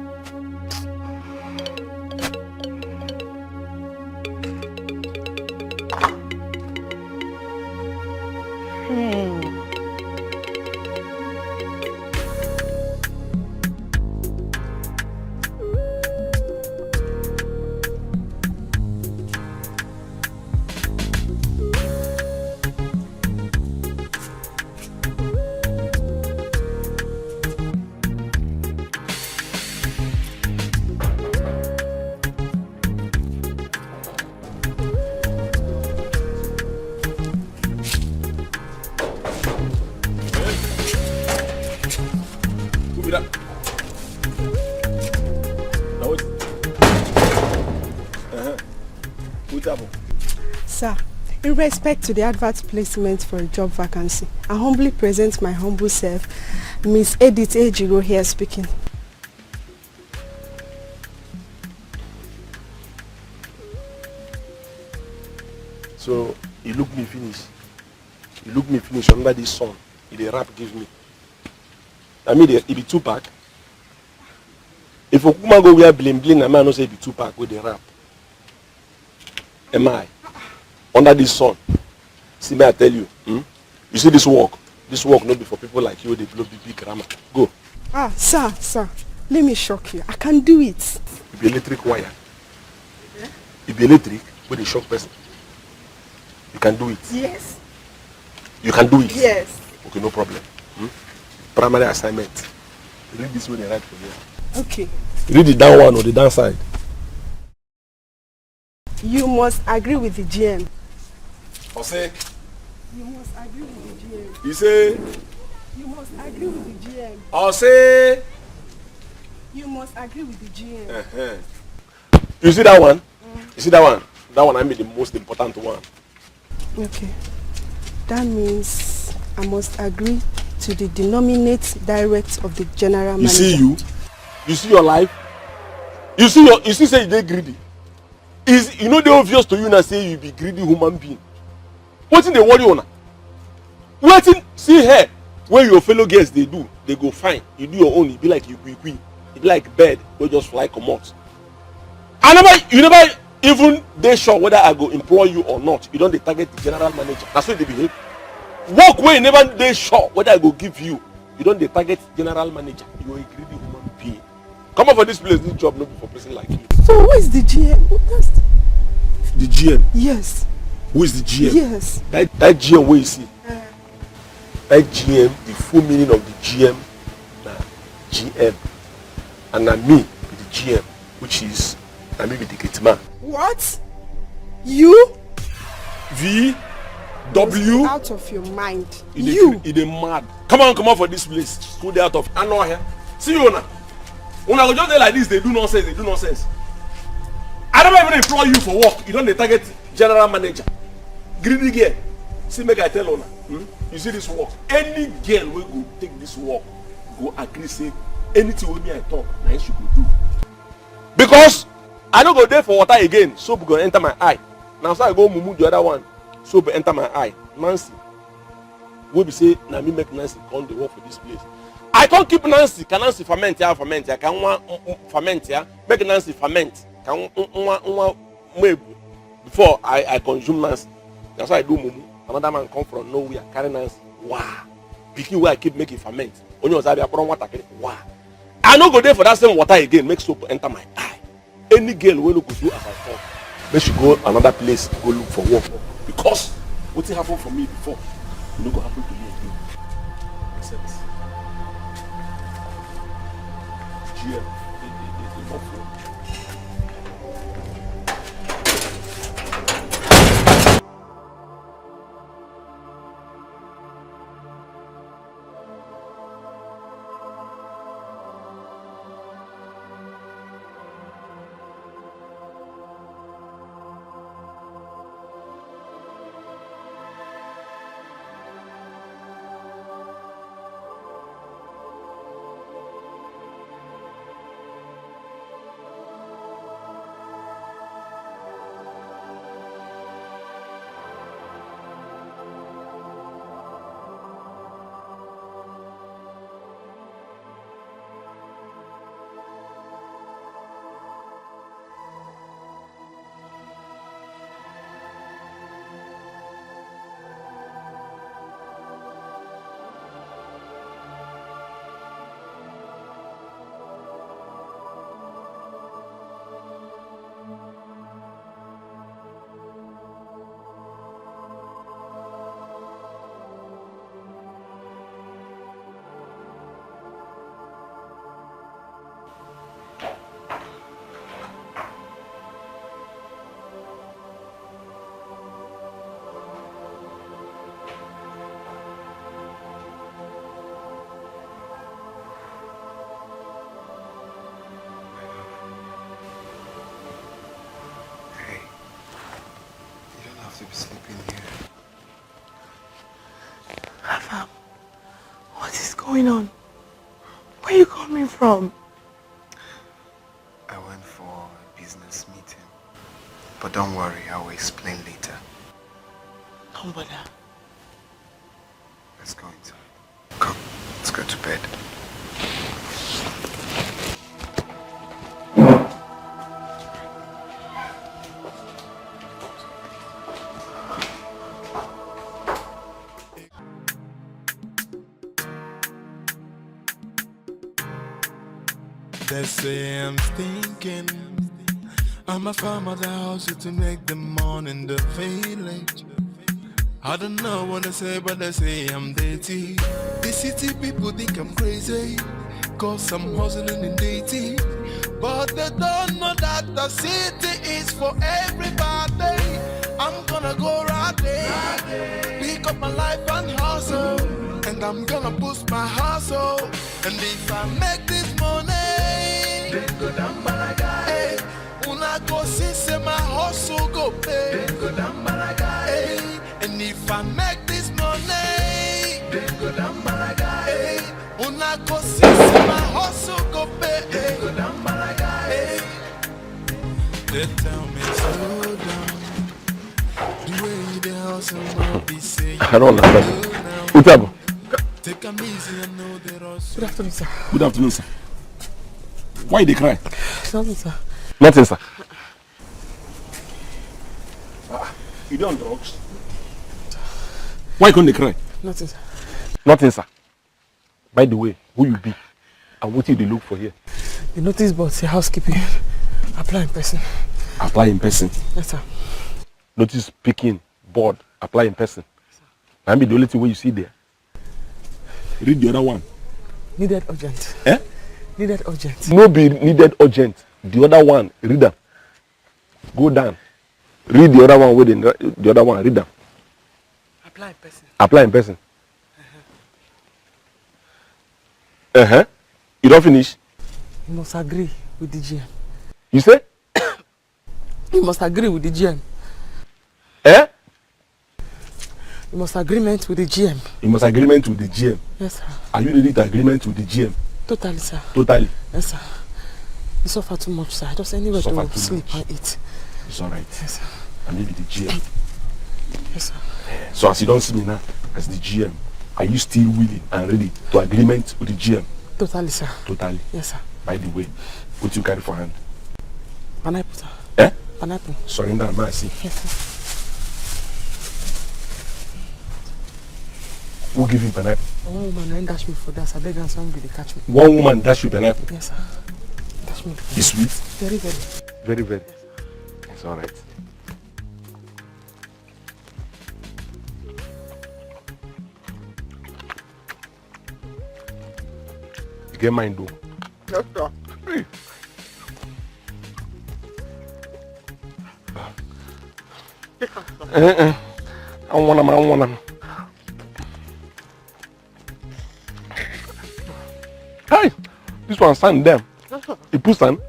Sir, in respect to the advert placement for a job vacancy, I humbly present my humble self, Miss Edith Ejiro here speaking. So, you look me finish. You look me finish under this sun. You dey rap give me. I mean, e be Tupac. If Okuma go wear bling bling, na me I know say e be Tupac wey dey rap. Am I? Under this sun. See me, I tell you. Hmm? You see this work? This work no be for people like you wey dey blow big big grammar. Go. Ah, sir, sir, let me shock you. I can do it. You be electric wire. You be electric wey dey shock person. You can do it. Yes. You can do it. Yes. Okay, no problem. Hmm? Primary assignment. Read this wey dey write for there. Okay. Read the down one or the downside. You must agree with the G M. Ose, You must agree with the G M. you say, You must agree with the G M. Ose. You must agree with the G M. Uh-huh. You see that one? You see that one? That one I mean the most important one. Okay. That means I must agree to the denominate direct of the general You manager. See you, you see your life, you see your, you see say you dey greedy. Is you know dey obvious to you now say you be greedy human being. Wetin dey worry una? Wetin see here wey your fellow girls dey do, dey go fine. You do your own, e be like you quick quick, e be like bird wey just fly comot. I never, you never even dey sure whether I go employ you or not. You don dey target the general manager. Na so you dey behave. Work wey you never dey sure whether I go give you, you don dey target general manager. You are a greedy human being. Come out for this place. This job no be for person like you. So who is the G M? Who- that's the- The G M. Yes. Who is the G M? Yes. That, that G M wey you see. That G M, the full meaning of the G M na G M. And na me be the G M, which is na me be the gate man. What? You? V W. Out of your mind. You dey You. cra- you dey mad. Come on, come out for this place. Who dey out of Anohia? See you now. Una go just dey like this, dey do nonsense, dey do nonsense. I never even employ you for work. You don dey target general manager. Greedy girl. See, make I tell una. Hmm? You see this work. Any girl wey go take this work go agree say anything wey me I talk, na him she go do. Because I no go dey for water again, soap go enter my eye. Na so I go mumu the other one, soap enter my eye. Nancy, wey be say na me make Nancy come dey work for this place. I come keep Nancy, can Nancy ferment ya, ferment ya, can nwa mm, mm, ferment ya, make Nancy ferment, can nwa nwa nwa mebu. Before I I consume Nancy, that's why I do mumu. Another man come from nowhere, carry Nancy. Wow, pikin wey I keep make e ferment. Onye ọzọ abịa kpọrọ nwatakịrị. Wow, I no go dey for that same water again, make soap enter my eye. Any girl wey no go do as I talk, make she go another place go look for work. Because wetin happen for me before, e no go happen to me again. Accept. G M, e- e- e- e no flow. sleeping here. Afam, what is going on? Where are you coming from? I went for a business meeting. But don't worry, I will explain later. Don't bother. Let's go inside. Come, let's go to bed. They say I'm stinking. I'm a farmer that hustle to make the money in the village. I don't know what they say, but they say I'm dirty. The city people think I'm crazy, cause I'm hustling in dirty. But they don't know that the city is for everybody. I'm gonna go right there, pick up my life and hustle. And I'm gonna boost my hustle. And if I make this money, then go down balaga. Hey, una go see say my hustle go pay. Then go down balaga. Hey, and if I make this money, then go down balaga. Hey, una go see say my hustle go pay. Then go down balaga. Hey. They tell me slow down. The way you dey hustle, no be say you I don't understand. Slow down. What's up? Take am easy and know the rush. Good afternoon, sir. Good afternoon, sir. Why you dey cry? Nothing, sir. Nothing, sir. You dey on drugs? Why you come dey cry? Nothing, sir. Nothing, sir. By the way, who you be? And what you dey look for here? You notice, but say housekeeping. Apply in person. Apply in person. Yes, sir. Notice picking board. Apply in person. I mean, the only thing wey you see there. Read the other one. Needed urgent. Eh? Needed urgent. No be needed urgent. The other one, read am. Go down. Read the other one wey dey the other one, read am. Apply in person. Apply in person. Uh-huh. You don finish? You must agree with the G M. You say? You must agree with the G M. Eh? You must agreement with the G M. You must agreement with the G M. Yes, sir. Are you ready to agreement with the G M? Totally, sir. Totally. Yes, sir. You suffer too much, sir. Just anywhere Suffer to too sleep much. And eat. It's all right. Yes, sir. I may be the G M. Yes, sir. So as you don see me now, as the G M, are you still willing and ready to agreement with the G M? Totally, sir. Totally. Yes, sir. By the way, what you carry for hand? Pineapple, sir. Eh? Pineapple. Surrender and mercy. Yes, sir. Who give you pineapple? One woman na dash me for that. I beg and some dey catch me. One woman dash you pineapple. Yes, sir. Dash me. It's sweet. Very, very. Very, very. It's all right. You get mind though. Yes, sir. Hey. Take am, sir. Eh, eh. I want am, I want am. Hey, this one stand them. Yes, sir. He put sand.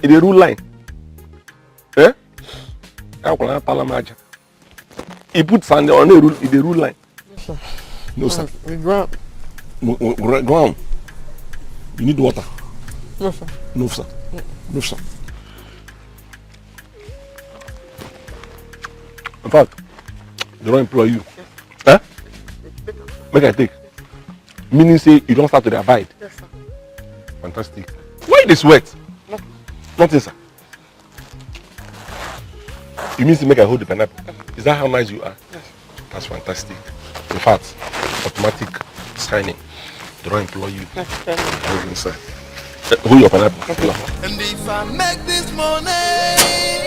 He dey rule line. Eh? How can I tell him? He put sand on the rule. He dey rule line. Yes, sir. No, sir. We grab. Go, go, go, go on. You need water. No, sir. No, sir. No, sir. In fact, they don't employ you. Eh? Make I take. Meaning say you don't start to dey abide. Yes, sir. Fantastic. Why you dey sweat? Nothing, sir. You mean to make I hold the pineapple? Is that how nice you are? That's fantastic. In fact, automatic signing. They don't employ you. Go inside. Eh, hold your pineapple. And if I make this money,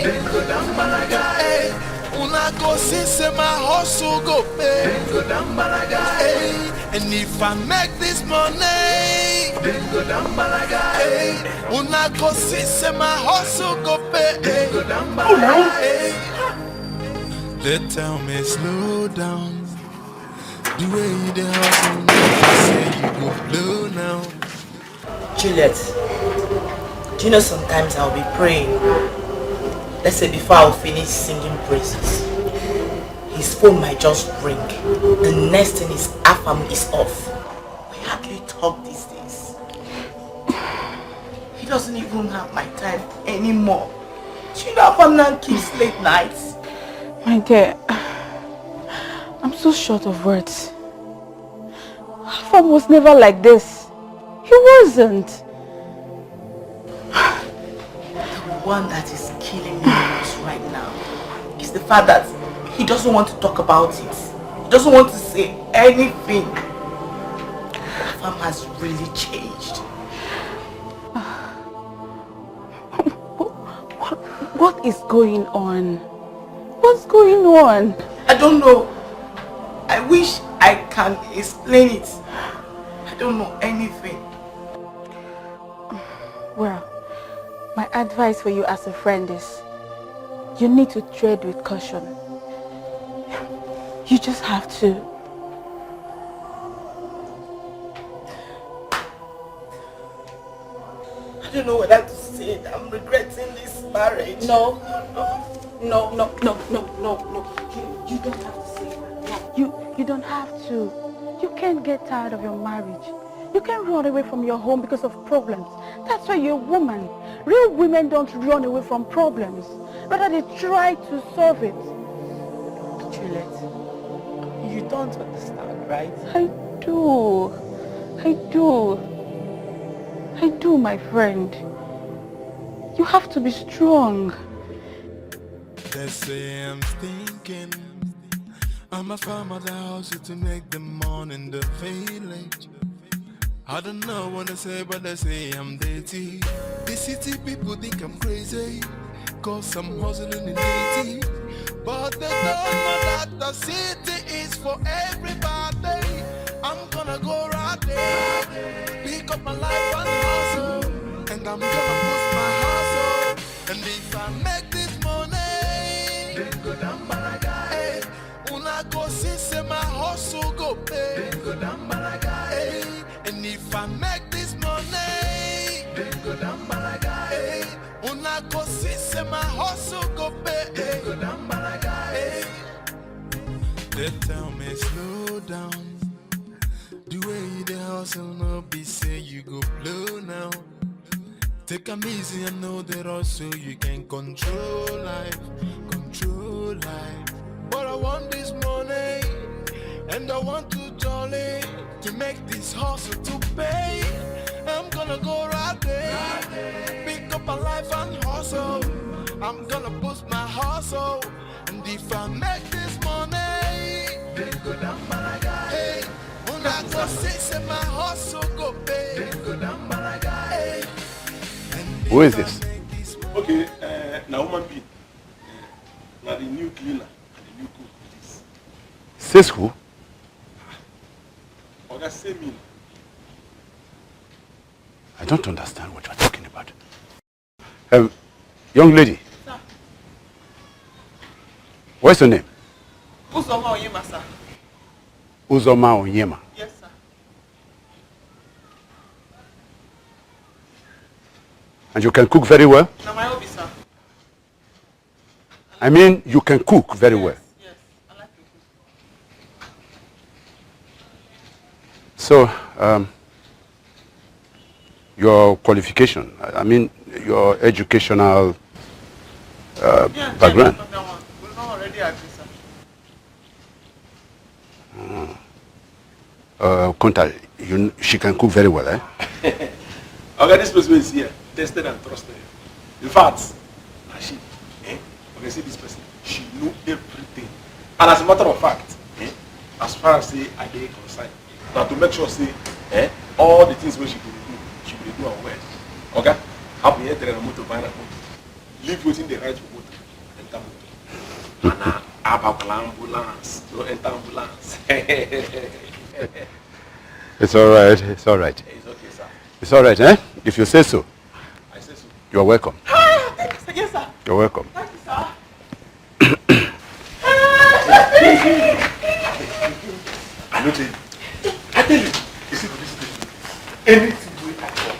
then go down balaga. Hey, una go see say my hustle go pay. Then go down balaga. Hey, and if I make this money, then go down balaga. Hey, una go see say my hustle go pay. Then go down balaga. Hey. They tell me slow down. The way you dey hustle, make you say you go blow now. Juliet, do you know sometimes I'll be praying? Let's say before I'll finish singing praises, his phone might just ring. The next thing is, Afam is off. We hardly talk these days. He doesn't even have my time anymore. Do you know Afam now keeps late nights? My dear, I'm so short of words. Afam was never like this. He wasn't. The one that is killing me most right now is the fact that he doesn't want to talk about it. He doesn't want to say anything. Afam has really changed. What is going on? What's going on? I don't know. I wish I can explain it. I don't know anything. Well, my advice for you as a friend is you need to tread with caution. You just have to. I don't know whether to say it. I'm regretting this marriage. No. No, no, no, no, no, no. You, you don't have to say that. No. You, you don't have to. You can't get tired of your marriage. You can't run away from your home because of problems. That's why you're a woman. Real women don't run away from problems. Rather, they try to solve it. Juliet, you don't understand, right? I do. I do. I do, my friend. You have to be strong. They say I'm stinking. I'm a farmer that hustle to make the money in the village. I don't know what they say, but they say I'm dirty. The city people think I'm crazy, cause I'm hustling in the city. But they don't know that the city is for everybody. I'm gonna go right there, pick up my life and hustle, and I'm gonna push my hustle. And if I make this money, then go down Malaga. Una go see say my hustle go pay. Then go down Malaga. And if I make this money, then go down Malaga. Una go see say my hustle go pay. Then go down Malaga. They tell me slow down. The way you dey hustle no be say you go blow now. Take am easy and know the rush so you can control life, control life. But I want this money and I want to jolly to make this hustle to pay. I'm gonna go right there, pick up a life and hustle. I'm gonna boost my hustle. And if I make this money, then go down Malaga. Hey, una go see say my hustle go pay. Then go down Malaga. Hey. Who is this? Okay, uh, na woman being. Uh, na the new cleaner and the new cook be this. Says who? Oga say me. I don't understand what you're talking about. Um, young lady. What's your name? Uzoma Onyema, sir. Uzoma Onyema. Yes, sir. And you can cook very well? Na my hobby, sir. I mean, you can cook very well. Yes, I like to cook. So, um, your qualification, I I mean, your educational uh, Yeah, background. That one. We don't already agree, sir. Uh, Kunta, you, she can cook very well, eh? Oga, this person is here, tested and trusted. In fact, na she, eh? Oga, see this person, she know everything. And as a matter of fact, eh, as far as say I dey concerned, na to make sure say, eh, all the things wey she go dey do, she go dey do am well. Oga, how we enter na motor buy na motor. Leave wetin dey right for motor, enter motor. And na abakwala ambulance, no enter ambulance. It's all right. It's all right. It's okay, sir. It's all right, eh? If you say so. I say so. You're welcome. Ah, thank you, sir. Yes, sir. You're welcome. Thank you, sir. I no tell you. I tell you. You see, for this thing, anything wey I talk,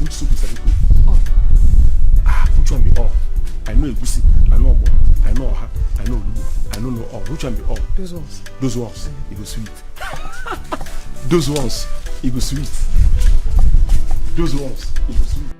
Which soup is that? Ah, which one be all? I know egusi, I know omo, I know oha, I know olubo, I know no all. Which one be all? Those ones. Those ones. It go sweet. Those ones. It go sweet. Those ones. It go sweet.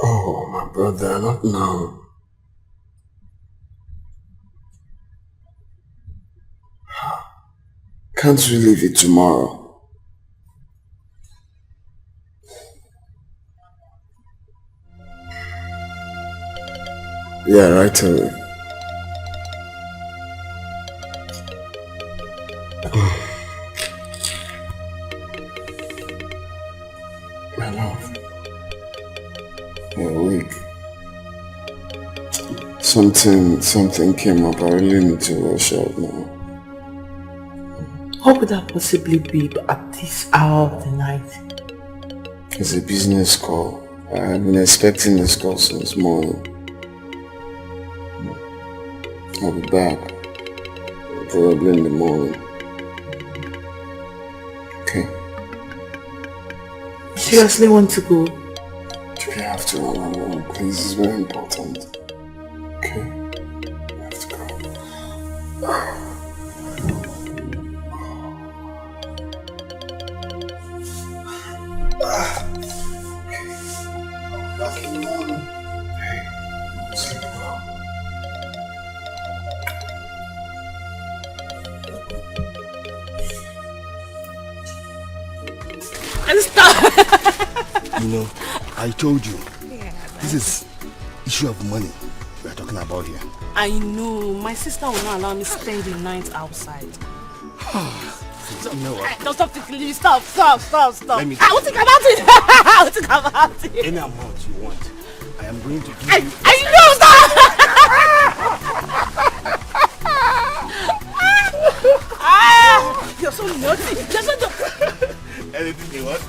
Oh, my brother, not now. Can't we leave it tomorrow? Yeah, right away. My love, you're weak. Something, something came up. I really need to rush out now. What could that possibly be at this hour of the night? It's a business call. I've been expecting this call since morning. I'll be back. Probably in the morning. Okay. You seriously want to go? If you have to, Mama, please, it's very important. Okay? You have to go. Ah, okay. Back in the morning. Hey, sleep well. And stop. You know, I told you. Yeah. This is issue of money we are talking about here. I know. My sister will not allow me spend the night outside. You know what? Don't stop to please. Stop, stop, stop, stop. Let me I want to come out it. I want to come out it. Any amount you want, I am going to give I, you. I know that. Ah, you're so naughty. You're so naughty. Anything you want?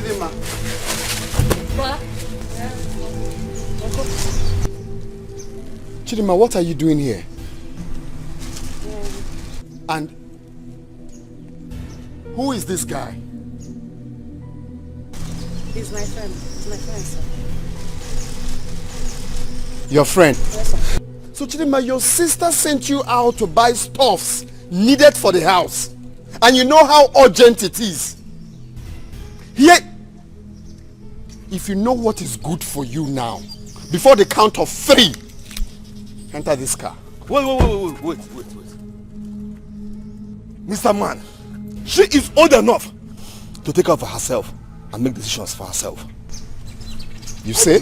Chidinma. Chidinma, what are you doing here? And who is this guy? He's my friend. He's my friend, sir. Your friend? Yes, sir. So, Chidinma, your sister sent you out to buy stuffs needed for the house. And you know how urgent it is. Here, if you know what is good for you now, before the count of three, enter this car. Wait, wait, wait, wait, wait, wait, wait. Mister Man, she is old enough to take care of herself and make decisions for herself. You say?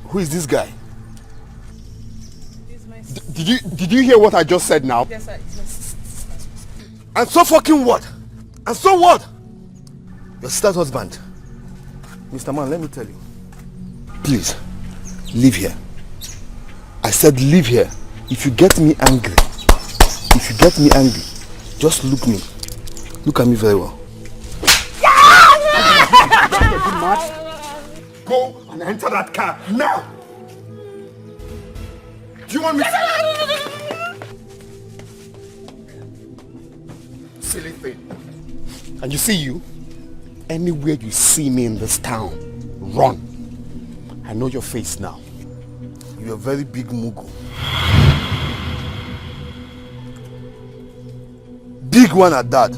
Who is this guy? He's my D- did you did you hear what I just said now? Yes, sir. It's my sister. And so fucking what? And so what? Your sister's husband. Mister Man, let me tell you. Please, leave here. I said leave here. If you get me angry, if you get me angry, just look me. Look at me very well. Go and enter that car now. Do you want me to? Silly thing. And you see you, anywhere you see me in this town, run. I know your face now. You're a very big mugu. Big one at that.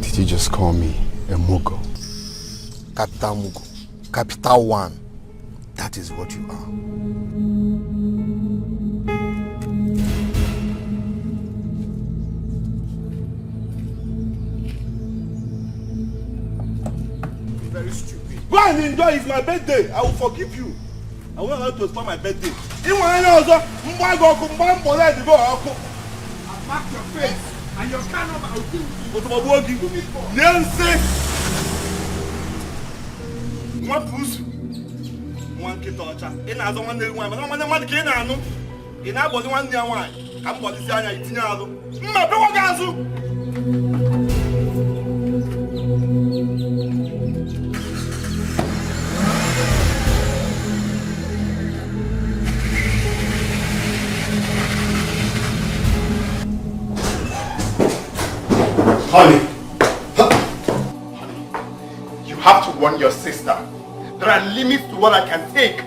Did you just call me a mugu? Capital mugu. Capital one. That is what you are. Very stupid. Go and enjoy. It's my birthday. I will forgive you. I won't allow you to spoil my birthday. Ị nwere anya ọzọ, mgba gị ọkụ, mgba mkpọrọ edibo ọkụ. I mark your face and your car number, I will deal with you. Otu ọgbọ gị. Lie nsị. Nwa pusu. Nwa nkịta ọcha. Ị na-azọ nwanne gị nwaanyị, mana nwanne mmadụ ka ị na-anụ. Ị na-agbọzi nwanne ya nwaanyị. Ka m gbọlizie anya, itinye azụ. Mma, pịwa gị azụ. Honey. Honey, you have to warn your sister. There are limits to what I can take.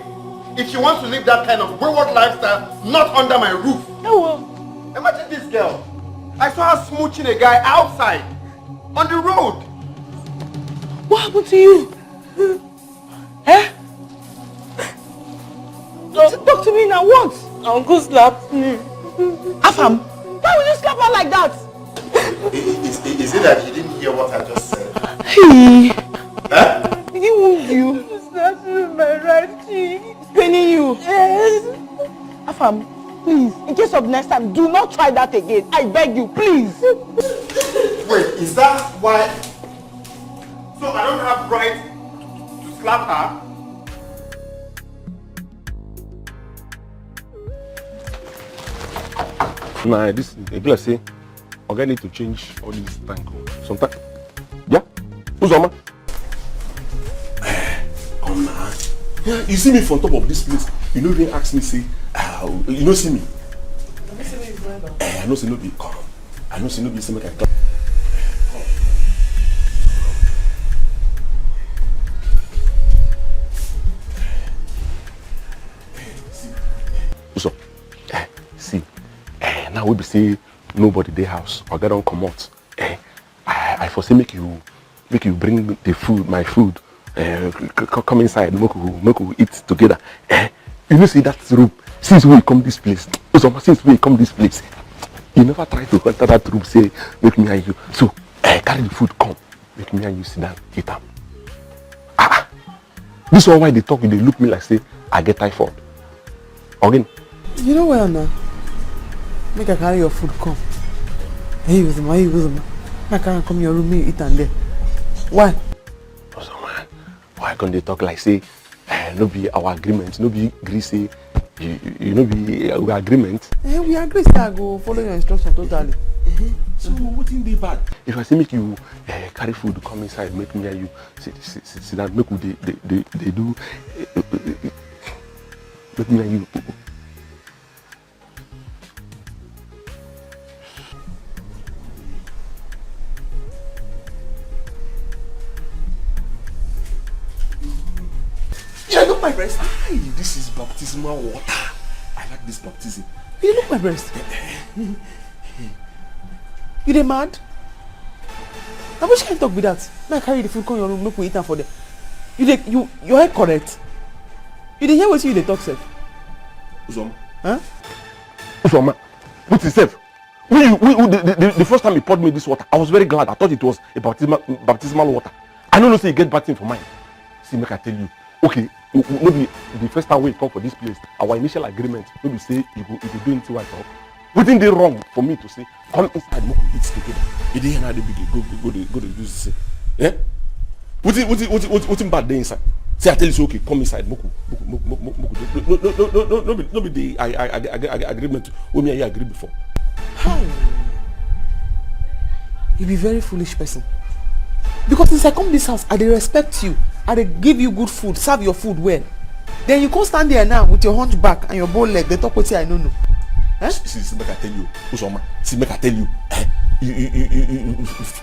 If she wants to live that kind of wayward lifestyle, not under my roof. Hello. Imagine this girl. I saw her smooching a guy outside, on the road. What happened to you? Eh? Talk, talk to me now. What? Uncle slapped me. Afam, why would you slap her like that? Is, is, is it that you didn't hear what I just said? Hey. Huh? Did he wound you? He slapped me with my right cheek. Paining you? Yes. Afam, please, in case of next time, do not try that again. I beg you, please. Wait, is that why? So I don't have right to slap her? Nah, this e be like say oga need to change all this tank. Sometimes, yeah, Uzoma. Come now. Yeah, you see me from top of this place. You no even ask me say, ah, you no see me. Eh, I no see no be come. I no see no be say make I come. What's up? Eh, see, eh, now we be say nobody dey house. Oga don comot. Eh, I, I foresee make you, make you bring the food, my food. Eh, c- c- come inside, make we, make we eat together. Eh, you know see that room. Since we come this place, Uzoma, since we come this place, you never try to enter that room. Say make me and you. So, eh, carry the food come. Make me and you sit down, eat am. Ah, ah. This one why they talk, they look me like say I get typhoid. Again. You know where now? Make I carry your food come. Hey, Uzoma, hey, Uzoma. Make I carry come your room, me eat and there. Why? Uzoma, why can't they talk like say, eh, no be our agreement, no be agree say, you, you, you no be our agreement? Eh, we agree say I go follow your instruction totally. So wetin dey bad? If I say make you, eh, carry food come inside, make me and you sit, sit, sit, sit down, make we dey, dey, dey, dey do, eh, eh, eh, eh, make me and you. Yeah, look my breast. Aye, this is baptismal water. I like this baptism. You look my breast. You dey mad? Na which kind talk be that? Make I carry the food come your room, make we eat am for there. You dey, you, your head correct? You dey hear wetin you dey talk sef? Uzoma. Huh? Uzoma, put yourself. When you, when, when the, the, the, the first time you poured me this water, I was very glad. I thought it was a baptismal, baptismal water. I no know say you get bad thing for mind. See, make I tell you. Okay, w- w- no be the first time wey you come for this place. Our initial agreement no be say you go, you go do anything wey I talk. Wetin dey wrong for me to say come inside, make we eat together? You dey here now, dey begin go, go, go, dey, go dey do this thing. Eh? Wetin, wetin, wetin, wetin, wetin bad dey inside? Say I tell you say okay, come inside, make we, make we, make we, make we, make we do. No, no, no, no, no, no, no be, no be the I, I, I, I, I, agreement wey me and you agree before. Hi. You be very foolish person. Because since I come this house, I dey respect you. I dey give you good food, serve your food well. Then you come stand there now with your hunchback and your bow leg, dey talk wetin I no know. Eh? See, see, make I tell you, Uzoma. See, make I tell you. Eh, you, you, you, you, you,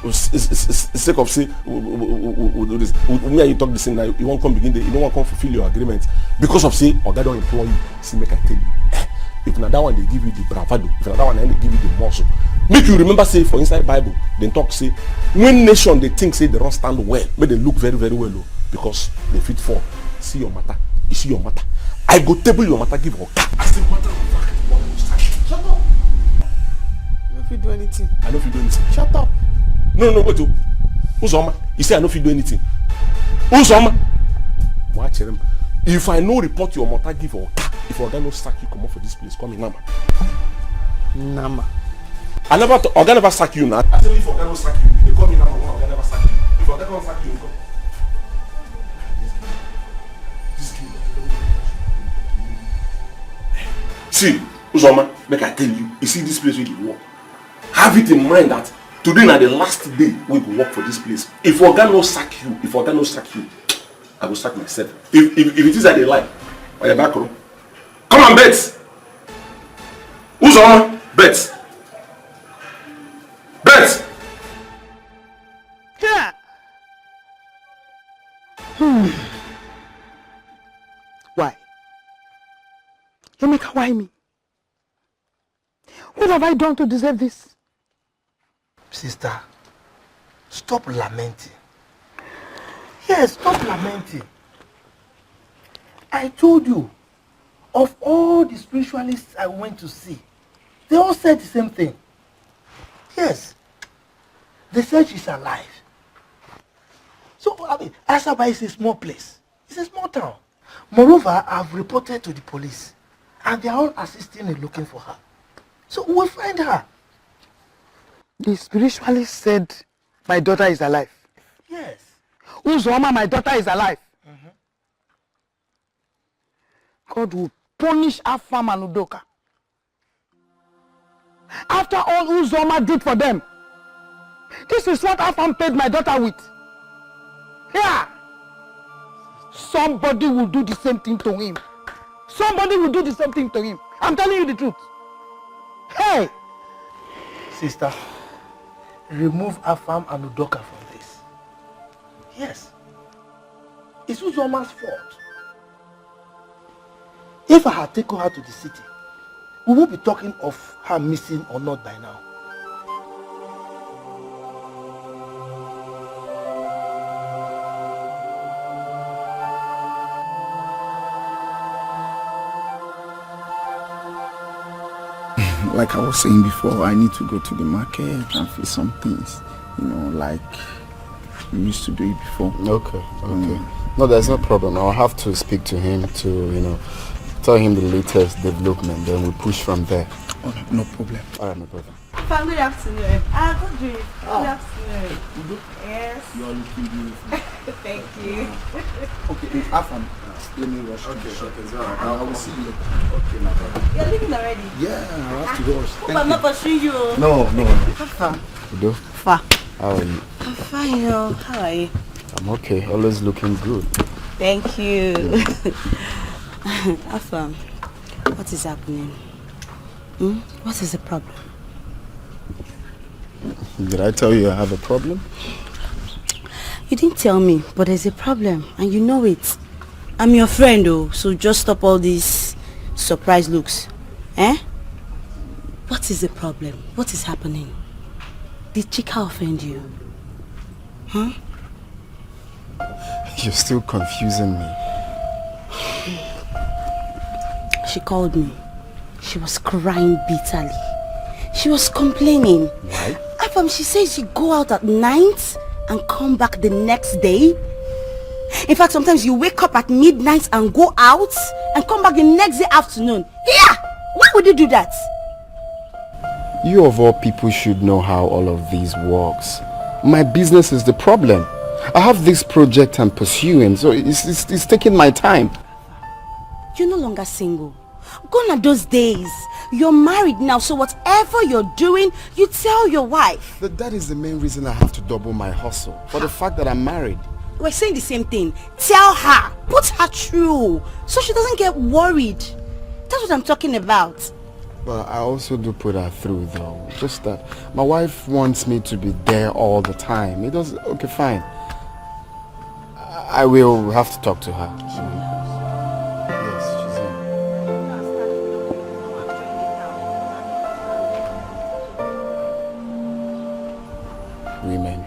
you, s- s- s- s- sake of say we, we, we, we, we do this. We, me and you talk this thing now. You won't come begin. The, you don't want come fulfill your agreement because of say oga don employ you. See, make I tell you. Eh, if na that one they give you the bravado, if na that one they give you the muscle, make you remember say for inside Bible they talk say when nation they think say they don't stand well, make they look very very well o, because they fit fall. See your matter. You see your matter. I go table your matter give oga. I say matter of fact, oga go start. Shut up. You no fit do anything. I no fit do anything. Shut up. No, no, wait o. Uzoma, you say I no fit do anything. Uzoma, watch him. If I no report your matter give oga, if oga no sack you comot for this place, call me Nama. Nama. I never, t- oga never sack you now. I say if oga no sack you, they call me Nama. When oga never sack you, if oga no sack you, you go. This girl. See, Uzoma, make I tell you, you see this place where you work. Have it in mind that today na the last day we go work for this place. If oga no sack you, if oga no sack you, I go sack myself. If if, if it is that they lie, oya back room. Come and bet. Uzoma, bet. Bet. Yeah. Hmm. Why? Emeka, why me? What have I done to deserve this? Sister, stop lamenting. Yes, stop lamenting. I told you, of all the spiritualists I went to see, they all said the same thing. Yes, they said she's alive. So, I mean, Asaba is a small place. It's a small town. Moreover, I've reported to the police, and they are all assisting in looking for her. So we'll find her. The spiritualist said my daughter is alive. Yes. Uzoma, my daughter is alive. God will punish Afam and Udoka. After all Uzoma did for them, this is what Afam paid my daughter with. Yeah. Somebody will do the same thing to him. Somebody will do the same thing to him. I'm telling you the truth. Hey! Sister, remove Afam and Udoka from this. Yes. It's Uzoma's fault. If I had taken her to the city, we won't be talking of her missing or not by now. Like I was saying before, I need to go to the market and fix some things. You know, like we used to do it before. Okay, okay. No, there's no problem. I'll have to speak to him to, you know, tell him the latest development. Then we push from there. All right, no problem. All right, my brother. Fine, good afternoon. Ah, good day. Good afternoon. Yes. You are looking beautiful. Thank you. Okay, in half an hour, let me rush to the shop. Okay, it's all right. I will see you. Okay, my brother. You're leaving already? Yeah, I have to rush. Hope I'm not pursuing you. No, no, no. How far? Udo. Far. How are you? I'm fine, oh. How are you? I'm okay. Always looking good. Thank you. Afam, what is happening? Hmm? What is the problem? Did I tell you I have a problem? You didn't tell me, but there's a problem, and you know it. I'm your friend, oh, so just stop all these surprise looks. Eh? What is the problem? What is happening? Did Chika offend you? Huh? You're still confusing me. She called me. She was crying bitterly. She was complaining. Why? Afam, she says she go out at night and come back the next day. In fact, sometimes you wake up at midnight and go out and come back the next day afternoon. Yeah! Why would you do that? You of all people should know how all of these works. My business is the problem. I have this project I'm pursuing, so it's, it's, it's taking my time. You're no longer single. Gone are those days. You're married now, so whatever you're doing, you tell your wife. But that is the main reason I have to double my hustle, for the fact that I'm married. We're saying the same thing. Tell her. Put her through, so she doesn't get worried. That's what I'm talking about. But I also do put her through, though. Just that my wife wants me to be there all the time. It does. Okay, fine. I I will have to talk to her. Yes, she's in. Women,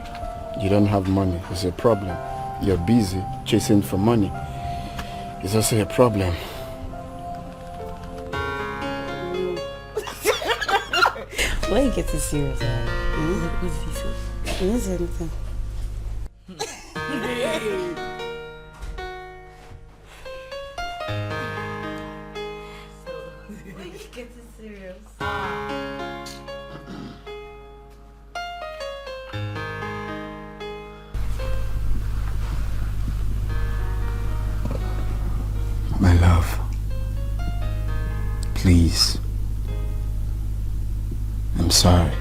you don't have money. It's a problem. You're busy chasing for money. It's also a problem. Why you getting serious? Hmm? What is this? It means anything. Why you getting serious? My love, please. I'm sorry.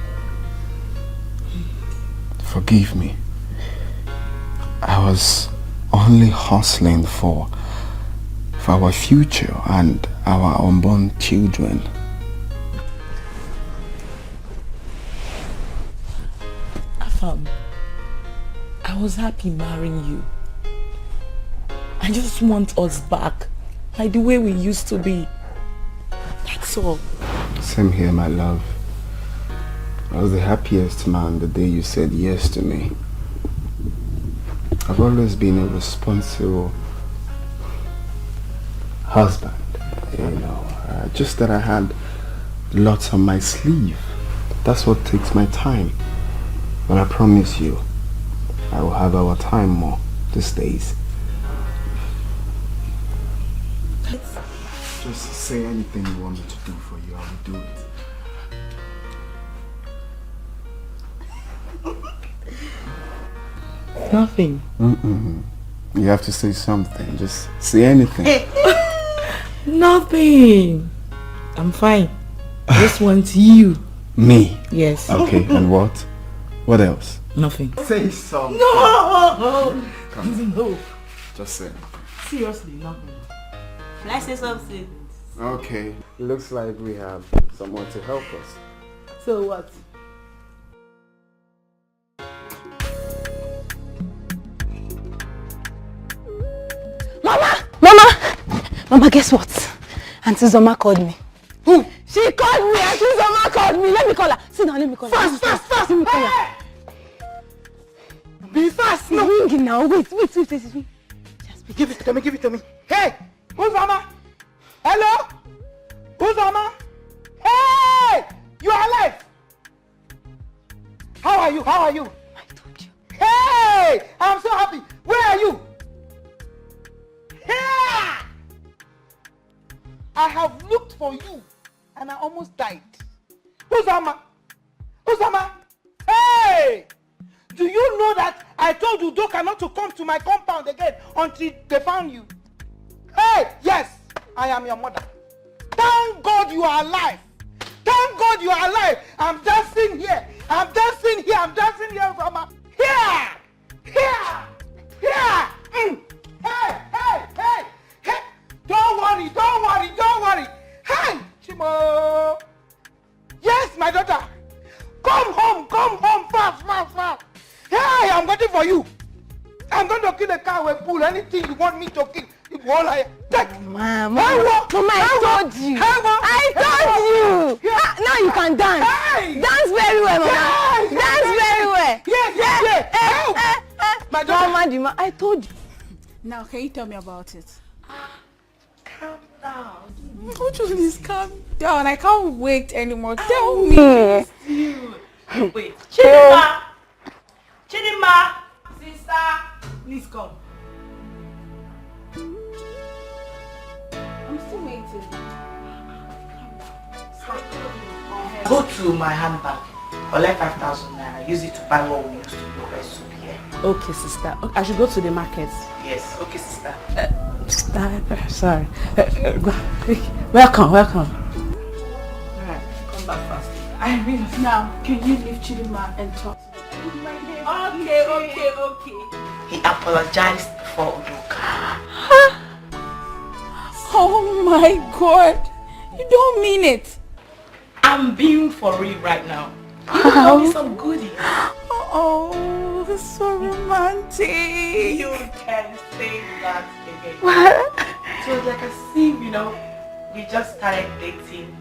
Forgive me. I was only hustling for for our future and our unborn children. Afam, I was happy marrying you. I just want us back, like the way we used to be. That's all. Same here, my love. I was the happiest man the day you said yes to me. I've always been a responsible husband, you know. Uh, just that I had lots on my sleeve. That's what takes my time. But I promise you, I will have our time more these days. Just say anything you want me to do for you, I will do it. Nothing. Mm-mm. You have to say something. Just say anything. Nothing. I'm fine. I just want you. Me? Yes. Okay, and what? What else? Nothing. Say something. No! Come. No. Just say anything. Seriously, nothing. Can I say something? Okay. Looks like we have someone to help us. So what? Mama! Mama! Mama, guess what? Auntie Zoma called me. Who? She called me. Auntie Zoma called me. Let me call her. Sit down, let me call her. Fast, fast, fast! Let me call her. Be fast! It's ringing now. Wait, wait, wait, wait. Wait. Give it to me, give it to me. Hey! Uzoma! Hello? Uzoma! Hey! You are alive! How are you? How are you? I told you. Hey! I'm so happy. Where are you? Here! I have looked for you and I almost died. Uzoma! Uzoma! Hey! Do you know that I told Udoka not to come to my compound again until they found you? Hey! Yes! I am your mother. Thank God you are alive. Thank God you are alive. I'm dancing here. I'm dancing here. I'm dancing here, Uzoma. Here! Here! Here! Mm. Hey! Hey! Hey! Hey! Don't worry, don't worry, don't worry. Hey, Chimo. Yes, my daughter. Come home, come home, fast, fast, fast. Hey, I'm waiting for you. I'm going to kill a cow, a bull, anything you want me to kill. It will all I take. Mama, Hey, what? Mama, I Hey, what? told you. Hey, what? I Hey, told what? you. Yeah. Ah, now you can dance. Hey! Dance very well, Mama. Hey! Dance very well. Yes, yes, yes. Eh, eh, eh, eh. My daughter. Mama, the ma- I told you. Now, can you tell me about it? Calm down. Uju, please calm down. I can't wait anymore. Tell me. Wait, Chidinma! Chidinma! Sister! Please come. I'm still waiting. Go to my handbag. Collect five thousand naira. Use it to buy what we use to do rest soup here. Okay, sister. Okay, I should go to the market. Yes, okay, sister. Uh, sorry. Uh, uh, go- welcome, welcome. Alright, come back fast. I mean, now, can you leave Chidinma and talk to me? Okay, okay, okay. He apologized before Udoka. Oh my God! You don't mean it. I'm being for real right now. You owe me some goodies. Oh, so romantic. You can say that again. What? It was like a scene, you know. We just started dating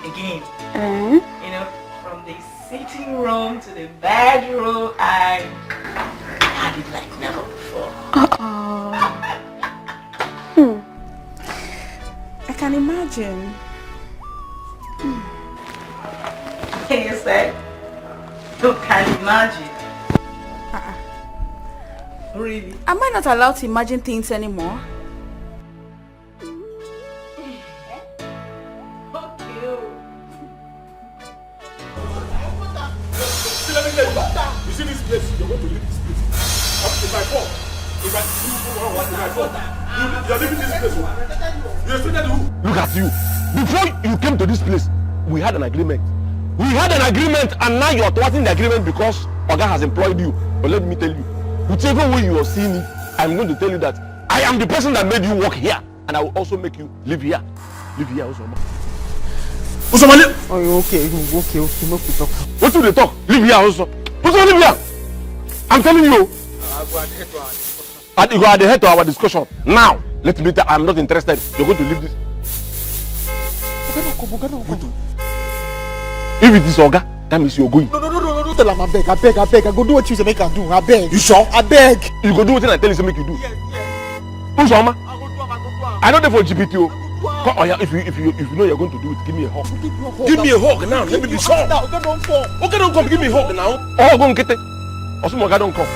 again. Eh? You know, from the sitting room to the bedroom, I had it like never before. Uh-oh. Hmm. I can imagine. Can you say? You can imagine. Uh-uh. Really? Am I not allowed to imagine things anymore? Okay. Oh. See, let me tell you. You see this place? You're going to leave this place. If I fall, if I, if I fall, you, you're leaving this place. You expected who? Look at you. Before you came to this place, we had an agreement. We had an agreement, and now you are thwarting the agreement because Oga has employed you. But let me tell you, whichever way you are seeing it, I'm going to tell you that I am the person that made you work here, and I will also make you live here. Live here, Uzoma. Uzoma, live. Oh, you okay? You okay? Okay, no fit talk. What do they talk? Live here, Uzoma. Uzoma, live here. I'm telling you. I go ahead to our discussion. And you go ahead to our discussion. Now, let me tell I'm not interested. You're going to leave this. Oga no come, Oga no come. If it is Oga, that means you're going. No, no, no, no, no, no, tell am, abeg, abeg, abeg. I go do what you say make I do, abeg. You sure? Abeg. You go do what I tell you to make you do. Yes, yes. Uzoma, I go do am, I go do am. I don't dey for G P T o. I go do am. Come, oh yeah, if you if you if you know you're going to do it, give me a hug. Give me a hug. Give me a hug now. Let me be sure. Now, Oga don fall. Okay, don't come. Give me a hug now. Oh, go and get it. Osumoga don't come.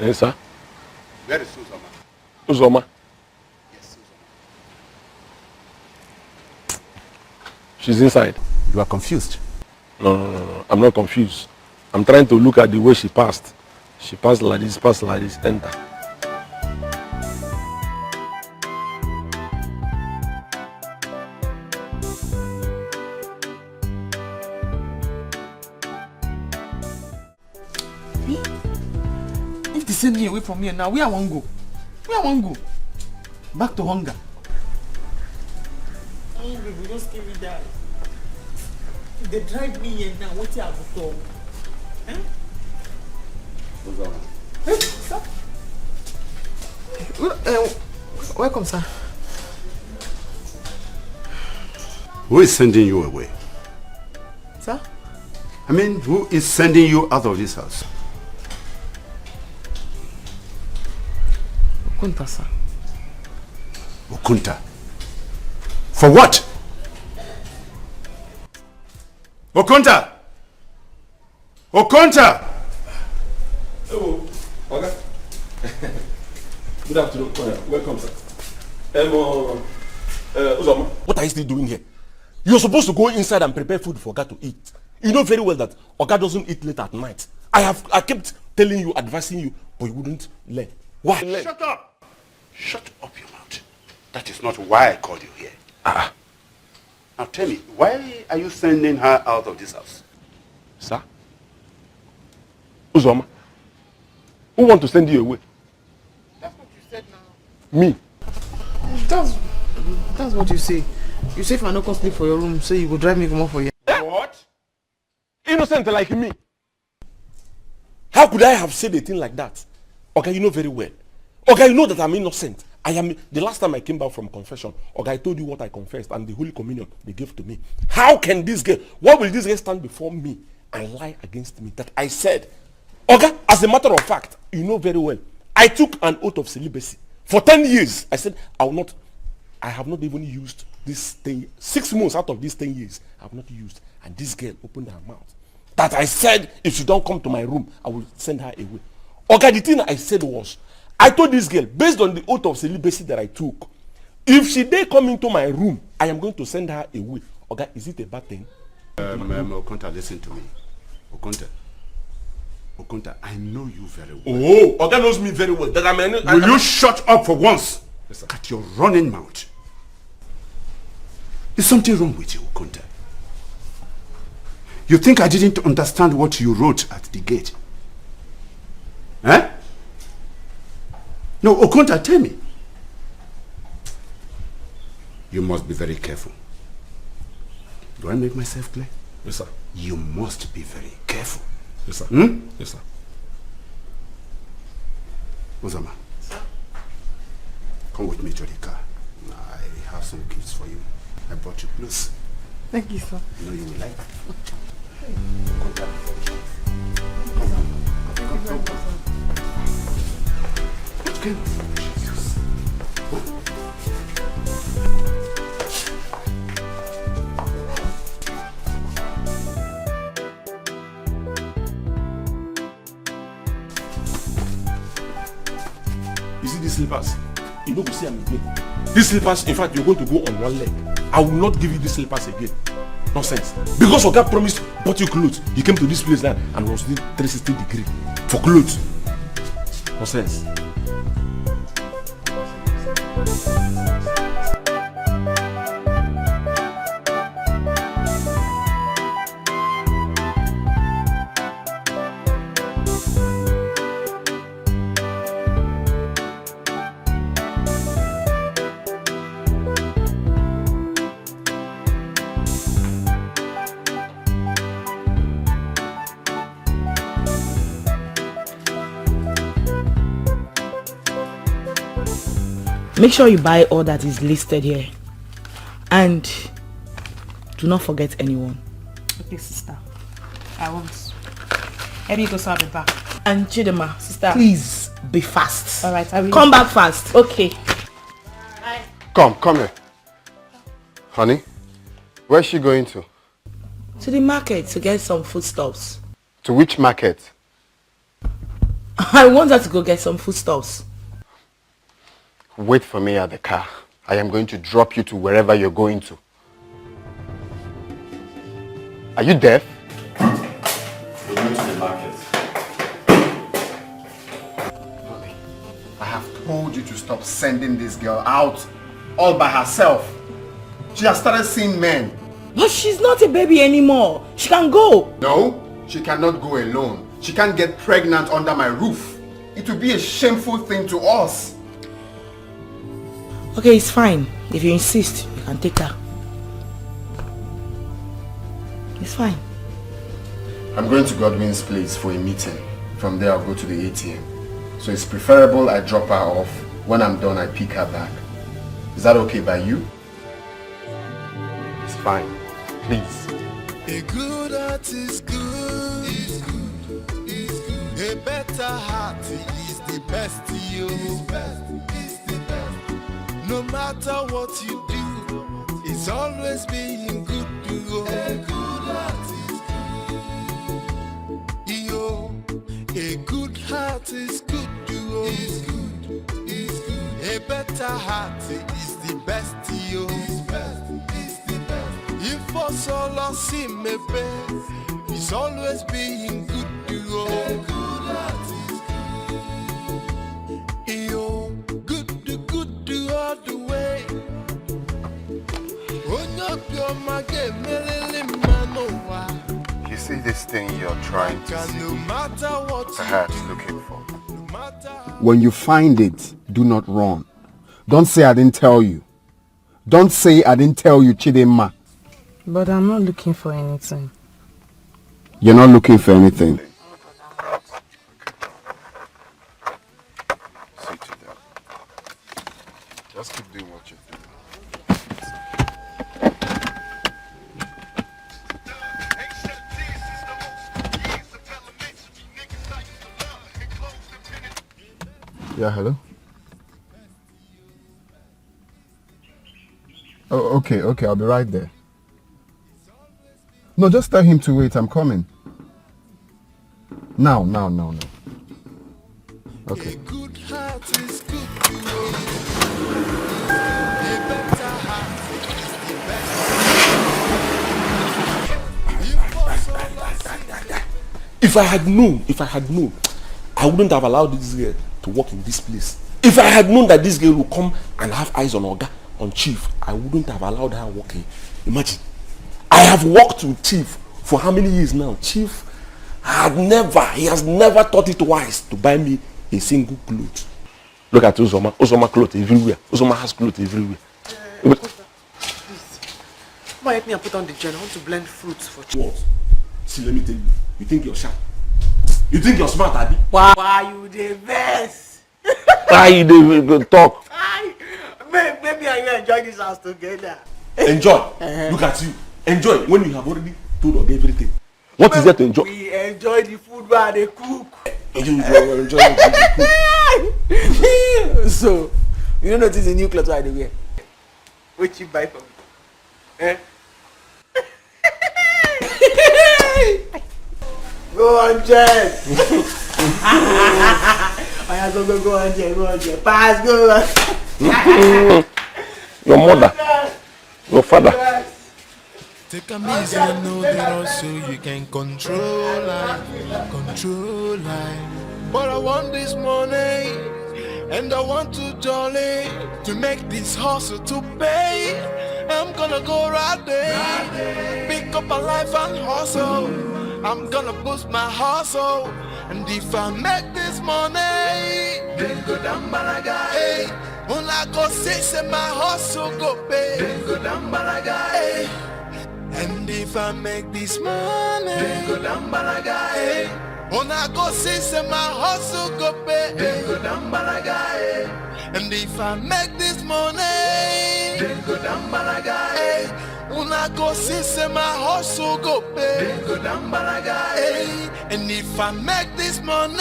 Yes, sir. Where is Uzoma? Uzoma. Yes, Uzoma. She's inside. You are confused. No, no, no, no. I'm not confused. I'm trying to look at the way she passed. She passed like this, passed like this, enter. If they send me away from here now, where I wan go? Where I wan go? Back to hunger. Hungry go just kill me die. If they drive me here now, wetin I go talk? Eh? Eh, sir? Well, eh, welcome, sir. Who is sending you away? Sir? I mean, who is sending you out of this house? Okunta, sir. Okunta. For what? Okunta! Okunta! Hello, Oga. Good afternoon. Uh, welcome, sir. Um, uh, uh, Uzoma, what are you still doing here? You're supposed to go inside and prepare food for Oga to eat. You know very well that Oga doesn't eat late at night. I have, I kept telling you, advising you, but you wouldn't learn. Why? Shut up! Shut up your mouth. That is not why I called you here. Ah, Now tell me, why are you sending her out of this house? Sir? Uzoma, who want to send you away? That's what you said now. Me? That's that's what you say. You say if I no come sleep for your room, say you go drive me comot for here. What? Innocent like me. How could I have said a thing like that? Okay, you know very well. Okay, you know that I'm innocent. I am. The last time I came back from confession, okay, I told you what I confessed and the Holy Communion they gave to me. How can this girl, what will this girl stand before me and lie against me that I said? Okay, as a matter of fact, you know very well. I took an oath of celibacy. For ten years, I said, I will not, I have not even used this thing. Six months out of these ten years, I have not used. And this girl opened her mouth that I said, if she don't come to my room, I will send her away. Okay, the thing I said was, I told this girl, based on the oath of celibacy that I took, if she dey come into my room, I am going to send her away. Okay, is it a bad thing? Um, um, Okonta, listen to me. Okonta. Okonta, I know you very well. Oh, Oga knows me very well. That I mean, Will you shut up for once? Yes, sir. At your running mouth. Is something wrong with you, Okonta? You think I didn't understand what you wrote at the gate? Eh? No, Okonta, tell me. You must be very careful. Do I make myself clear? Yes, sir. You must be very careful. Yes, sir. Hmm? Yes, sir. Uzoma, come with me to the car. I have some gifts for you. I brought you clothes. Thank you, sir. You know you will like. You see these slippers? You no go see am again. These slippers, in fact, you're going to go on one leg. I will not give you these slippers again. Nonsense. Because Oga promised bought you clothes, you came to this place now and was doing three sixty degree for clothes. Nonsense. Make sure you buy all that is listed here. And do not forget anyone. Okay, sister. I won't. Let me go, so I'll be back. And Chidema, sister, please be fast. All right, I will. Come back fast. Okay. Come, come here. Honey, where's she going to? To the market to get some foodstuffs. To which market? I want her to go get some foodstuffs. Wait for me at the car. I am going to drop you to wherever you're going to. Are you deaf? We're going to the market. Honey, I have told you to stop sending this girl out all by herself. She has started seeing men. But she's not a baby anymore. She can go. No, she cannot go alone. She can't get pregnant under my roof. It would be a shameful thing to us. Okay, it's fine. If you insist, you can take her. It's fine. I'm going to Godwin's place for a meeting. From there, I'll go to the A T M. So it's preferable I drop her off. When I'm done, I pick her back. Is that okay by you? It's fine. Please. A good heart is good. Is good. Is good. A better heart is the best. You. Is best. Is the best. No matter what you do, it's always being good. You. A good heart is good. Yo. A good heart is good. You. Is good. Is good. A better heart is the best. Yo. Is best. Is the best. If for so long see me, it's always being good. Yo. A good heart is good. Yo. Good, good all the way. Onye obiọma ga-emelele mma n'ụwa. You see this thing you're trying to Can no seek, matter what you perhaps do, looking for. No matter When you find it, do not run. Don't say I didn't tell you. Don't say I didn't tell you, Chidinma. But I'm not looking for anything. You're not looking for anything. See to that. Just keep doing what you're doing. Yeah, hello? Oh, okay, okay, I'll be right there. No, just tell him to wait, I'm coming. Now, now, now, now. Okay. If I had known, if I had known, I wouldn't have allowed this girl to work in this place. If I had known that this girl would come and have eyes on Oga, on Chief, I wouldn't have allowed her work here. Imagine, I have worked with Chief for how many years now? Chief had never, he has never thought it wise to buy me a single cloth. Look at Uzoma. Uzoma clothes everywhere. Uzoma has clothes everywhere. Please. Come and help me and put on the gel. I want to blend fruits for Chief. What? See, let me tell you. You think you're sharp? You think you're smart, Abi? Why, why you dey vex? Why you dey talk? Make, make me and you enjoy this house together. Enjoy. Look at you. Enjoy when you have already told Oga everything. What is there to enjoy? We enjoy the food wey I dey cook. You enjoy, enjoy the food. So, you no notice the new clothes wey I dey wear? Wetin you buy for me? Eh? Go on, Jen. Oya, go, go, go on, Jen, go on, Jen. Pass, go. Your mother, your father. Take a easy and know the rush so you can control life, control life. But I want this money and I want to jolly to make this hustle to pay. I'm gonna go right there, pick up a life and hustle. I'm gonna boost my hustle, and if I make this money, then go down Balaga. Hey, una go see say my hustle go pay. Then go down Balaga. Hey. And if I make this money, then go down Balaga. Hey. Una go see say my hustle go pay. Then go down Balaga. Hey. And if I make this money, then go down Balaga. Hey. Una go see say my hustle go pay. Then go down Balaga. Hey. And if I make this money,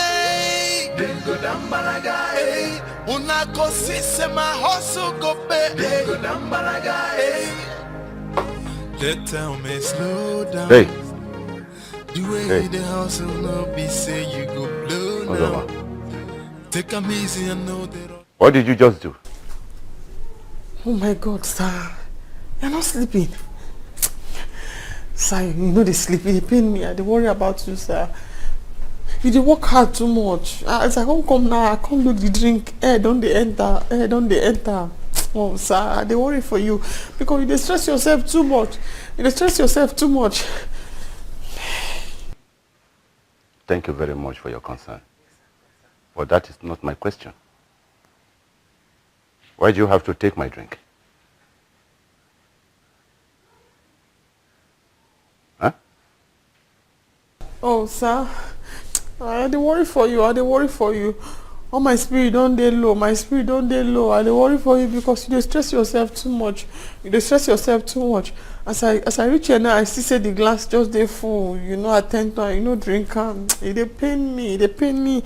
then go down Balaga. Hey. Una go see say my hustle go pay. Then go down Balaga. Hey. They tell me slow down. Hey. The way Hey. The hustle no be say you go blow What's now. Up, man? Take 'em easy and know that. What did you just do? Oh my God, sir. You're not sleeping. Sir, you know they sleep. They pain me. I dey worry about you, sir. You dey work hard too much. Ah, as I come come now, I come look the drink. Air don dey enter. Air don dey enter. Oh, sir, I dey worry for you because you dey stress yourself too much. You dey stress yourself too much. Thank you very much for your concern. But that is not my question. Why do you have to take my drink? Huh? Oh, sir. I dey worry for you. I dey worry for you. All my spirit don dey low. My spirit don dey low. I dey worry for you because you dey stress yourself too much. You dey stress yourself too much. As I as I reach here now, I see say the glass just dey full. You no attend to am. You no drink am. E dey pain me. E dey pain me.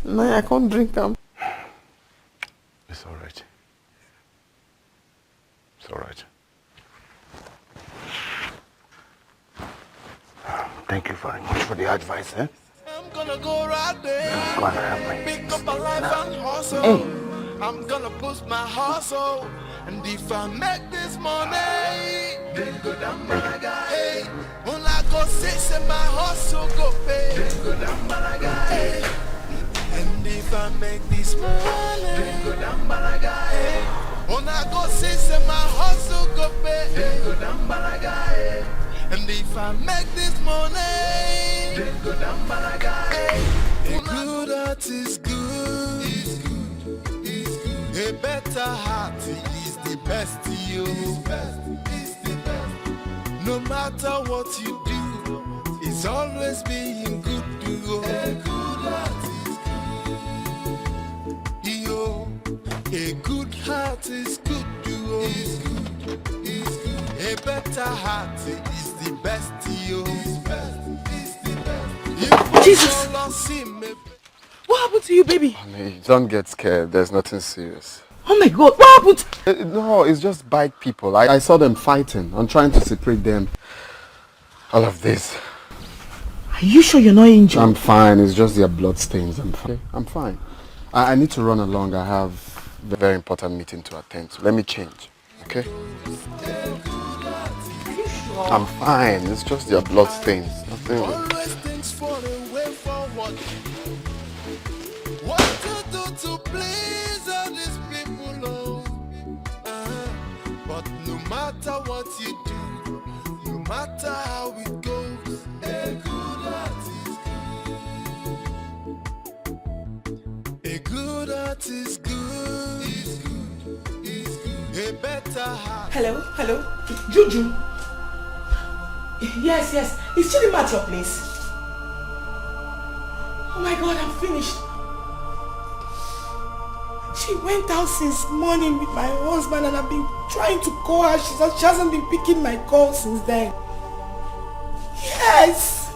Now I can't drink am. It's all right. It's all right. Thank you very much for the advice, eh? I'm gonna go right there. Go and have my Pick up a life and hustle. I'm gonna boost my hustle. And if I make this money, then go down Balaga. Hey, una go see say my hustle go pay. Then go down Balaga. Hey. And if I make this money, then go down Balaga. Hey. Una go see say my hustle go pay. Then go down Balaga. Hey. And if I make this money, then go down Balaga. Hey. A good heart is good. It's good. It's good. A better heart. No matter what you do, it's always being good to you. A good heart is good. Yo, a good heart is good to you. It's good, it's good. A better heart is the best to you. It's best, it's the best. You Jesus! Lost him. What happened to you, baby? Honey, don't get scared. There's nothing serious. Oh my God, what happened? Uh, no, it's just bike people. I, I saw them fighting. I'm trying to separate them. All of this. Are you sure you're not injured? I'm fine. It's just their blood stains. I'm fine. I'm fine. I, I need to run along. I have a very important meeting to attend. So let me change. Okay? Are you sure? I'm fine. It's just their blood stains. Nothing. Always things for the way forward. What to do to please all these people, oh? Uh, but no matter what you do, no matter how it goes, a good heart is good. A good heart is good. Is good. Is good. A better heart. Hello, hello. Juju. Yes, yes. Is Chidinma at your place? Oh my God, I'm finished. She went out since morning with my husband, and I've been trying to call her. She's, she hasn't been picking my call since then. Yes.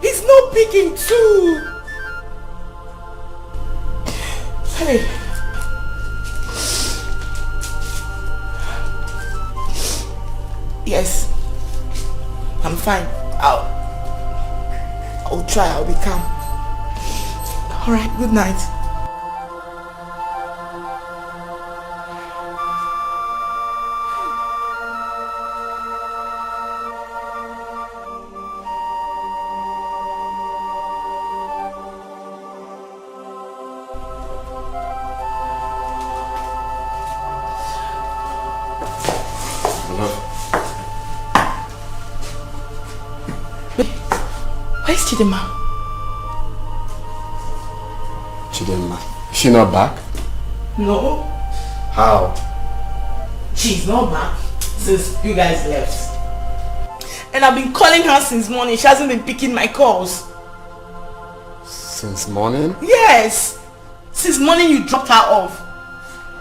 He's not picking too. Hey. Yes. I'm fine. I'll, I'll try. I'll be calm. All right. Good night. Where's Chidinma? Chidinma. Is she not back? No. How? She's not back since you guys left. And I've been calling her since morning. She hasn't been picking my calls. Since morning? Yes. Since morning you dropped her off.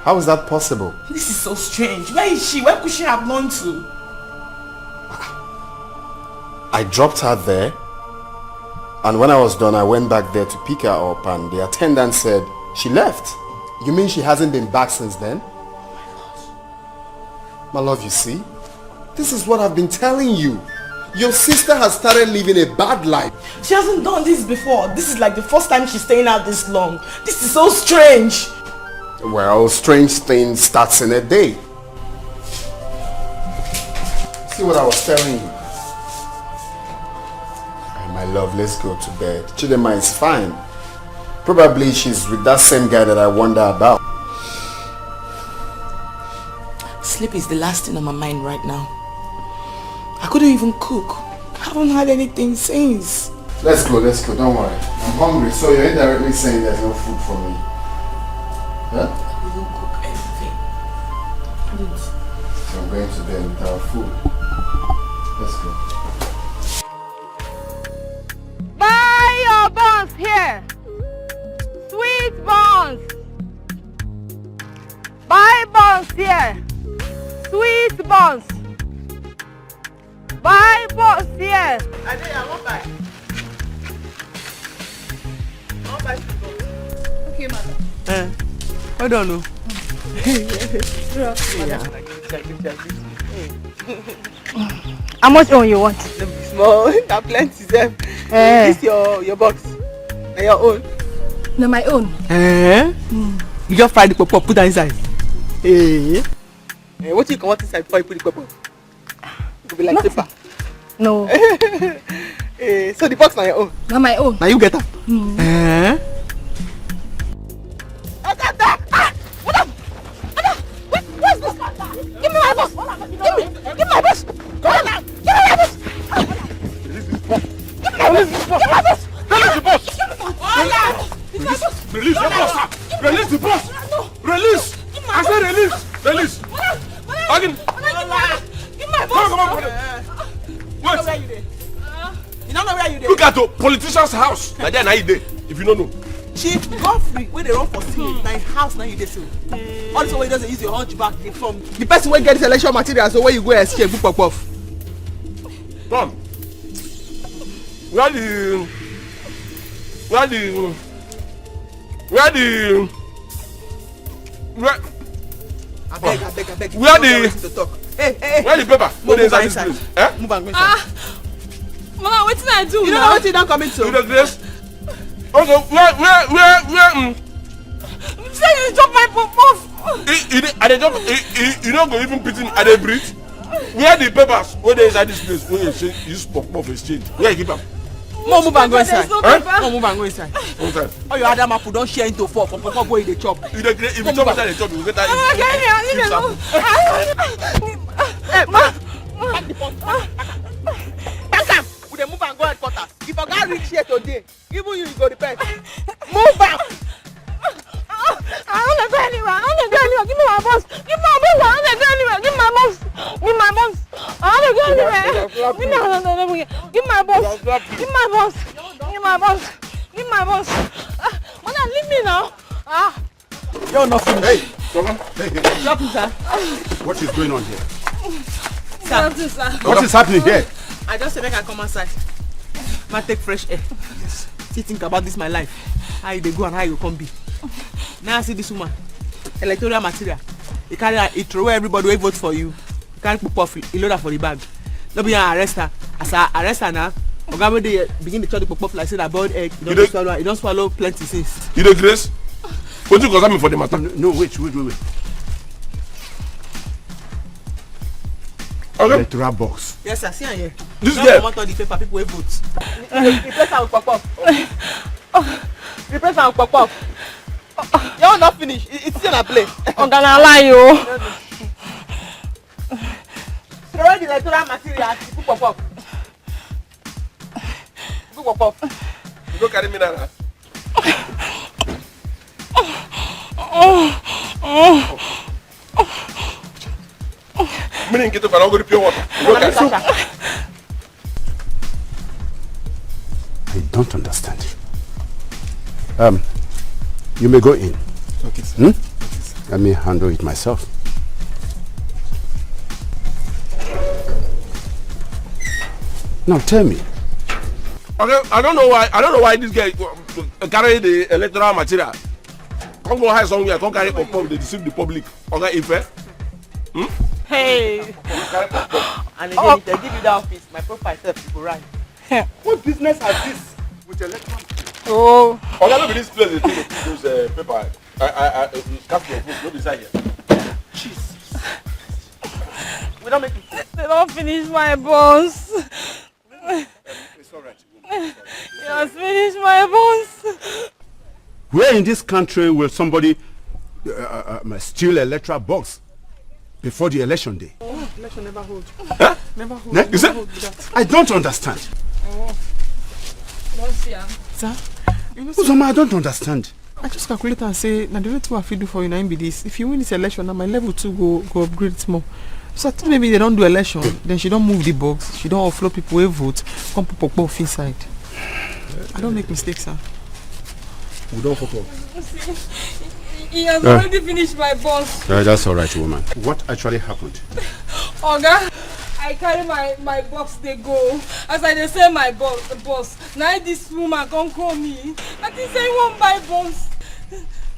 How is that possible? This is so strange. Where is she? Where could she have gone to? I dropped her there, and when I was done, I went back there to pick her up, and the attendant said she left. You mean she hasn't been back since then? My love, you see, this is what I've been telling you. Your sister has started living a bad life. She hasn't done this before. This is like the first time she's staying out this long. This is so strange. Well, strange thing starts in a day. See what I was telling you. Hey, my love, let's go to bed. Chidinma is fine. Probably she's with that same guy that I wonder about. Sleep is the last thing on my mind right now. I couldn't even cook. I haven't had anything since. Let's go, let's go, don't worry. I'm hungry, so you're indirectly saying there's no food for me. Huh? I didn't cook anything. I didn't. So I'm going to bed without food. Let's go. Buy your buns here. Sweet buns. Buy buns here. Sweet buns. Buy buns here. I dey, I wan buy. I wan buy sweet buns. Okay, madam. Eh, hold on o. Yeah. How much own you want? No be small, na plenty sef. Eh. This your, your box. Na your own. Na my own. Eh? Mm. You just fry the pop pop, put am inside. Eh? Eh, wetin you comot inside before you put the pop pop? Go be like paper. No. Eh, so the box na your own? Na my own. Na you get am? Mm. Eh? Ah! Madam! Madam! Wait, what's this? Give me my box! Give me, give me my box! Madam! Give me my box! Release this box! Give me my box! Release this box! Give me my box! Release the box! Release the box! Release! I said release! Release! Madam! Madam! Again! Madam, give me my, give me my Wait. You don't know where you dey. Look at the politician's house. Na there na you dey. If you don't know. Chief Godfrey, wey dey run for Senate, na him house na you dey so. All this one wey you just dey use your hunchback dey form. The person wey get this election material, so where you go escape, go pop off. Come. Where the, where the, where the, where, Abeg, abeg, abeg. Where the, to talk. Hey, hey, hey. Where the paper? Move inside this place. Eh? Move and go inside. Ah, Mama, wetin I do now? You know wetin you don commit to? You dey grace? Okay, where, where, where, where? Mm. You say you chop my pop off. You, you, dey- I dey chop. You, you, you no go even pity me. I dey breathe. Where the papers? Wey dey inside this place? Wey you say you use pop off exchange? Where you keep am? Mo move and go inside. There's no paper. Mo move and go inside. Okay. All your other mapu don share into four for pop off wey you dey chop. You dey create. If you chop inside the chop, you go get that. Ah, okay, yeah, you dey go. Hey, ma. Pack the pot. Pack am. We dey move and go headquarters. If oga reach here today, even you, you go repent. Move am. I don't go anywhere. I don't go anywhere. Give me my boss. Give me my boss. I don't go anywhere. Give me my boss. Give me my boss. I don't go anywhere. Give me my boss. Give me my boss. Give me my boss. Give me my boss. Ah, madam, leave me now. Ah. You're not finished. Hey, come on. Hey, hey. Drop him, sir. What is going on here? Sir. What is happening here? I just say make I come outside. Ma take fresh air. Yes. Still think about this my life. How e dey go and how e go come be. Now I see this woman. Electoral material. You carry her, you throw away everybody wey vote for you. You carry pop off, you load her for the bag. No be I arrest her. As I arrest her now, oga wey dey here begin dey chop the pop off like say na boiled egg. You You don dey swallow, you don swallow plenty since. You dey grace? Wetin concern me for the matter? No, no, wait, wait, wait, wait. Okay. Electoral box. Yes, sir. See am here. This Don girl. Comot all the paper, people wey vote. Replace am with pop off. Replace am with pop off. Your own not finish. It- It's still a play. Oga na lie o. Throw the electoral material. Pop off. Pop off. You go carry mineral. Meaning, get up and go to pure water. You go carry. I don't understand. Um, you may go in. Okay, sir. Hmm? Let me handle it myself. Now tell me. Okay, I don't know why. I don't know why this guy uh, carry the electoral material. Come go hide somewhere. Come carry pop pop. They deceive the public. Okay, Ife. Hmm? Hey. Carry pop pop. And again, if they give you that office, my profile self you go right. What business has this with electoral? Oh. Okay, no be this place they take those uh, paper. I, I, I, uh, cast your vote. No be inside here. Jesus. We don't make it. They don't finish my boss. It's all right. It's all right. You have finished my boss. Where in this country will somebody uh, uh, uh, steal electoral box before the election day? Oh, election never hold. Huh? Never hold. Ne? You Never said? Hold with that. I don't understand. Oh. Don't see am. Sir, you know, Uzoma, I don't understand. I just calculate and say, na the only thing I fit do for you na im be this. If you win this election, na my level two go go upgrade small. So I think maybe they don't do election, then she don't move the box, she don't offload people wey vote, come put pop off inside. I don't make mistakes, sir. We don't fuck up. He has already finished my boss. Uh, that's all right, woman. What actually happened? Oga, I carry my my box dey go. As I dey sell my boss, boss, na this woman come call me. I think say he wan buy boss.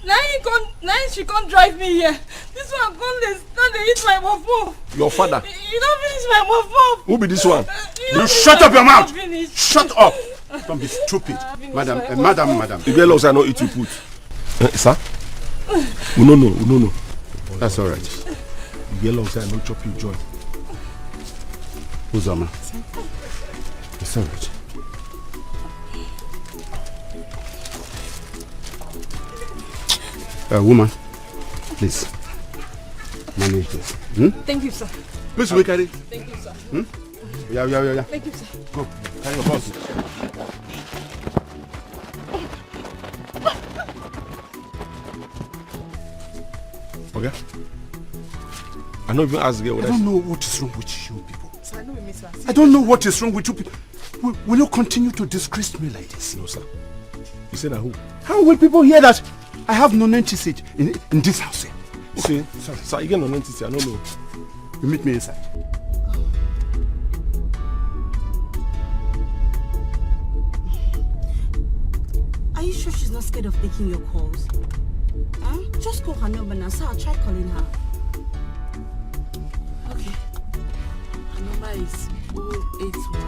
Na he come, na he she come drive me here. This one come dey come dey eat my puff puff. Your father. You don finish my puff puff. Who be this one? You shut up your mouth. Shut up. Don't be stupid. Madam, uh, madam, madam. You get lost, I no eat you put. Eh, sir? We no know, we no know. That's all right. You get lost, I no chop you joy. Uzoma. It's all right. Uh, woman, please manage this. Hmm? Thank you, sir. Please, we carry. Thank you, sir. Hmm? Yeah, yeah, yeah, yeah. Thank you, sir. Go. Carry your boss. Okay. I no even ask the girl. I don't know what is wrong with you people. I know we miss her. I don't know what is wrong with you people. Will, will you continue to disgrace me like this? No, sir. You say na who? How will people hear that I have non-entity in, in this house here? See, sir, sir, you get non-entity, I don't know. You meet me inside. Are you sure she's not scared of taking your calls? Huh? Just call her number now, so I'll try calling her. Okay. Her number is oh eight one.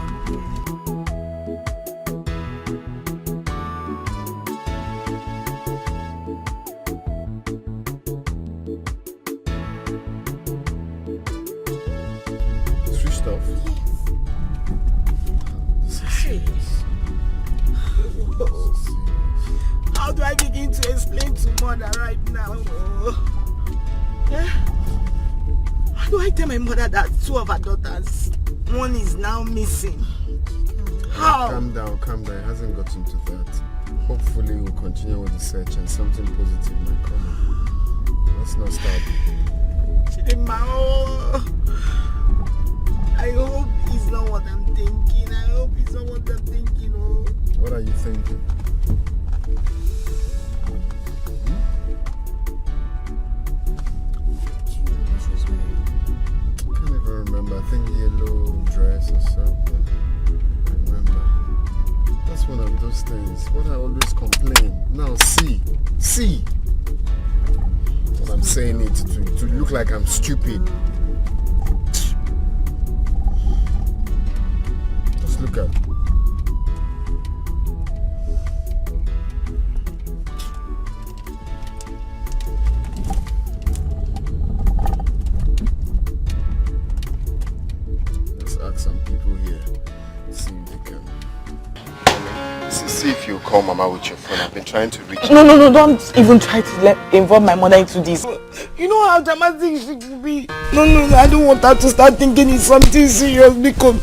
Switched off. This is serious. How do I begin to explain to mother right now? Eh? How do I tell my mother that two of her daughters, one is now missing? How? Calm down, calm down. It hasn't gotten to that. Hopefully, we'll continue with the search and something positive might come up. Let's not start. Chidinma, oh. I hope it's not what I'm thinking. I hope it's not what I'm thinking. Oh. What are you thinking? Hmm? I can't even remember. I think yellow dress or something. I remember. That's one of those things. What I always complain. Now see, see. But I'm saying it to, to look like I'm stupid. Just look at. Let's ask some people here. See if they can. See, see if you call Mama with your phone. I've been trying to reach. No, no, no, don't even try to let, involve my mother into this. You know how dramatic she could be. No, no, no, I don't want her to start thinking it's something serious because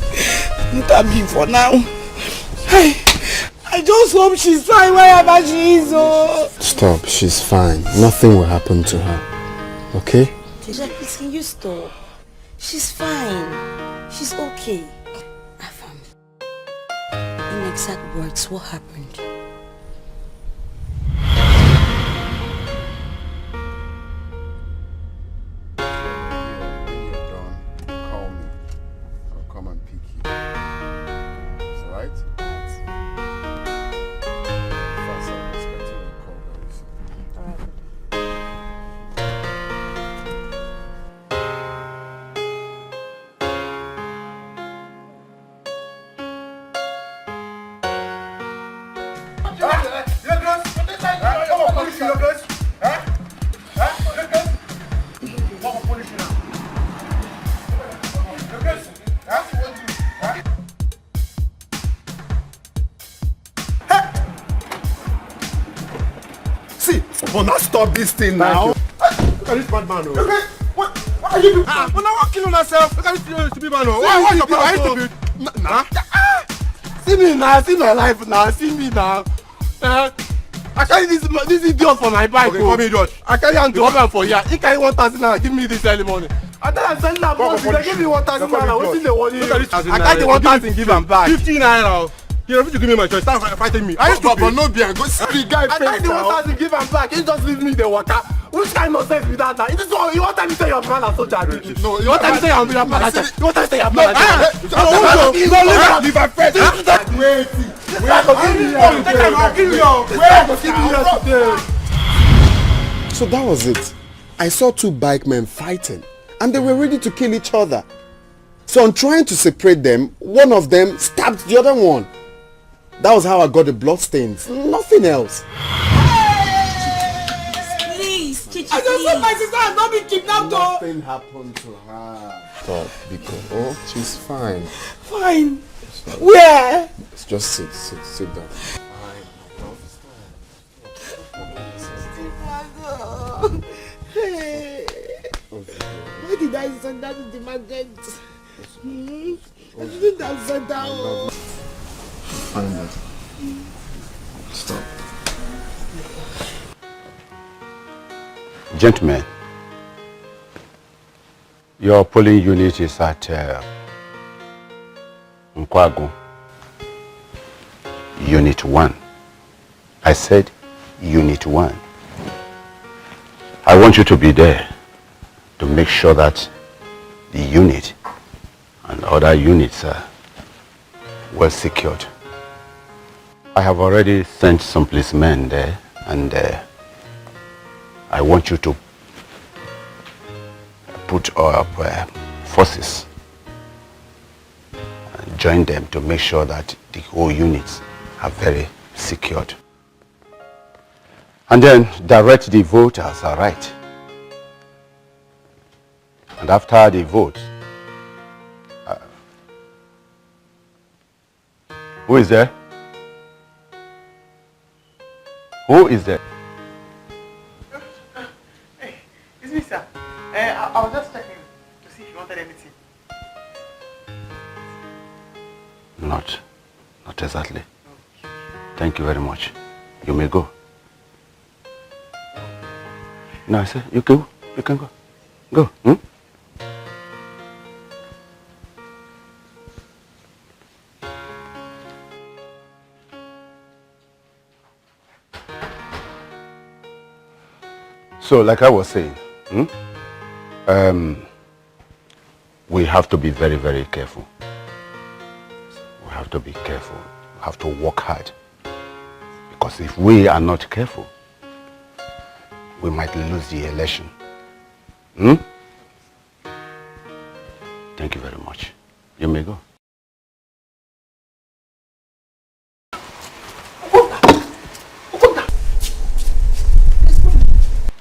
not happy for now. I, I just hope she's fine wherever she is. Oh. Stop, she's fine. Nothing will happen to her. Okay? Tejay, please, can you stop? She's fine. She's okay. Afam. In exact words, what happened? When you're done, call me. I'll come and pick you. It's alright? Fast, I'm expecting your call very soon. Alright. See, but now stop this thing now. Look at this bad man. Oh. What, what are you doing? Ah, but now what kill yourself? Look at this stupid man. Oh. Why, why you stupid? Nah. See me now, see my life now, see me now. Uh, I carry this this idiot for my bike. Okay, oh. Call me idiot. I carry am drop am for here. He carry one thousand naira, give me this early morning. I tell am send am, boss, they give me one thousand naira. Wetin dey worry you? I carry the one thousand, give am back. Fifty naira. You refuse to give me my choice. Start fighting me. Are you stupid? But no be, I go see the guy. I carry the one thousand, give am back. He just leave me the water. Which kind of sense be that now? It is all you want to say your man as soldier. No, you want to say your man as soldier. You want to say your man as soldier. No, no, no, leave my friend. Wait. So that was it. I saw two bike men fighting, and they were ready to kill each other. So, on trying to separate them, one of them stabbed the other one. That was how I got the bloodstains. Nothing else. Please, Chichi, I just hope my sister has not been kidnapped. Oh. Nothing happened to her. Stop, Biko. Oh, she's fine. Fine. Where? Just sit, sit, sit down. Hey. Why did I send that to the market? Hmm? I didn't have sent that. Oh. Fine, madam. Stop. Gentlemen, your polling unit is at uh, Nkwagu, Unit one. I said Unit one. I want you to be there to make sure that the unit and other units are well secured. I have already sent some policemen there, and uh, I want you to put up uh, forces and join them to make sure that the whole units are very secured. And then direct the voters aright. And after the vote, uh, who is there? Who is there? Hey, it's me, sir. Uh, I, I was just checking to see if you wanted anything. Not, not exactly. Thank you very much. You may go. No, I say you can, you can go. Go. Hmm? So, like I was saying, hmm? um, we have to be very, very careful. We have to be careful. We have to work hard. Because if we are not careful, we might lose the election. Hmm? Thank you very much. You may go.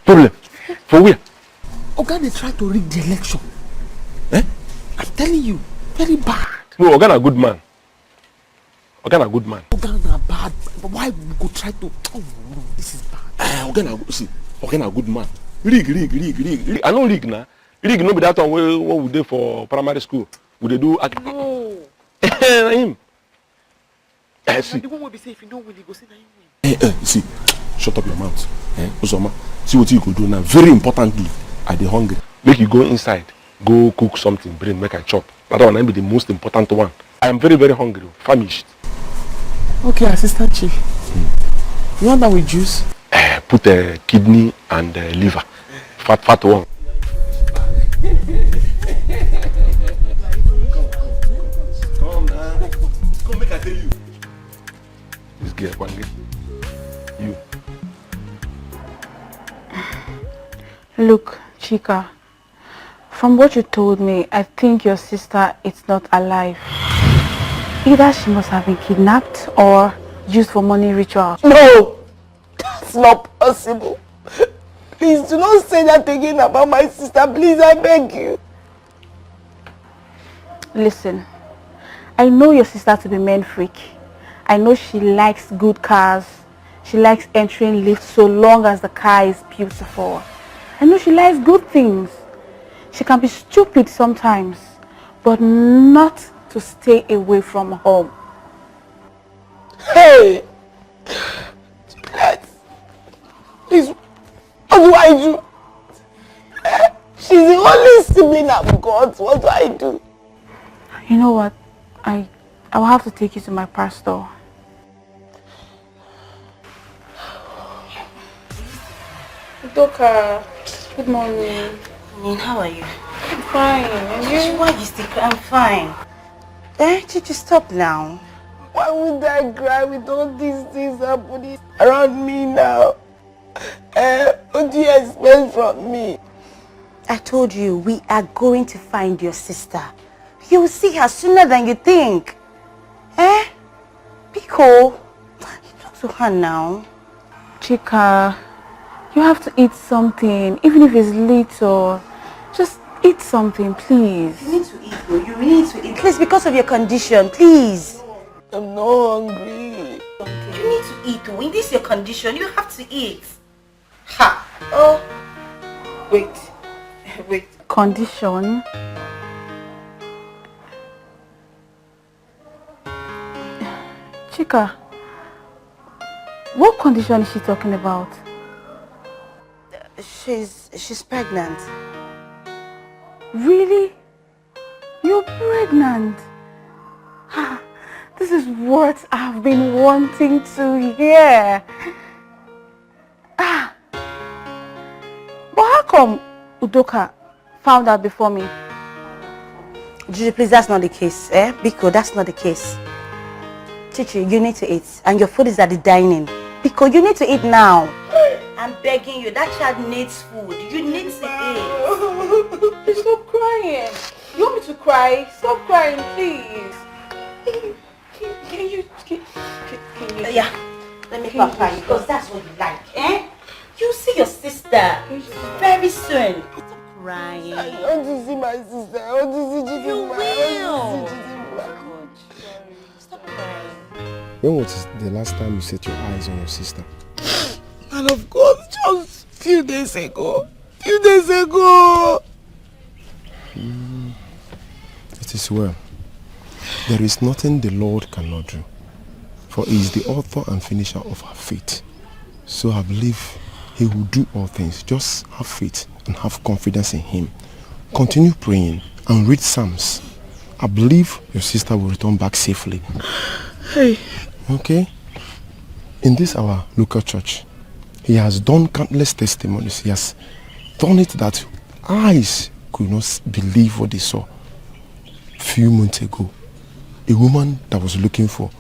Problem? For where? Oga dey try to rig the election. Eh? I'm telling you, very bad. No, Oga na good man. Oga na good man. Oga na bad. Why we go try to? Oh no, this is bad. Eh, Oga na see. Oga na good man. Rig, rig, rig, rig, rig. I no rig na. Rig no be that one wey wey we dey for primary school. We dey do. Act- No. Na him. Eh, see. The one wey be say if you no win, you go say na him win. Eh, eh, see, shut up your mouth. Eh, Uzoma, see what you go do now. Very importantly, I dey hungry. Make you go inside, go cook something, bring make I chop. That one na be the most important one. I am very, very hungry, famished. Okay, Assistant Chief. You want that with juice? Eh, put uh, kidney and uh, liver. Fat, fat one. Come now. Come make I tell you. This girl, Kwange. You. Look, Chika, from what you told me, I think your sister is not alive. Either she must have been kidnapped or used for money ritual. No! That's not possible. Please do not say that again about my sister. Please, I beg you. Listen, I know your sister to be men freak. I know she likes good cars. She likes entering lifts so long as the car is beautiful. I know she likes good things. She can be stupid sometimes, but not to stay away from home. Hey! Juliet! Please, what do I do? Eh? She's the only sibling I've got. What do I do? You know what? I I will have to take you to my pastor. Doka, good morning. Morning, how are you? I'm fine. And you? Why are you still crying? I'm fine. Eh, Chichi, stop now. Why would I cry with all these things happening around me now? Eh, what do you expect from me? I told you, we are going to find your sister. You will see her sooner than you think. Eh? Pico, talk to her now. Chika, you have to eat something, even if it's little. Just eat something, please. You need to eat, though. You need to eat. Please, because of your condition, please. I'm not hungry. You need to eat, though. In this your condition, you have to eat. Ha! Oh! Wait. Wait. Condition? Chika, what condition is she talking about? She's she's pregnant. Really? You're pregnant? This is what I've been wanting to hear. Ah, but how come Udoka found out before me? Gigi, please, that's not the case, eh? Biko, that's not the case. Chichi, you need to eat, and your food is at the dining. Biko, you need to eat now. I'm begging you, that child needs food. You need to eat. Please stop crying. You want me to cry? Stop crying, please. Can, can you, can, can, can you? Yeah, let me pamper you, because that's what you like, eh? You see your sister very soon. Stop crying. I want to see my sister. I want to see Chidinma. You will. I want to see Chidinma. Stop crying. When was the last time you set your eyes on your sister? Man of God, just few days ago. Few days ago. It is well. There is nothing the Lord cannot do, for He is the author and finisher of our faith. So I believe He will do all things. Just have faith and have confidence in Him. Continue praying and read Psalms. I believe your sister will return back safely. Hey. Okay? In this our local church, he has done countless testimonies. He has done it that eyes could not s- believe what they saw. Few months ago, a woman that was looking for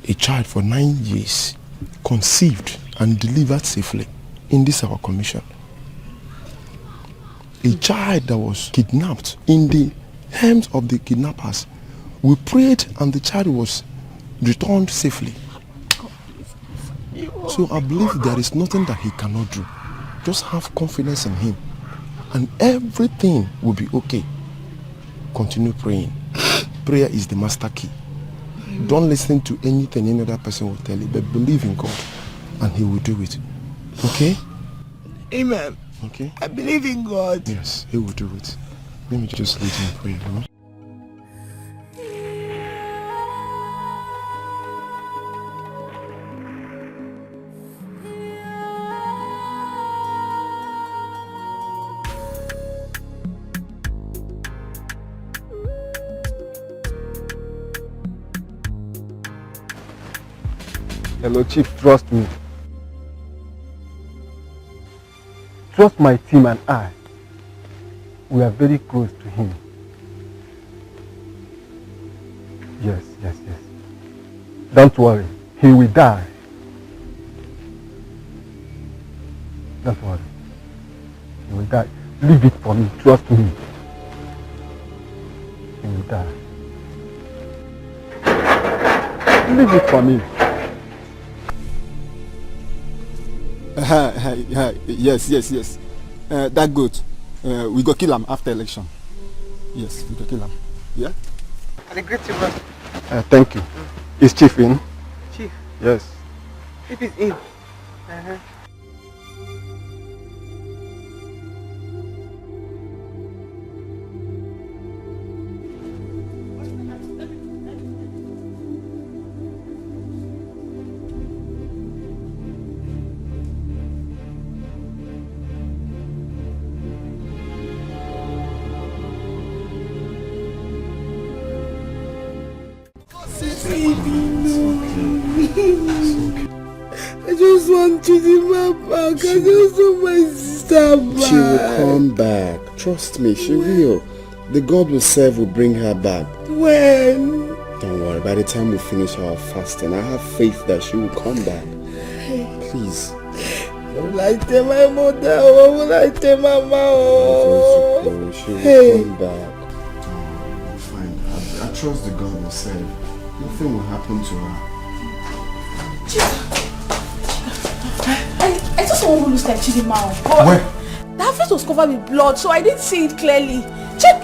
a child for nine years conceived and delivered safely in this our commission. A child that was kidnapped in the hands of the kidnappers. We prayed and the child was returned safely. So I believe there is nothing that He cannot do. Just have confidence in Him and everything will be okay. Continue praying. Prayer is the master key. Don't listen to anything any other person will tell you, but believe in God and He will do it. Okay? Amen. Okay? I believe in God. Yes, He will do it. Let me just lead you in prayer. Hello, Chief. Trust me. Trust my team and I. We are very close to him. Yes, yes, yes. Don't worry. He will die. Don't worry. He will die. Leave it for me. Trust me. He will die. Leave it for me. Yes, yes, yes. Uh, that goat, uh, we go kill am after election. Yes, we go kill am. Yeah? I dey greet you, bro. Uh, thank you. Is Chief in? Chief? Yes. Chief is in. Uh-huh. I just want Chidinma back. I just want my sister back. She will come back. Trust me, she will. The God we serve will bring her back. When? Don't worry, by the time we finish our fasting, I have faith that she will come back. Please. Like tell my mother, oh, like tell my mama, oh. She will come back. Fine. I, I trust the God we serve. Nothing will happen to her. I, I just want to lose like Chidinma. Where? Her face was covered with blood, so I didn't see it clearly. Check,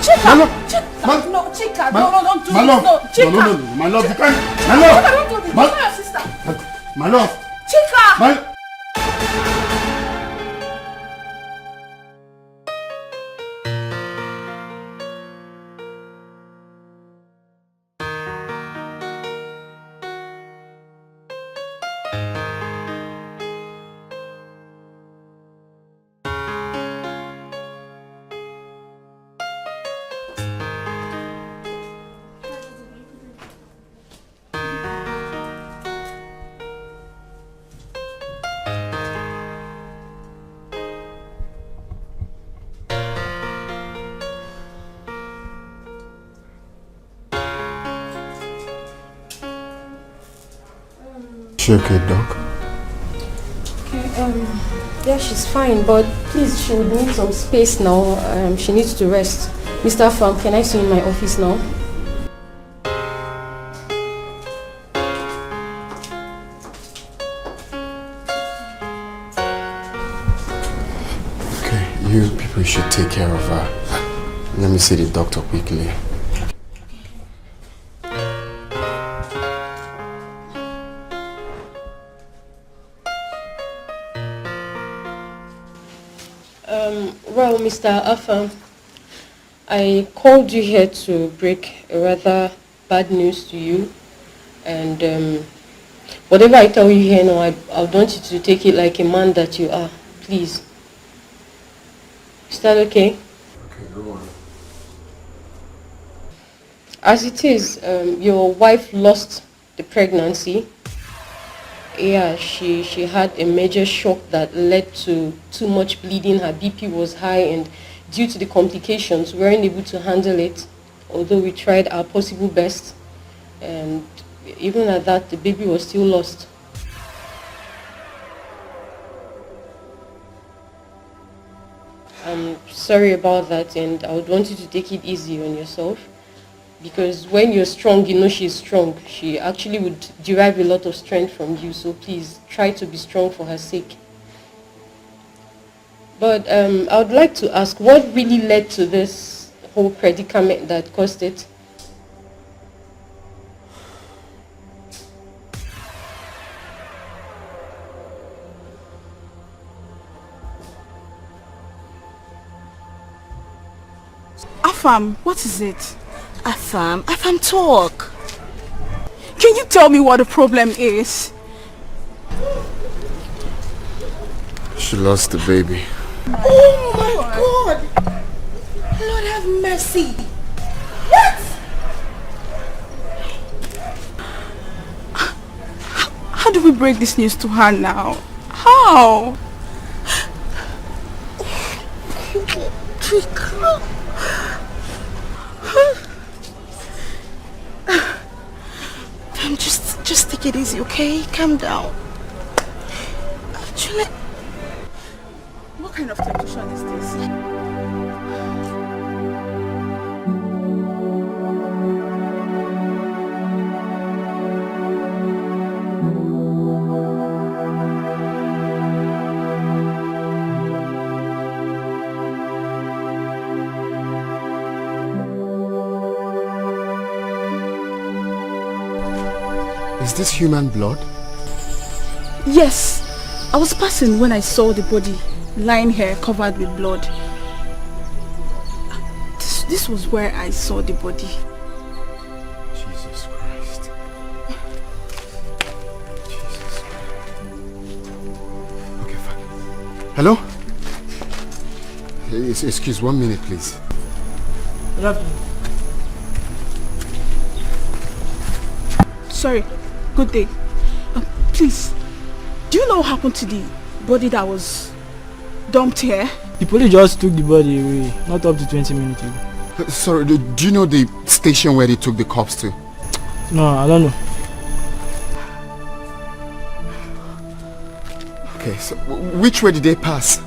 check her, check her. No, check her. No, no, don't do this. No, check her. No, no, no, no, my love, you can't. My love. Check her, don't do this. It's not your sister. My love. Check her. My She okay, Doc? Okay, um, yeah, she's fine, but please, she would need some space now. Um, she needs to rest. Mister Afam, can I see you in my office now? Okay, you people should take care of her. Let me see the doctor quickly. Um, well, Mister Afam, I called you here to break a rather bad news to you, and um, whatever I tell you here now, I, I would want you to take it like a man that you are, please. Is that okay? Okay, go on. As it is, um, your wife lost the pregnancy. Yeah, she, she had a major shock that led to too much bleeding. Her B P was high, and due to the complications, we weren't able to handle it, although we tried our possible best. And even at that, the baby was still lost. I'm sorry about that, and I would want you to take it easy on yourself, because when you're strong, you know she's strong. She actually would derive a lot of strength from you, so please try to be strong for her sake. But um, I would like to ask, what really led to this whole predicament that caused it? Afam, what is it? Afam, Afam, talk. Can you tell me what the problem is? She lost the baby. Oh my God! Lord have mercy. What? How do we break this news to her now? How? Chika. Um, just, just take it easy, okay? Calm down. Actually, what kind of temptation is this? Is this human blood? Yes. I was passing when I saw the body lying here covered with blood. This, this was where I saw the body. Jesus Christ. Jesus Christ. Okay, fine. Hello? Yes, excuse one minute, please. Lovely. Sorry. Good day. Uh, please, do you know what happened to the body that was dumped here? The police just took the body away, not up to twenty minutes ago. Sorry, do, do you know the station where they took the corpse to? No, I don't know. Okay, so w- which way did they pass?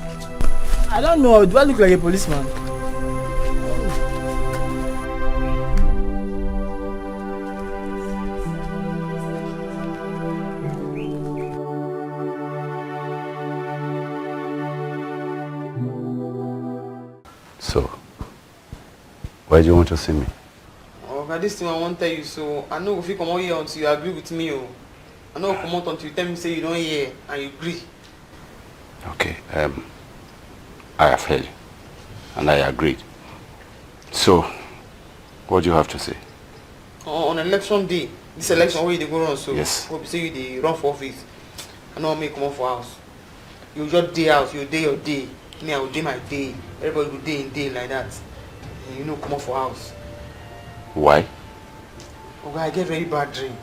I don't know. Do I look like a policeman? So, why do you want to see me? Oga, this thing I wan tell you, so I no go fit comot here until you agree with me o. I no go comot until you tell me say you don hear and you gree. Okay, um, I have heard and I agreed. So, what do you have to say? On, on election day, this election wey you dey go run so, Yes. wey be say you dey run for office, I no wan make you comot for house. You just dey house, you dey your day. Me, I go dey my day. Everybody go dey in day like that. And you no comot for house. Why? Oga, I get very bad dream.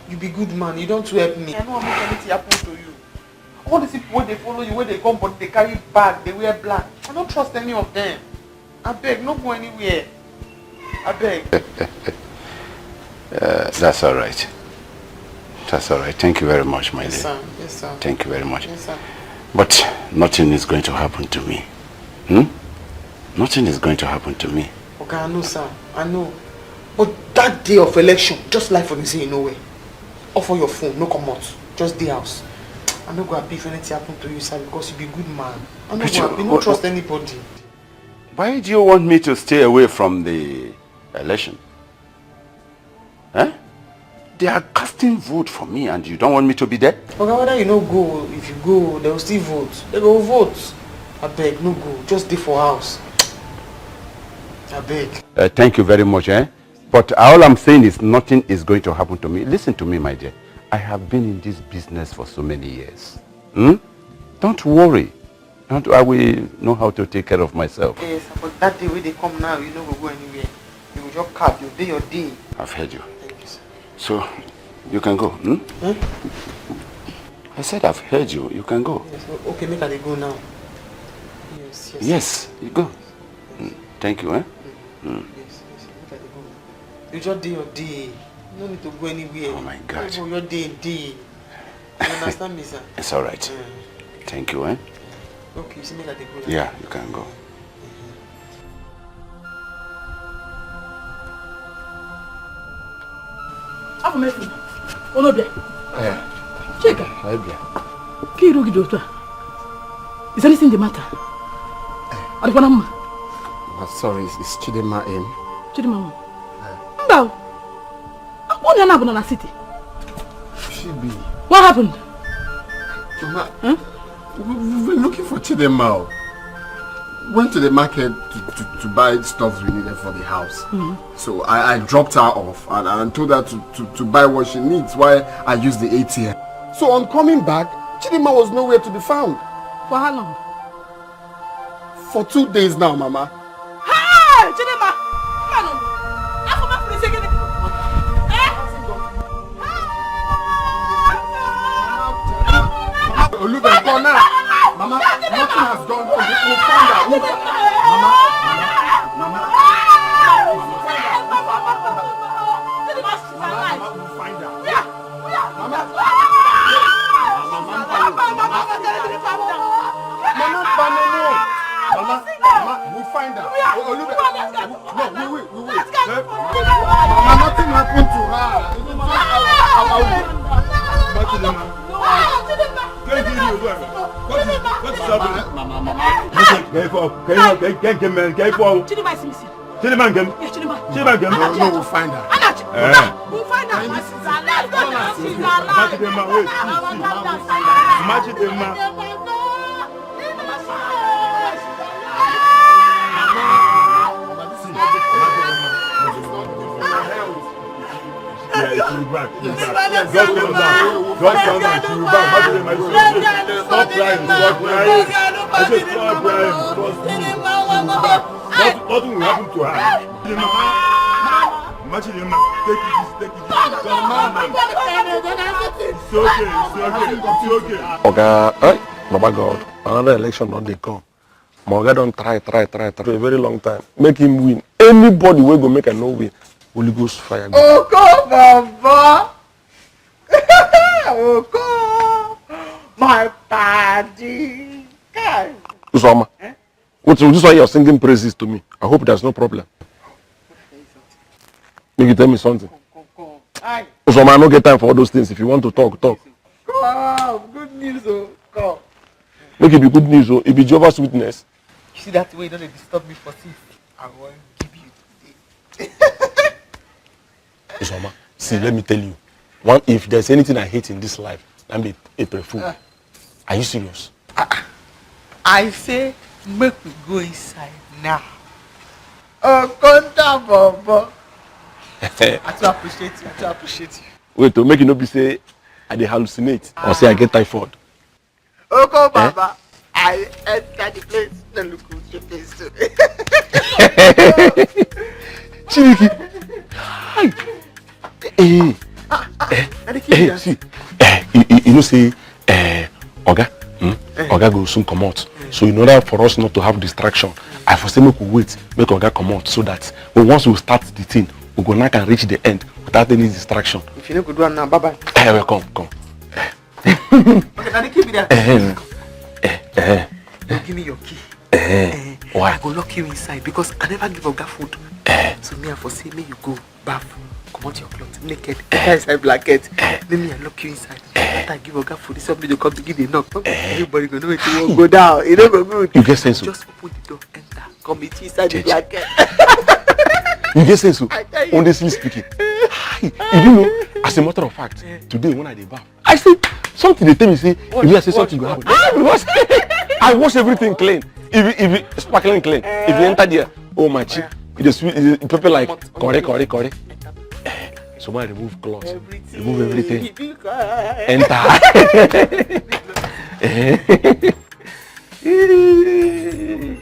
You be good man, you don too help me. I no wan make anything happen to you. All these people wey dey follow you, wey dey come but dey carry bag, dey wear black, I no trust any of them. Abeg, no go anywhere. Abeg. Uh, that's all right. That's all right. Thank you very much, my Yes, dear. sir. Yes, sir. Thank you very much. Yes, sir. But nothing is going to happen to me. Hmm? Nothing is going to happen to me. Okay, I know, sir. I know. But that day of election, just like for me say you know where. Off of your phone, no come out. Just the house. I no go happy if anything happen to you, sir, because you be good man. I no But go you- happy, no what- trust anybody. Why do you want me to stay away from the election? Eh? They are casting vote for me and you don't want me to be there? Oga, whether you no go, if you go, they will still vote. They go vote. I beg, no go. Just dey for house. I beg. Uh, thank you very much, eh? But all I'm saying is nothing is going to happen to me. Listen to me, my dear. I have been in this business for so many years. Hmm? Don't worry. Don't, I will know how to take care of myself. Yes, but that day wey dey come now, you no go go anywhere. You go just cap, you dey your day. I've heard you. Thank you, sir. So, you can go. Hmm? Huh? I said I've heard you. You can go. Yes, o- okay, make I dey go now. Yes, yes. Yes, you go. Mm, thank you, eh? Yes, yes, make I dey go now. You just dey your day. You no need to go anywhere. Oh my God. You go your day, day. You understand me, sir? It's all right. Thank you, eh? Okay, you see, make I dey go now. Yeah, you can go. Afọ m efu. Onobia. Eh, Chika, I bịa. ka iru gị dị otu a? Is anything the matter? Adịkwana mma. But sorry, it's, it's Chidinma in. Chidinma nwa. Mba o. Onye na-abụ na city. She be. What happened? Mama, we, we've been looking for Chidinma. Went to the market to, to, to buy stuff we needed for the house. So I, I dropped her off and, and told her to, to, to buy what she needs while I used the A T M. So on coming back, Chidinma was nowhere to be found. For how long? For two days now, Mama. Hey, Chidinma! Come on. Afọ m efu ise gịnị? Eh? Olube, go now. Mama, nothing has gone wrong. We, we find her. We, Mama, Mama, Mama, Mama, find her. Mama, we find her. Mama, Mama, Mama, Mama, Mama, Mama, we find her. O- Olube, no, we, we, we, we. Mama, nothing happened to her. It was just our, our, our, What is, what is happening? Mama, Mama, Mama. Listen, can you fall? Can you, can, can, can, can you fall? Chidinma is missing. Chidinma game. Yes, Chidinma. Chidinma game. No, no, we'll find her. Anachi. Eh. We'll find her. She's alive. She's alive. Match the man, wait. Our daughter. Match the man. Yeah, she will back. She will back. Just calm down. Just calm down. She will back. Match the man. Stop crying. Stop crying. I said stop crying. Trust me. She will back. Nothing, nothing will happen to her. Match the man. Take it easy. Take it easy. Just calm down. It's okay. It's okay. It's okay. Oga, eh? Baba God, another election don dey come. My oga don try, try, try, try for a very long time. Make him win. Anybody wey go make I no win, Holy Ghost fire go. Oko Baba! Oko! My paddy! Kai! Uzoma, what is this one you're singing praises to me? I hope there's no problem. Make you tell me something. Uzoma, I no get time for all those things. If you want to talk, talk. Come! Good news, oh! Come! Make it be good news, oh. It be Jehovah's Witness. You see that way you don dey disturb me for since? I wan give you today. Uzoma, see, let me tell you. One, if there's anything I hate in this life, that be April Fool. Are you serious? I say make we go inside now. Okonta Bobo. I too appreciate you. I too appreciate you. Wait, to make it no be say I dey hallucinate or say I get typhoid. Oko Baba, I enter the place. No look who the place to. Chineke. Hi. Eh. Eh, eh, see, eh, you, you, you know say, eh, Oga, hmm? Oga go soon comot. So in order for us not to have distraction, I for say make we wait, make Oga comot so that when once we start the thing, we go now can reach the end Without any distraction. If you no go do am now, bye bye. Eh, well, come, come. Okay, now the key be there. Eh, eh, eh, eh. You give me your key. Eh, eh. Why? I go lock you inside because I never give Oga food. Eh. So me, I for say, make you go bath, comot your cloth, naked, enter inside blanket. Make me, I lock you inside. After I give Oga food, this somebody go come begin dey knock. Everybody go know wetin wan go down. E no go good. You get sense o. Just open the door, enter, come meet you inside the blanket. You get sense o. I tell you. Honestly speaking, you know, as a matter of fact, today when I dey baff, I say something dey tell me say, if I say something go happen. Ah, because I wash everything clean. If you, if you sparkling clean, if you enter there, oh my chief, it is sweet, it dey pepper like curry, curry, curry. Eh, so I remove clothes, remove everything. Enter. Eh. Eh.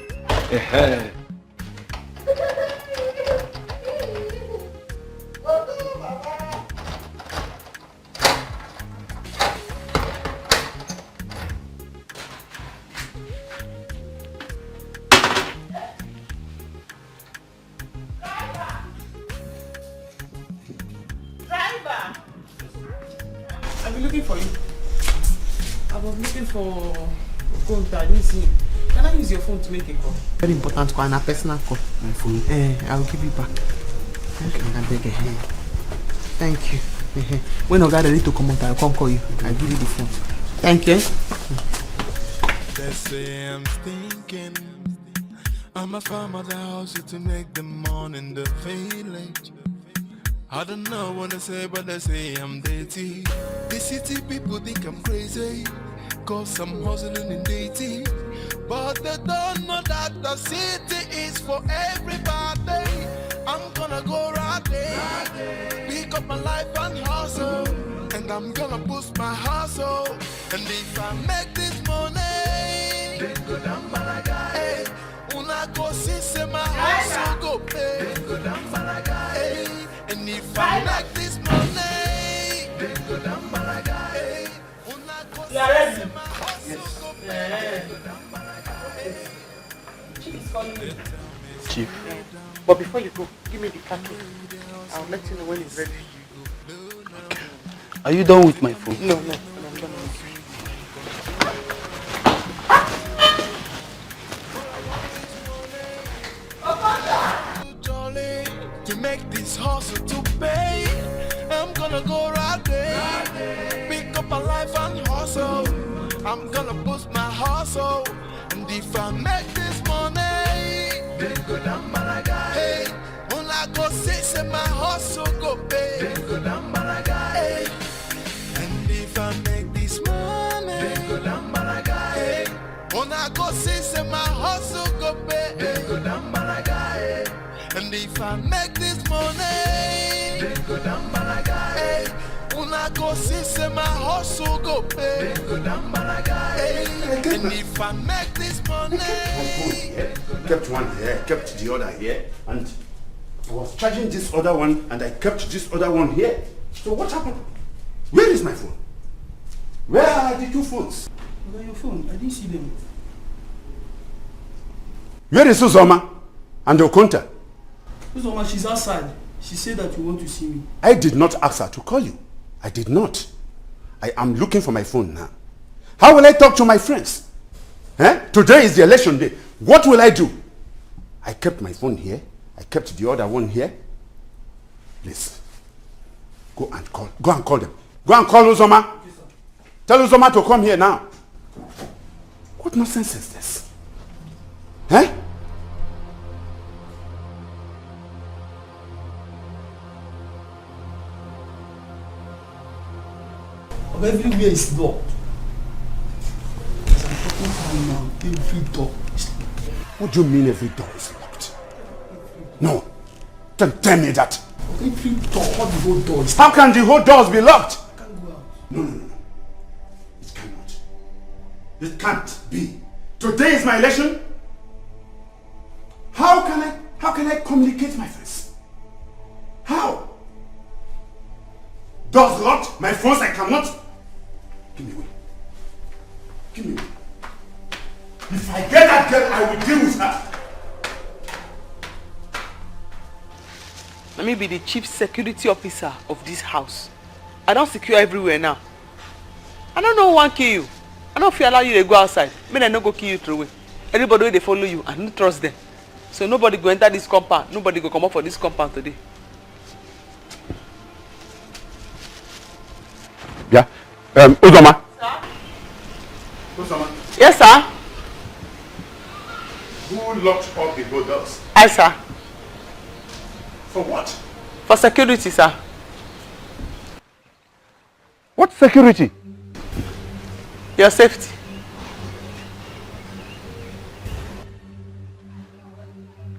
Driver! I've been looking for you. I was looking for Okonta. I didn't see him. Can I use your phone to make a call? Very important call and a personal call. My phone? Eh, I will give you back. Okay. I beg you. Thank you. When Oga ready to come out, I'll come call you. I'll give you the phone. Thank you. They say I'm stinking. I'm a farmer that hustle to make the money in the village. I don't know what they say, but they say I'm dirty. The city people think I'm crazy, cause I'm hustling in dirty. But they don't know that the city is for everybody. I'm gonna go right there, pick up my life and hustle. And I'm gonna boost my hustle. And if I make this money, then go down, my guy. Una go see say my hustle go pay. Hey, and if I make this money, hey, una go see say my hustle go pay. Chief is calling me. Chief. But before you go, give me the car key. I'll let you know when it's ready. Are you done with my phone? No, no, no, I'm done with it. To make this hustle to pay, I'm gonna go right there. Pick up a life and hustle. I'm gonna boost my hustle. And if I make this money, then go down, my guy. Hey, una go see say my hustle go pay. Hey. And if I make this money, una go see say my hustle go pay. And if I make this money, una go see say my hustle go pay. And if I make this money, kept one here, kept the other here, and I was charging this other one, and I kept this other one here. So what happened? Where is my phone? Where are the two phones? Where are your phone? I didn't see them. Where is Uzoma and Okonta? Uzoma, she's outside. She said that you want to see me. I did not ask her to call you. I did not. I am looking for my phone now. How will I talk to my friends? Eh? Today is the election day. What will I do? I kept my phone here. I kept the other one here. Please, go and call. Go and call them. Go and call Uzoma. Tell Uzoma to come here now. What nonsense is this? Eh? Everywhere is locked. As I'm talking to you now, every door is locked. What do you mean every door is locked? No. Don't tell me that. Every door, all the whole door is locked. How can the whole doors be locked? I can't go out. No, no, no, no. It cannot. It can't be. Today is my election. How can I, how can I communicate my friends? How? Doors locked, my phones, I cannot. Give me away. Give me away. If I get that girl, I will deal with her. Me be the chief security officer of this house. I don secure everywhere now. I no know who wan kill you. I no fit allow you dey go outside. Make dem no go kill you throway. Anybody wey dey follow you, I no trust them. So nobody go enter this compound. Nobody go comot for this compound today. Yeah. Um, Uzoma. Uzoma, Yes, sir. Who locked up the whole house? I, sir. For what? For security, sir. What security? Your safety.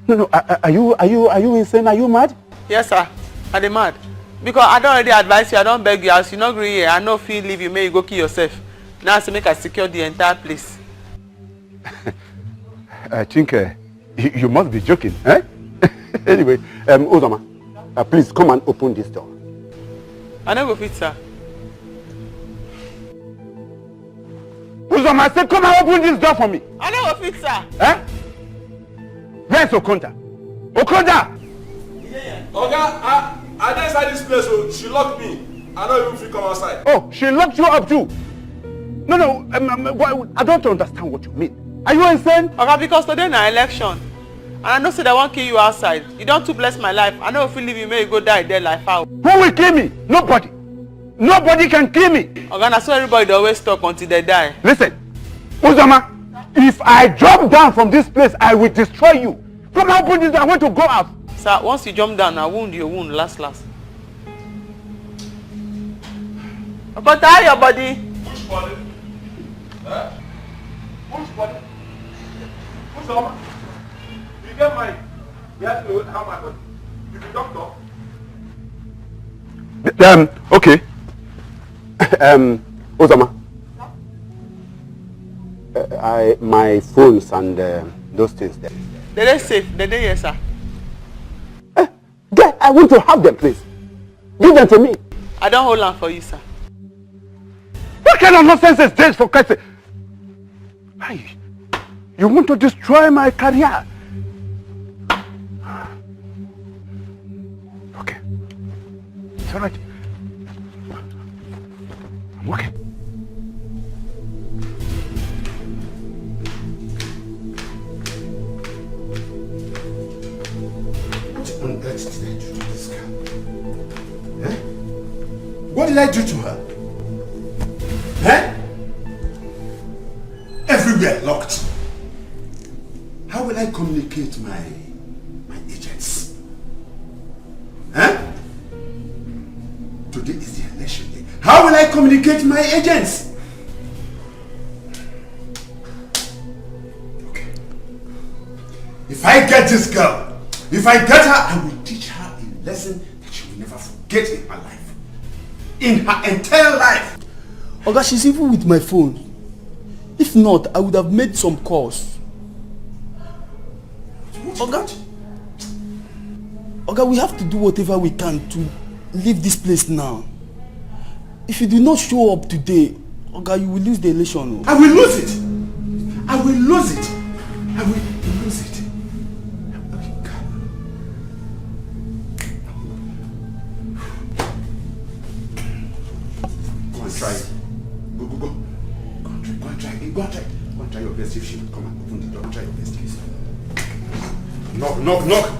No, no. Are, are- are you are you are you insane? Are you mad? Yes, sir. I dey mad. Because I don already advise you, I don beg you, as you no gree here, I no fit leave you, make you go kill yourself. Now I say make I secure the entire place. I think uh, you, you must be joking, eh? Anyway, um, Uzoma, uh, please come and open this door. I no go fit, sir. Uzoma, I said, come and open this door for me. I no go fit, sir. Eh? Where's Okonta? Okonta! Oga, I, I dey inside this place, so she lock me. I no even fit come outside. Oh, she locked you up too. No, no, um, um, why- I don't understand what you mean. Are you insane? Oga, because today na election, and I know say dem wan kill you outside. You don too bless my life. I no go fit leave you, make you go die there like fowl. Who will kill me? Nobody. Nobody can kill me. Oga, na so everybody dey always talk until dem die. Listen, Uzoma, if I drop down from this place, I will destroy you. Come and open this door. I want to go out. Sir, once you jump down, na wound you wound last last. Okonta, how your body? Which body? Eh? Which body? Which one? You get mind? You have to know how my body. You be doctor? Um, okay. Um, Uzoma. Uh, I my phones and uh, those things there. Dem dey safe. Dem dey here, sir. There, I want to have them, please. Give them to me. I don hold am for you, sir. What kind of nonsense is this, for Christ's sake? Hey, you want to destroy my career? Okay. It's all right. I'm okay. What on earth did I do to this girl? Eh? What did I do to her? Eh? Everywhere locked. How will I communicate my my agents? Eh? Today is the election day. How will I communicate my agents? Okay. If I get this girl, if I get her, I will teach her a lesson that she will never forget in her life. In her entire life. Oga, she's even with my phone. If not, I would have made some calls. Oga, Oga, we have to do whatever we can to leave this place now. If you do not show up today, Oga, you will lose the election. Oh. I will lose it. I will lose it. I will lose it. Go and try it. Go, go, go. Go and try, go and try, go and try, go and try your best. If she will come and open the door, try your best, please. Knock, knock, knock.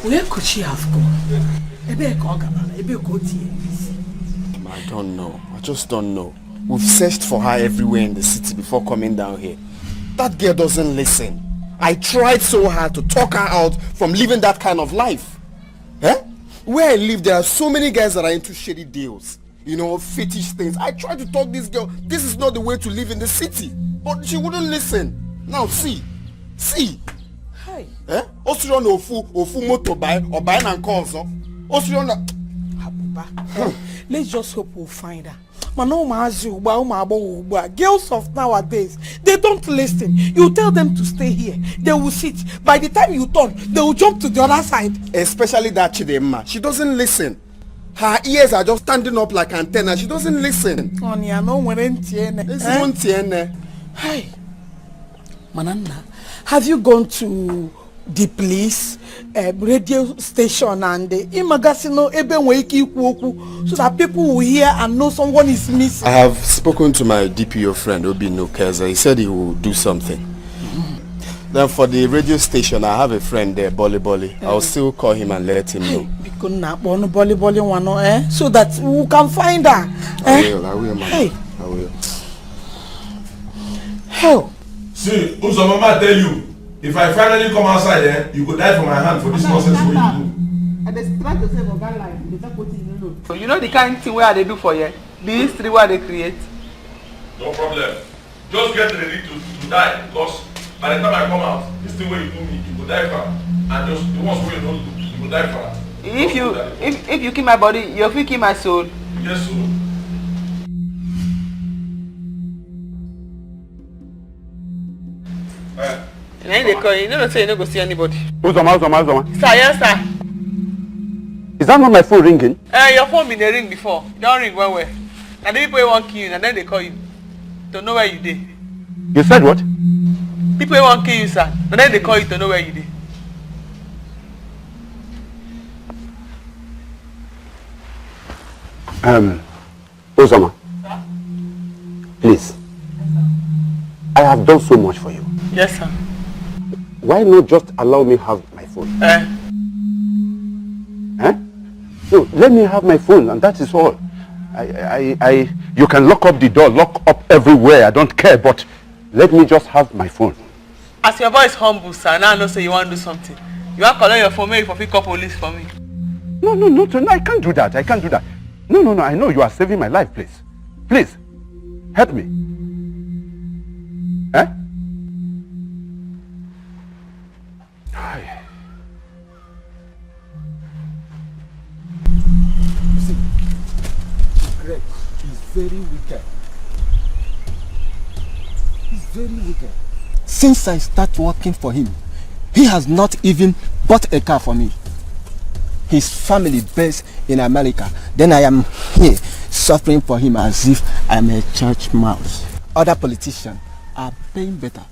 Where could she have gone? Ebe ka ọ gabara, ebe ka o tinye isi. I don't know. I just don't know. We've searched for her everywhere in the city before coming down here. That girl doesn't listen. I tried so hard to talk her out from living that kind of life. Eh? Where I live, there are so many guys that are into shady deals. You know, fetish things. I tried to talk this girl. This is not the way to live in the city. But she wouldn't listen. Now see. See. Hi. Eh? O siro na ofu ofu moto bai, o bai na nke ọzọ. O siro na Abuba. Let's just hope we'll find her. Mana ụmụazị ugbu a, ụmụ agbọghọ ugbu a, girls of nowadays, they don't listen. You tell them to stay here, they will sit. By the time you turn, they will jump to the other side. Especially that Chidinma. She doesn't listen. Her ears are just standing up like antenna. She doesn't listen. Ọ na ya na o nwere ntị ene. Ezigbo ntị ene. Hi. Mana nna, Have you gone to the police, uh, radio station, and uh, ị magasị na ebe nwere ike ikwu okwu so that people will hear and know someone is missing? I have spoken to my D P O friend, Obinu Keza. He said he will do something. Then for the radio station, I have a friend there, Bolly Bolly. I'll still call him and let him know. Biko, nna, kpọọ nụ Bolly Bolly nwanụ, eh? So that we can find her. I eh? will, I will, man. Hey. I will. Hell. See, Uzoma, I tell you, if I finally come outside, eh, you go die for my hand for this nonsense wey you do. I dey try to save Oga life, you dey talk wetin you no know. You know the kind thing wey I dey do for here, the history wey I dey create. No problem. Just get ready to, to die, because by the time I come out, this thing wey you do me, you go die far. And just the ones wey you no do, you go die far. If you, if, if you kill my body, you fit kill my soul. Yes, sir. Eh. Na him dey call you. You no know say you no go see anybody. Uzoma, Uzoma, Uzoma. Sir, yes, sir. Is that not my phone ringing? Eh, your phone been dey ring before. E don ring well well. Na the people wey wan kill you, na dem dey call you to know where you dey. You said what? People wey wan kill you, sir, na dem dey call you to know where you dey. Um, Uzoma, please. I have done so much for you. Yes, sir. Why not just allow me have my phone? Eh? Eh? No, let me have my phone, and that is all. I, I, I, you can lock up the door, lock up everywhere. I don't care, but let me just have my phone. As your voice humble, sir, now I know say you wan do something. You wan collect your phone, make you for fit call police for me. No, no, no, no, I can't do that. I can't do that. No, no, no, I know you are saving my life, please. Please, help me. Eh? Hi. You see, regret is very wicked. It's very wicked. Since I start working for him, he has not even bought a car for me. His family based in America. Then I am here suffering for him as if I'm a church mouse. Other politicians are paying better.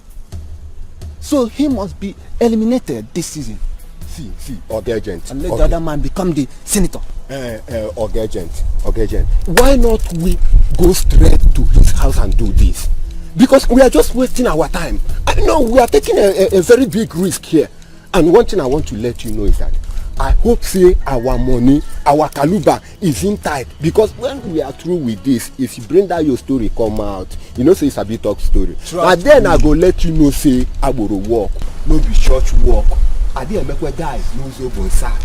So he must be eliminated this season. See, see, Oga Agent. And let the other man become the senator. Uh, uh, Oga Agent, Oga Agent. Why not we go straight to his house and do this? Because we are just wasting our time. I know we are taking a, a, a very big risk here. And one thing I want to let you know is that I hope say our money, our kaluba is in tight, because when we are through with this, if you bring that your story come out, you know say you sabi talk story. Trust me. Na then I go let you know say agboro work no be church work. Adi Emekwe guy no zo go sack.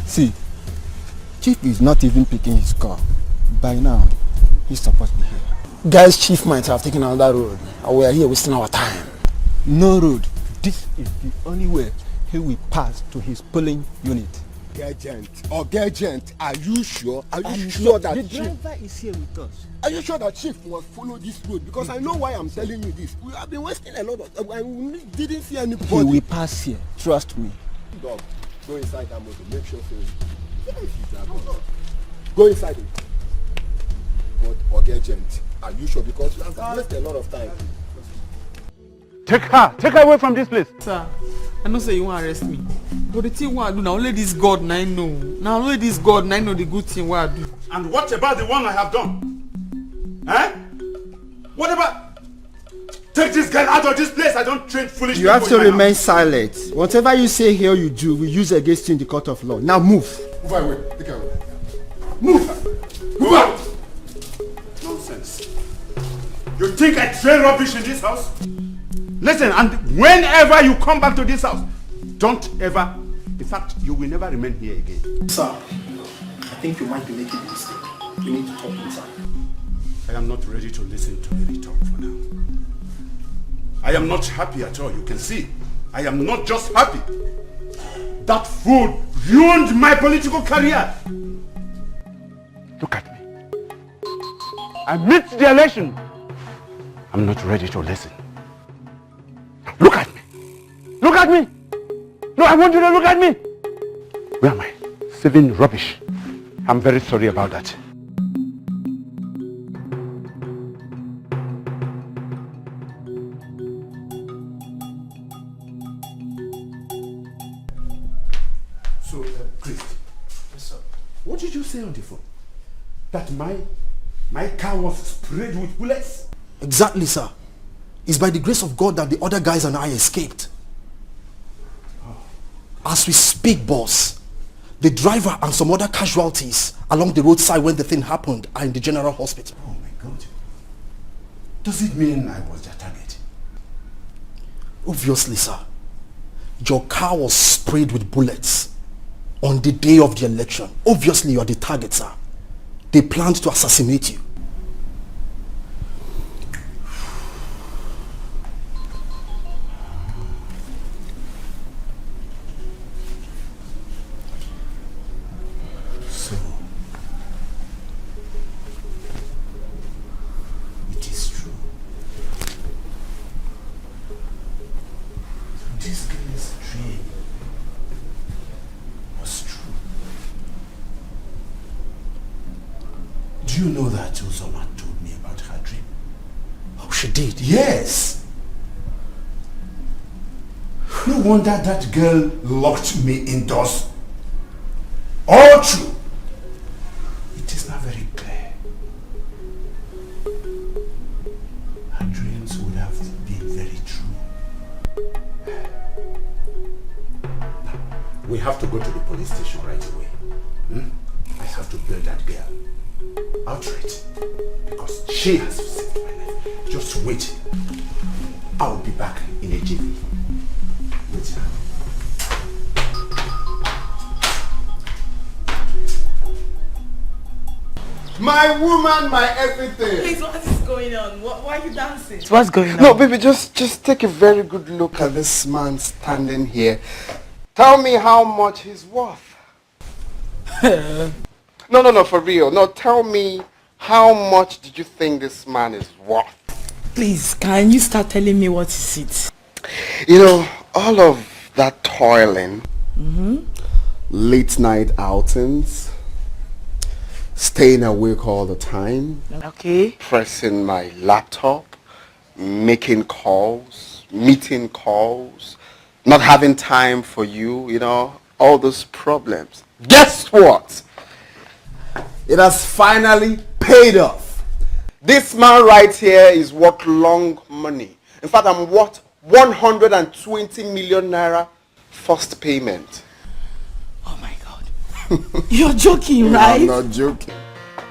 See, Chief is not even picking his call. By now, he's supposed to be here. Guys, Chief might have taken another road, and we are here wasting our time. No road. This is the only way he will pass to his polling unit. Agent, Oga Agent, are you sure? Are you sure that the driver is here with us? Are you sure that Chief must follow this road? Because I know why I'm telling you this. We have been wasting a lot of time, and we didn't see anybody. He will pass here. Trust me. Dog, go inside that motor. Make sure say, go inside it. But Oga Agent, are you sure? Because you have wasted a lot of time. Take her, take her away from this place. Sir, I know say you wan arrest me, but the thing wey I do, na only this God na him know. Na only this God na him know the good thing wey I do. And what about the one I have done? Eh? What about? Take this girl out of this place. I don't train foolish people. You have to remain silent. Whatever you say here, you do, we use against you in the court of law. Now move. Move away. Take her away. Move. Move out. Nonsense. You think I train rubbish in this house? Listen, and whenever you come back to this house, don't ever, in fact, you will never remain here again. Sir, I think you might be making a mistake. We need to talk inside. I am not ready to listen to any talk for now. I am not happy at all. You can see, I am not just happy. That fool ruined my political career. Look at me. I missed the election. I'm not ready to listen. Look at me. Look at me. No, I want you to look at me. Where am I? Saving rubbish. I'm very sorry about that. Did you say on the phone that my my car was sprayed with bullets? Exactly, sir. It's by the grace of God that the other guys and I escaped. As we speak, boss, the driver and some other casualties along the roadside when the thing happened are in the general hospital. Oh my God. Does it mean I was their target? Obviously, sir. Your car was sprayed with bullets on the day of the election. Obviously, you are the target, sir. They planned to assassinate you. So, it is true. This girl's dream was true. Do you know that Uzoma told me about her dream? Oh, she did. Yes. No wonder that girl locked me indoors. All true. It is not very clear. Her dreams would have been very true. We have to go to the police station right away. Hmm? I have to bail that girl outright because she has saved my life. Just wait. I'll be back in a jiffy. Wait. My woman, my everything. Please, what is going on? What, why are you dancing? What's going on? No, baby, just just take a very good look at this man standing here. Tell me how much he's worth. No, no, no, for real. No, tell me, how much did you think this man is worth? Please, can you start telling me what is it? You know, all of that toiling, late night outings, staying awake all the time, Okay. pressing my laptop, making calls, meeting calls, not having time for you, you know, all those problems. Guess what? It has finally paid off. This man right here is worth long money. In fact, I'm worth one hundred and twenty million naira first payment. Oh my God. You're joking, No, right? I'm not joking.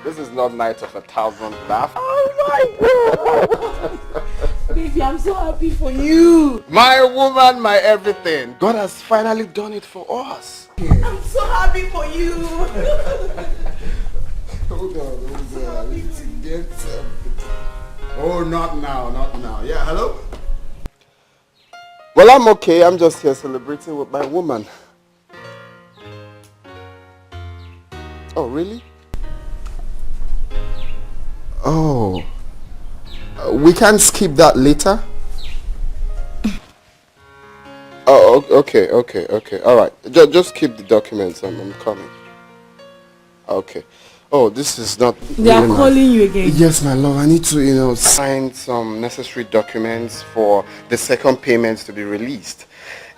This is not night of a thousand laughs. Oh my God. Baby, I'm so happy for you. My woman, my everything. God has finally done it for us. I'm so happy for you. Hold on, hold on. I need to get something. Oh, not now, not now. Yeah, hello? Well, I'm okay. I'm just here celebrating with my woman. Oh, really? Oh. Uh, we can skip that later. Oh, o- okay, okay, okay. All right. Just, just keep the documents. I'm, I'm coming. Okay. Oh, this is not. They are really nice. Calling you again. Yes, my love. I need to, you know, sign some necessary documents for the second payments to be released.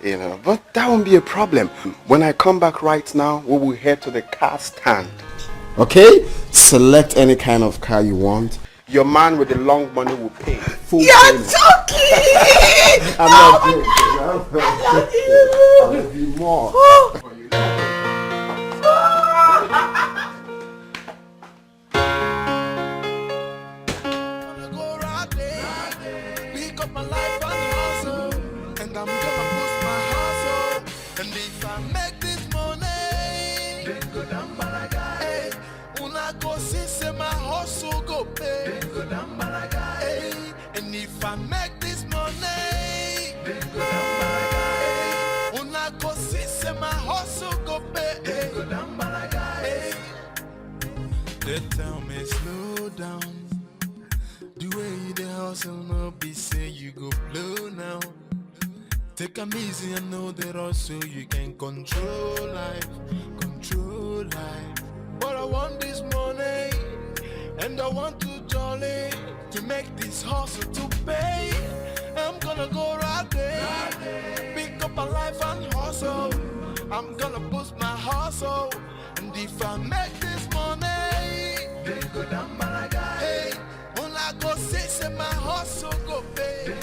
You know, but that won't be a problem. When I come back right now, we will head to the car stand. Okay? Select any kind of car you want. Your man with the long money will pay. Full You're payment. Joking! I'm not joking. I love you more. Gonna go right there, pick up my life and hustle, and I'm gonna push my hustle. And if I make this money, then go down Malaga. Hey, una go see say my hustle go pay. Then go down Malaga. Hey, and if I make this money, then go down Malaga. Hey, una go see say my hustle go pay. Then go down Malaga. Hey. They tell me slow down. The way you dey hustle no be say you go blow now. Take am easy, I know the rush so you can control life, control life. But I want this money and I want to jolly to make this hustle to pay. I'm gonna go right there, pick up a life and hustle. I'm gonna boost my hustle. And if I make this Hey, una go see say my hustle go pay.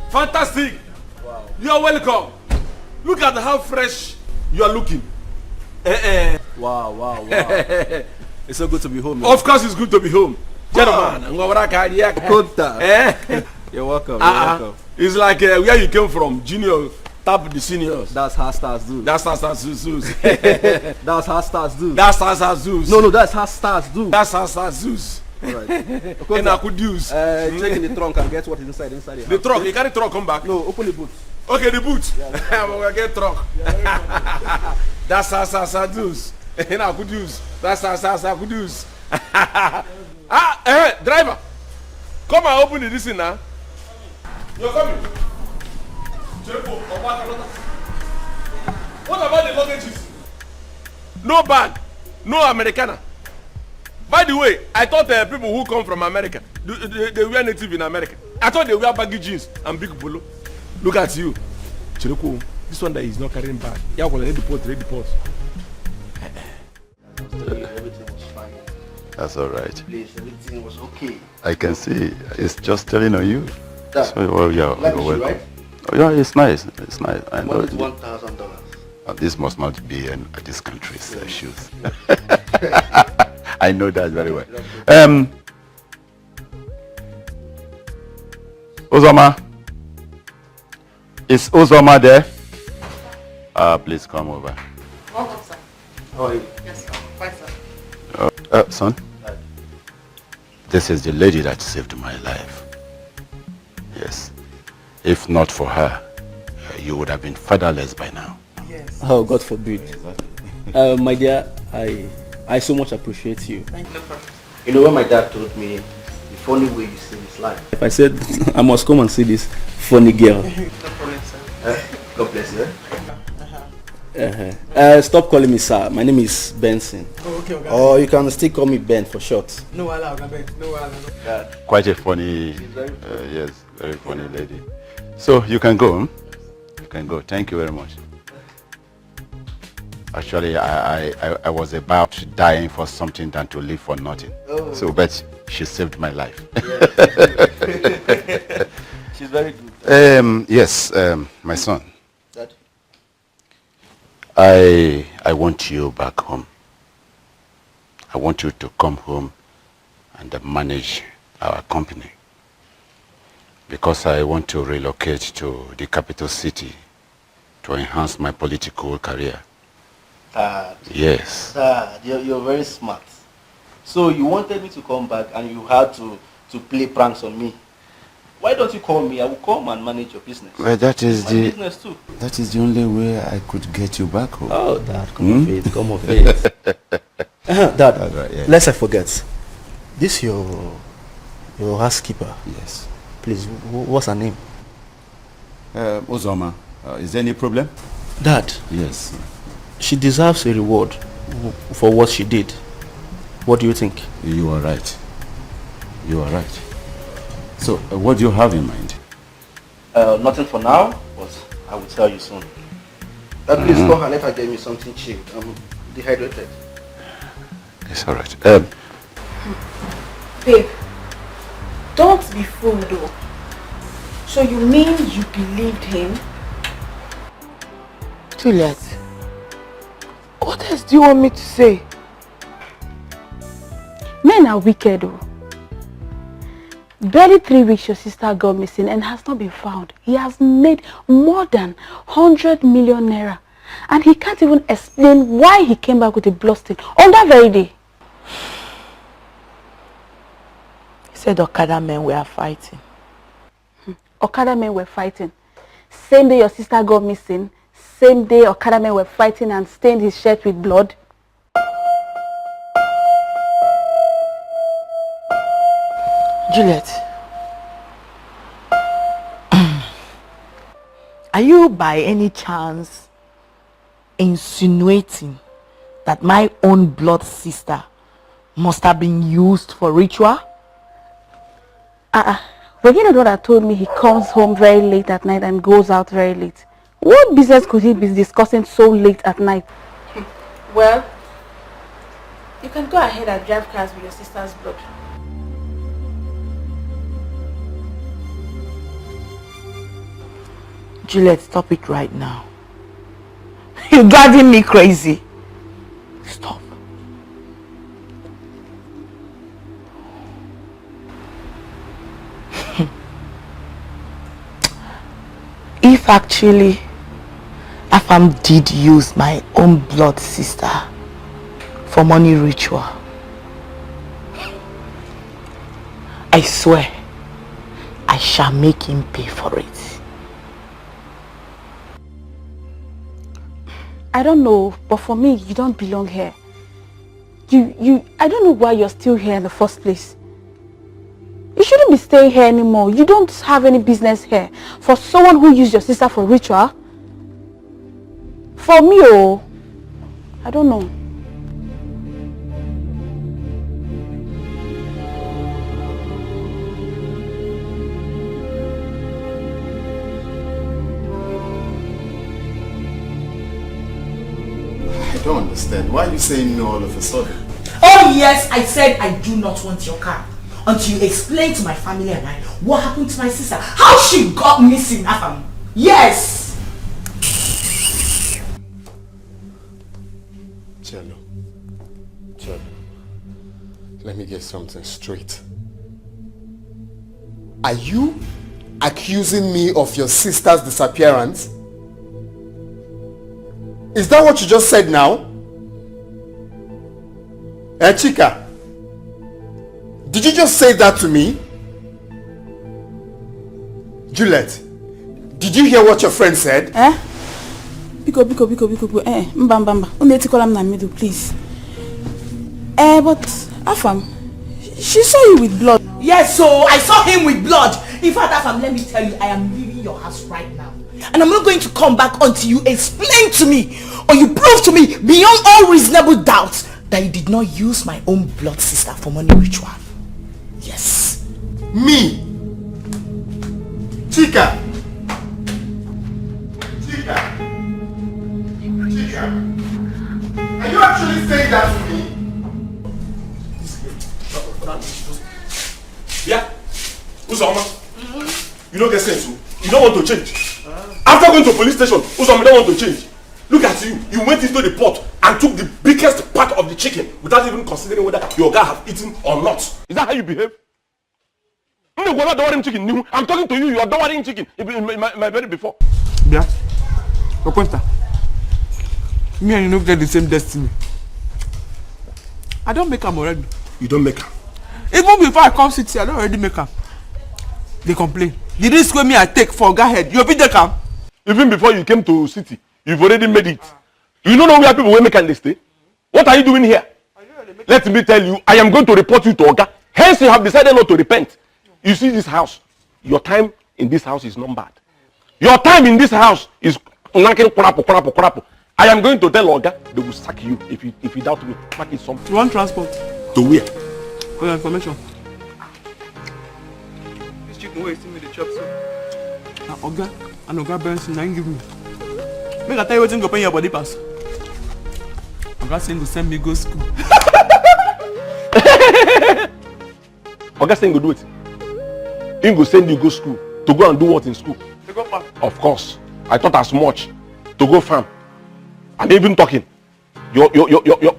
Fantastic. You are welcome. Look at how fresh you are looking. Eh, eh. Wow, wow, wow. It's so good to be home, man. Of course, it's good to be home. Gentlemen, ngwa wara ka anyị aka. Kota. Eh? You're welcome. You're Uh-uh. Welcome. It's like uh, where you came from, junior, tap the seniors. That's how stars do. That's how stars do. That's how stars do. That's how stars do. No, no, that's how stars do. That's how stars do. Right. And I could use. Uh, check in the trunk and get what is inside inside the The house. Truck, you carry truck, come back. No, open the boot. Okay, the boot. I'm gonna get truck. That's how stars do. And I could use. That's how stars do. Ah, eh, driver, come and open the this thing now. You're coming. Chepo, Obaka, brother. What about the luggages? No bag, no Americana. By the way, I thought uh, people who come from America, they, they, they wear native in America. I thought they wear baggy jeans and big polo. Look at you. Chiriko, this one that is not carrying bag. Yeah, well, ready the pot, ready the pot. Everything was fine. That's all right. Please, everything was okay. I can see it's just telling on you. That, So, well, yeah, like you're you, welcome. Right? Oh, yeah, it's nice. It's nice. I know. What is one thousand dollars? Uh, this must not be in uh, this country's uh, shoes. I know that very well. Um, Uzoma, is Uzoma there? Uh, please come over. Welcome, sir. How are you? Yes, sir. Fine, sir. Uh, uh, son, this is the lady that saved my life. Yes. If not for her, uh, you would have been fatherless by now. Yes. Oh, God forbid. Uh, my dear, I I so much appreciate you. Thank you. No problem. You know, when my dad told me the funny way you saved his life. If I said I must come and see this funny girl. No problem, sir. Eh? God bless you. Eh? Uh-huh. Uh, stop calling me sir. My name is Benson. Oh, okay, okay. Or you can still call me Ben for short. No, Allah, Ben. No, Allah. Dad, Quite a funny, she's very uh, yes, very funny lady. So you can go. Hmm? You can go. Thank you very much. Actually, I, I, I- I was about dying for something than to live for nothing. Oh. So, but she saved my life. She's very good. Um, yes, um, my son. Dad, I I want you back home. I want you to come home and uh, manage our company because I want to relocate to the capital city to enhance my political career. Dad, Yes. Dad, you're, you're very smart. So you wanted me to come back and you had to, to play pranks on me. Why don't you call me? I will come and manage your business. Well, that is My the business too. that is the only way I could get you back home. Oh, Dad, come of age, come of age. Uh-huh, Dad, All right, yeah. lest I forget. This your your housekeeper. Yes. Please, wh- what's her name? Uh, Uzoma, uh, is there any problem? Dad, Yes. she deserves a reward w- for what she did. What do you think? You are right. You are right. So, uh, what do you have in mind? Uh, nothing for now, but I will tell you soon. Dad, please call her. Let her get me something chilled. I'm dehydrated. It's all right. Um, Babe, don't be fooled though. So you mean you believed him? Juliet, what else do you want me to say? Men are wicked, oh. Barely three weeks your sister got missing and has not been found. He has made more than hundred million naira. And he can't even explain why he came back with a bloodstained on that very day. He said Okada men were fighting. Okada men were fighting. Same day your sister got missing, same day Okada men were fighting and stained his shirt with blood. Juliet, are you by any chance insinuating that my own blood sister must have been used for ritual? Uh-uh. Were you not the one that told me he comes home very late at night and goes out very late? What business could he be discussing so late at night? Well, you can go ahead and drive cars with your sister's blood. Juliet, stop it right now. You're driving me crazy. Stop. If actually Afam did use my own blood sister for money ritual, I swear I shall make him pay for it. I don't know, but for me, you don't belong here. You, you, I don't know why you're still here in the first place. You shouldn't be staying here anymore. You don't have any business here. For someone who used your sister for ritual. For me, oh, I don't know. I don't understand. Why are you saying no all of a sudden? Oh yes, I said I do not want your car until you explain to my family and I what happened to my sister, how she got missing, Afam. Yes. Cello. Cello. Let me get something straight. Are you accusing me of your sister's disappearance? Is that what you just said now? Eh, Chika? Did you just say that to me? Juliet, did you hear what your friend said? Eh? Biko, biko, biko, biko, biko. Eh, mba, mba, mba. Unu etikwala m na middle, please. Eh, but Afam, she saw you with blood. Yes, so I saw him with blood. In fact, Afam, let me tell you, I am leaving your house right now. And I'm not going to come back until you explain to me or you prove to me beyond all reasonable doubt that you did not use my own blood sister for money ritual. Yes. Me? Chika? Chika? Chika? Are you actually saying that to me? Yeah. Uzoma. You don't get sense. Oh. You don't want to change. After going to police station, Uzoma don't want to change. Look at you. You went into the pot and took the biggest part of the chicken without even considering whether your guy have eaten or not. Is that how you behave? I'm talking to you. You are dowering chicken in my, my, my very before. Yeah. Okwenta. Me and you no get the same destiny. I don't make am already. You don't make am. Even before I come city, I don't already make am. They complain. The risk wey me I take for oga head, you fit take am. Even before you came to city, you've already made it. You don't know where people wey make am dey stay. What are you doing here? Let me tell you, I am going to report you to oga. Hence, you have decided not to repent. You see this house. Your time in this house is numbered. Your time in this house is knocking kwarapu, kwarapu, kwarapu. I am going to tell oga, they will sack you if you if you doubt me. Pack it something. You want transport? To where? For your information. This chicken wey you see me dey chop so. Na oga and oga Benson na him give me. Make I tell you wetin go pain your body pass. Oga say him go send me go school. Oga say him go do wetin? Him go send you go school to go and do what in school? To go farm. Of course. I thought as much. To go farm. I'm even talking. Yo, yo, yo, yo, yo.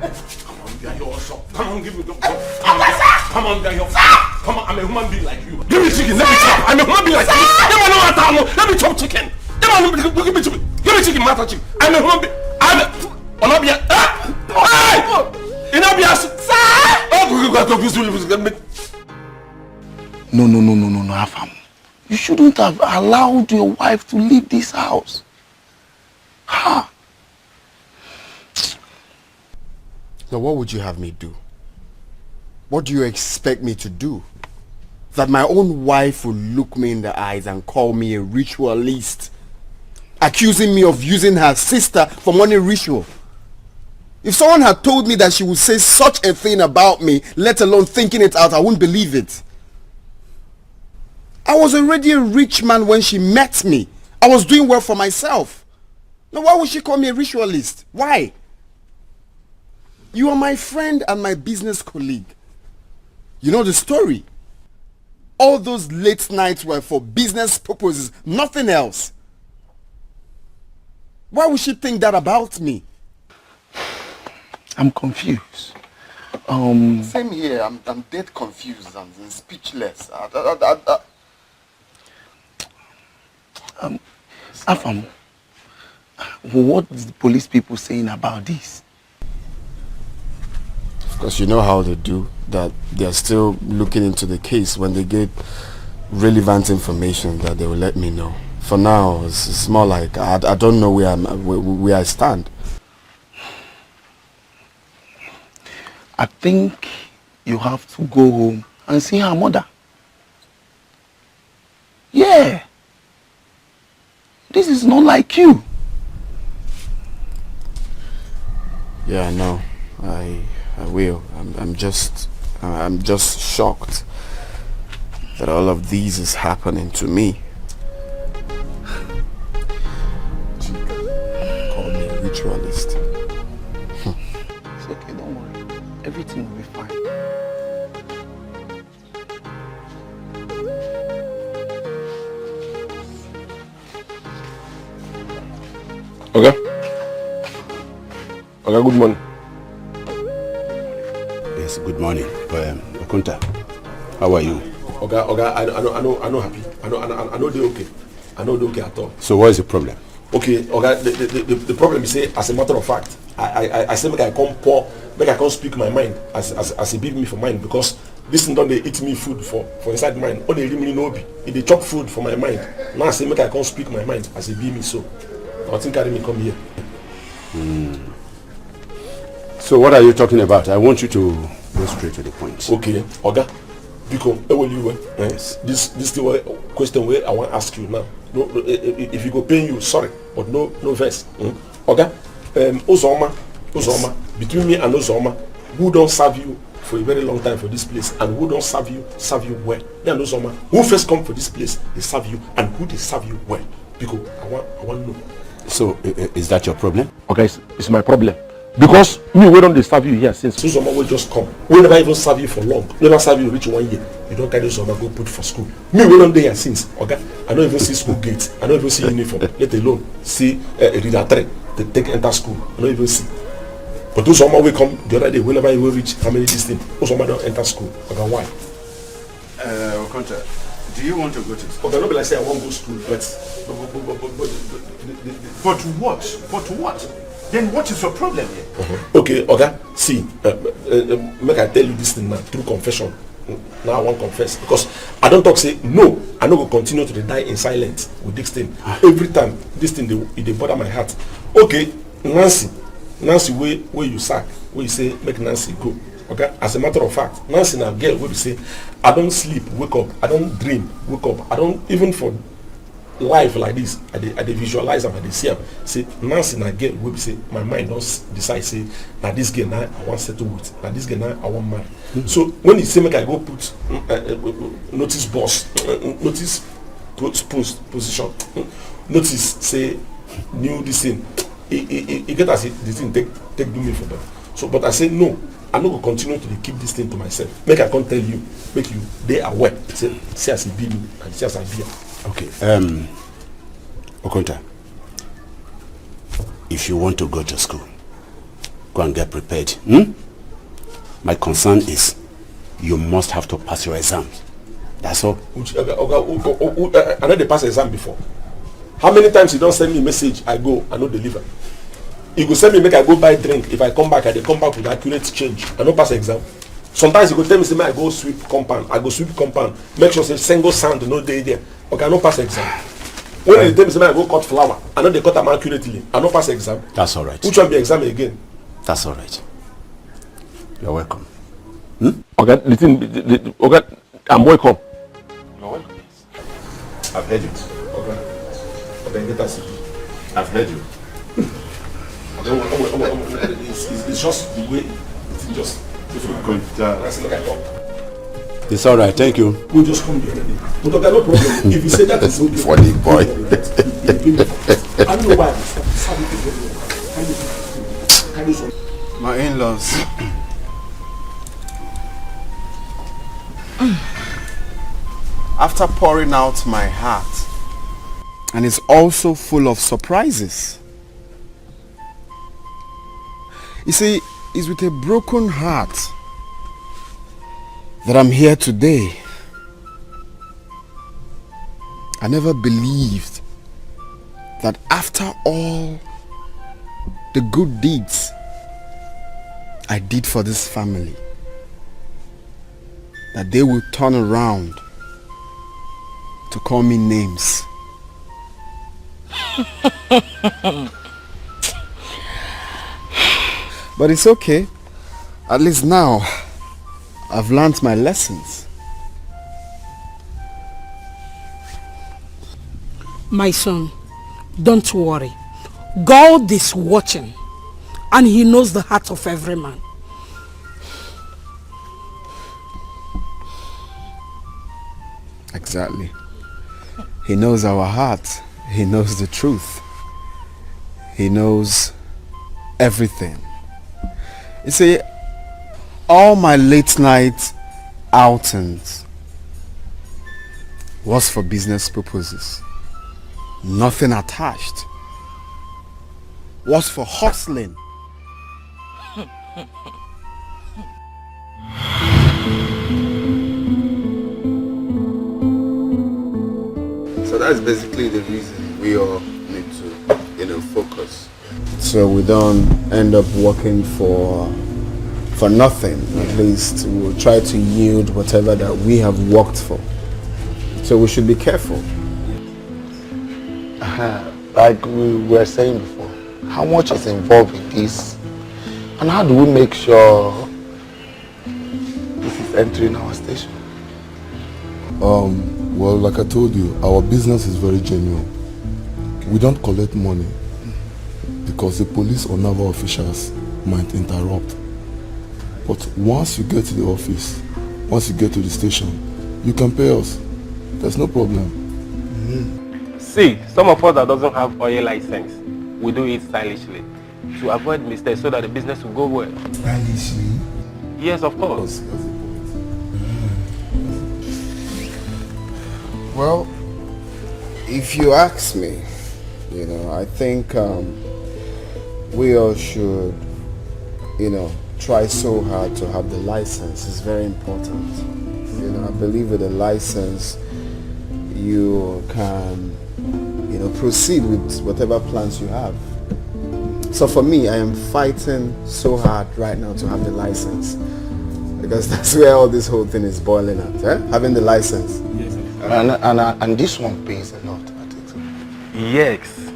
Come on, be your shop. Come on, give me the come on, come on, be your come on. I'm a human being like you. Give me chicken. Let me chop. I'm a human being like you. Give me no matter. Let me chop chicken. Give me, give me chicken. Give me chicken, master chicken. I'm a human being. I'm a, I'm not being. Ah! Hey! You know, be as. Sir! Oh, go, go, go, go, go, go, go, go. No, no, no, no, no, no, Afam. You shouldn't have allowed your wife to leave this house. Ha! Now, what would you have me do? What do you expect me to do? That my own wife will look me in the eyes and call me a ritualist, accusing me of using her sister for money ritual? If someone had told me that she would say such a thing about me, let alone thinking it out, I wouldn't believe it. I was already a rich man when she met me. I was doing well for myself. Now, why would she call me a ritualist? Why? You are my friend and my business colleague. You know the story. All those late nights were for business purposes, nothing else. Why would she think that about me? I'm confused. Um, Same here. I'm, I'm dead confused and, and speechless. I, I, I, I, Afam, what is the police people saying about this? Of course, you know how they do that. They're still looking into the case. When they get relevant information, that they will let me know. For now, it's, it's more like I, I don't know where I'm, where, where I stand. I think you have to go home and see her mother. Yeah. This is not like you. Yeah, I know. I I will. I'm I'm just I'm just shocked that all of this is happening to me. She can call me a ritualist. It's okay, don't worry. Everything will be fine. Oga. Oga, good morning. Yes, good morning. Um, Okunta, how are you? Oga, Oga, I, I, no, I, no, I no happy. I no, I, no, I no dey okay. I no dey okay at all. So what is the problem? Okay, Oga, the, the, the, the problem is say, as a matter of fact, I, I, I, I say make I come pour, make I come speak my mind as, as, as e be me for mind, because this thing don dey eat me food for, for inside mind. All dey really no be. E dey chop food for my mind. Now I say make I come speak my mind as e be me so. I think carry me come here. So what are you talking about? I want you to go straight to the point. Okay, Oga, biko, eweli iwe. Eh? This, this thing wey, question wey I wan ask you now. No, no, eh, eh, if you go pain you, sorry, but no, no vex. Hmm? Oga, um, Uzoma, Uzoma, between me and Uzoma, who don serve you for a very long time for this place, and who don serve you, serve you well? Me and Uzoma, who first come for this place, dey serve you, and who dey serve you well? Biko, I wan, I wan know. So, i- i- is that your problem? Okay, it's, it's my problem. Because me wey don dey serve you here since. Uzoma wey just come, wey never even serve you for long, never serve you reach one year, you don carry Uzoma go put for school. Me wey don dey here since, Oga, I no even see school gate, I no even see uniform, let alone see uh, reader three to take enter school. I no even see. But Uzoma wey come the other day, wey never even reach how many this thing, Uzoma don enter school. Oga, why? Uh, Okonta, do you want to go to school? Oga, no be like say I wan go school, but but but but but but, but, but, but, but, But what? But what? Then what is your problem here? Okay, Oga, see, uh, uh, uh, make I tell you this thing now through confession. Now I wan confess because I don talk say no, I no go continue to dey die in silence with this thing. Every time this thing dey, e dey bother my heart. Okay, Nancy, Nancy wey wey you sack, wey you say make Nancy go. Okay, as a matter of fact, Nancy na girl wey be say I don sleep, wake up, I don dream, wake up, I don even for life like this, i dey i dey visualize am, I dey see am say Nancy na girl wey be say my mind don s- decide say na this girl na I wan settle with, na this girl na I wan marry. So when he say make I go put mm, uh, uh, uh, notice boss, uh, uh, notice post, post position, mm, notice say new this thing, e e e- e get as e- the thing take take do me for body. So but I say no, I no go continue to dey keep this thing to myself, make I come tell you, make you dey aware say see as e be me and see as I be am. Okay. Um, Okonta, if you want to go to school, go and get prepared. Hmm? My concern is you must have to pass your exams. That's all. Which oga oga who- who- who- uh, I no dey pass exam before. How many times you don send me message, I go, I no deliver. You go send me make I go buy drink, if I come back, I dey come back with accurate change, I no pass exam. Sometimes you go tell me say make I go sweep compound, I go sweep compound, make sure say single sand no dey there. Okay, I no pass exam. When you tell me say make I go cut flower, I no dey cut am accurately, I no pass exam. That's all right. Which one be exam again? That's all right. You're welcome. Oga, the thing, the, the, Oga, I'm welcome. I've heard it. Oga, Oga, get us. I've heard you. It's, it's, it's just the way it just. Okonta. That's like I talk. It's all right. Thank you. We just come the other day. But Oga, no problem. If you say that is okay. Funny boy. If I don't know why. Can you, can you, can you, My in-laws. After pouring out my heart, and it's also full of surprises. You see, it's with a broken heart that I'm here today. I never believed that after all the good deeds I did for this family, that they will turn around to call me names. But it's okay. At least now, I've learned my lessons. My son, don't worry. God is watching, and He knows the heart of every man. Exactly. He knows our heart. He knows the truth. He knows everything. You see, all my late night outings was for business purposes. Nothing attached. Was for hustling. So that's basically the reason we all need to, you know, focus. So we don't end up working for for nothing. At least we'll try to yield whatever that we have worked for. So we should be careful. Uh, like we were saying before, how much is involved in this? And how do we make sure this is entering our station? Um, well, like I told you, our business is very genuine. We don't collect money because the police or naval officials might interrupt. But once you get to the office, once you get to the station, you can pay us. There's no problem. See, some of us that doesn't have oil license, we do it stylishly to avoid mistakes so that the business will go well. Stylishly? Yes, of course. Well, if you ask me, you know, I think um, we all should, you know, try so hard to have the license. It's very important. You know, I believe with the license, you can, you know, proceed with whatever plans you have. So for me, I am fighting so hard right now to have the license because that's where all this whole thing is boiling at, eh? Having the license. And, and, and this one pays a lot, I think so. Yes,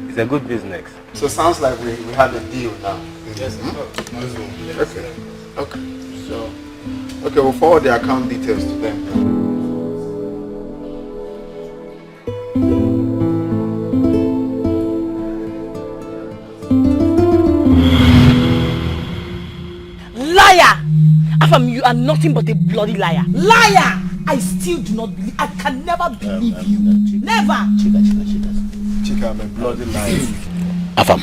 it's a good business. So it sounds like we, we have a deal now. Yes, of course. Nice one. Okay. Okay. So, okay, we'll forward the account details to them. Liar! Afam, you are nothing but a bloody liar. Liar! I still do not believe. I can never believe you. Never. Chika, Chika, Chika. Chika, I'm a bloody liar. Afam,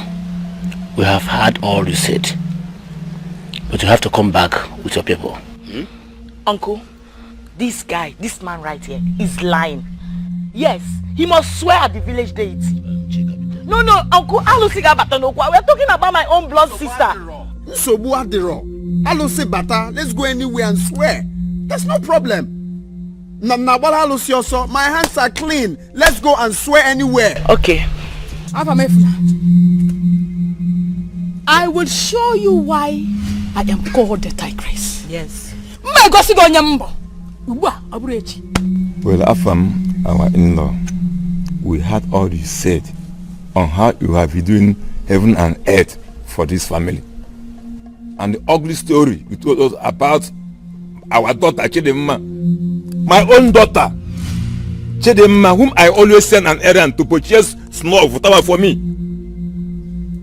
we have heard all you said, but you have to come back with your people. Uncle, this guy, this man right here, is lying. Yes, he must swear at the village deity. No, no, Uncle, alusi ga bata n'okwu. We are talking about my own blood sister. Nsogbu adịrọ. Alụsị bata, let's go anywhere and swear. There's no problem. Na na gbara alụsị ọsọ, my hands are clean. Let's go and swear anywhere. Okay. Afam, efuna. I will show you why I am called the Tigress. Yes. M ga-egosi gị onye m bụ. Ugbu a, ọ bụrụ echi. Well, Afam, our in-law, we heard all you said on how you have been doing heaven and earth for this family. And the ugly story you told us about our daughter Chidimma. My own daughter, Chidimma, whom I always send an errand to purchase snuff, whatever for me.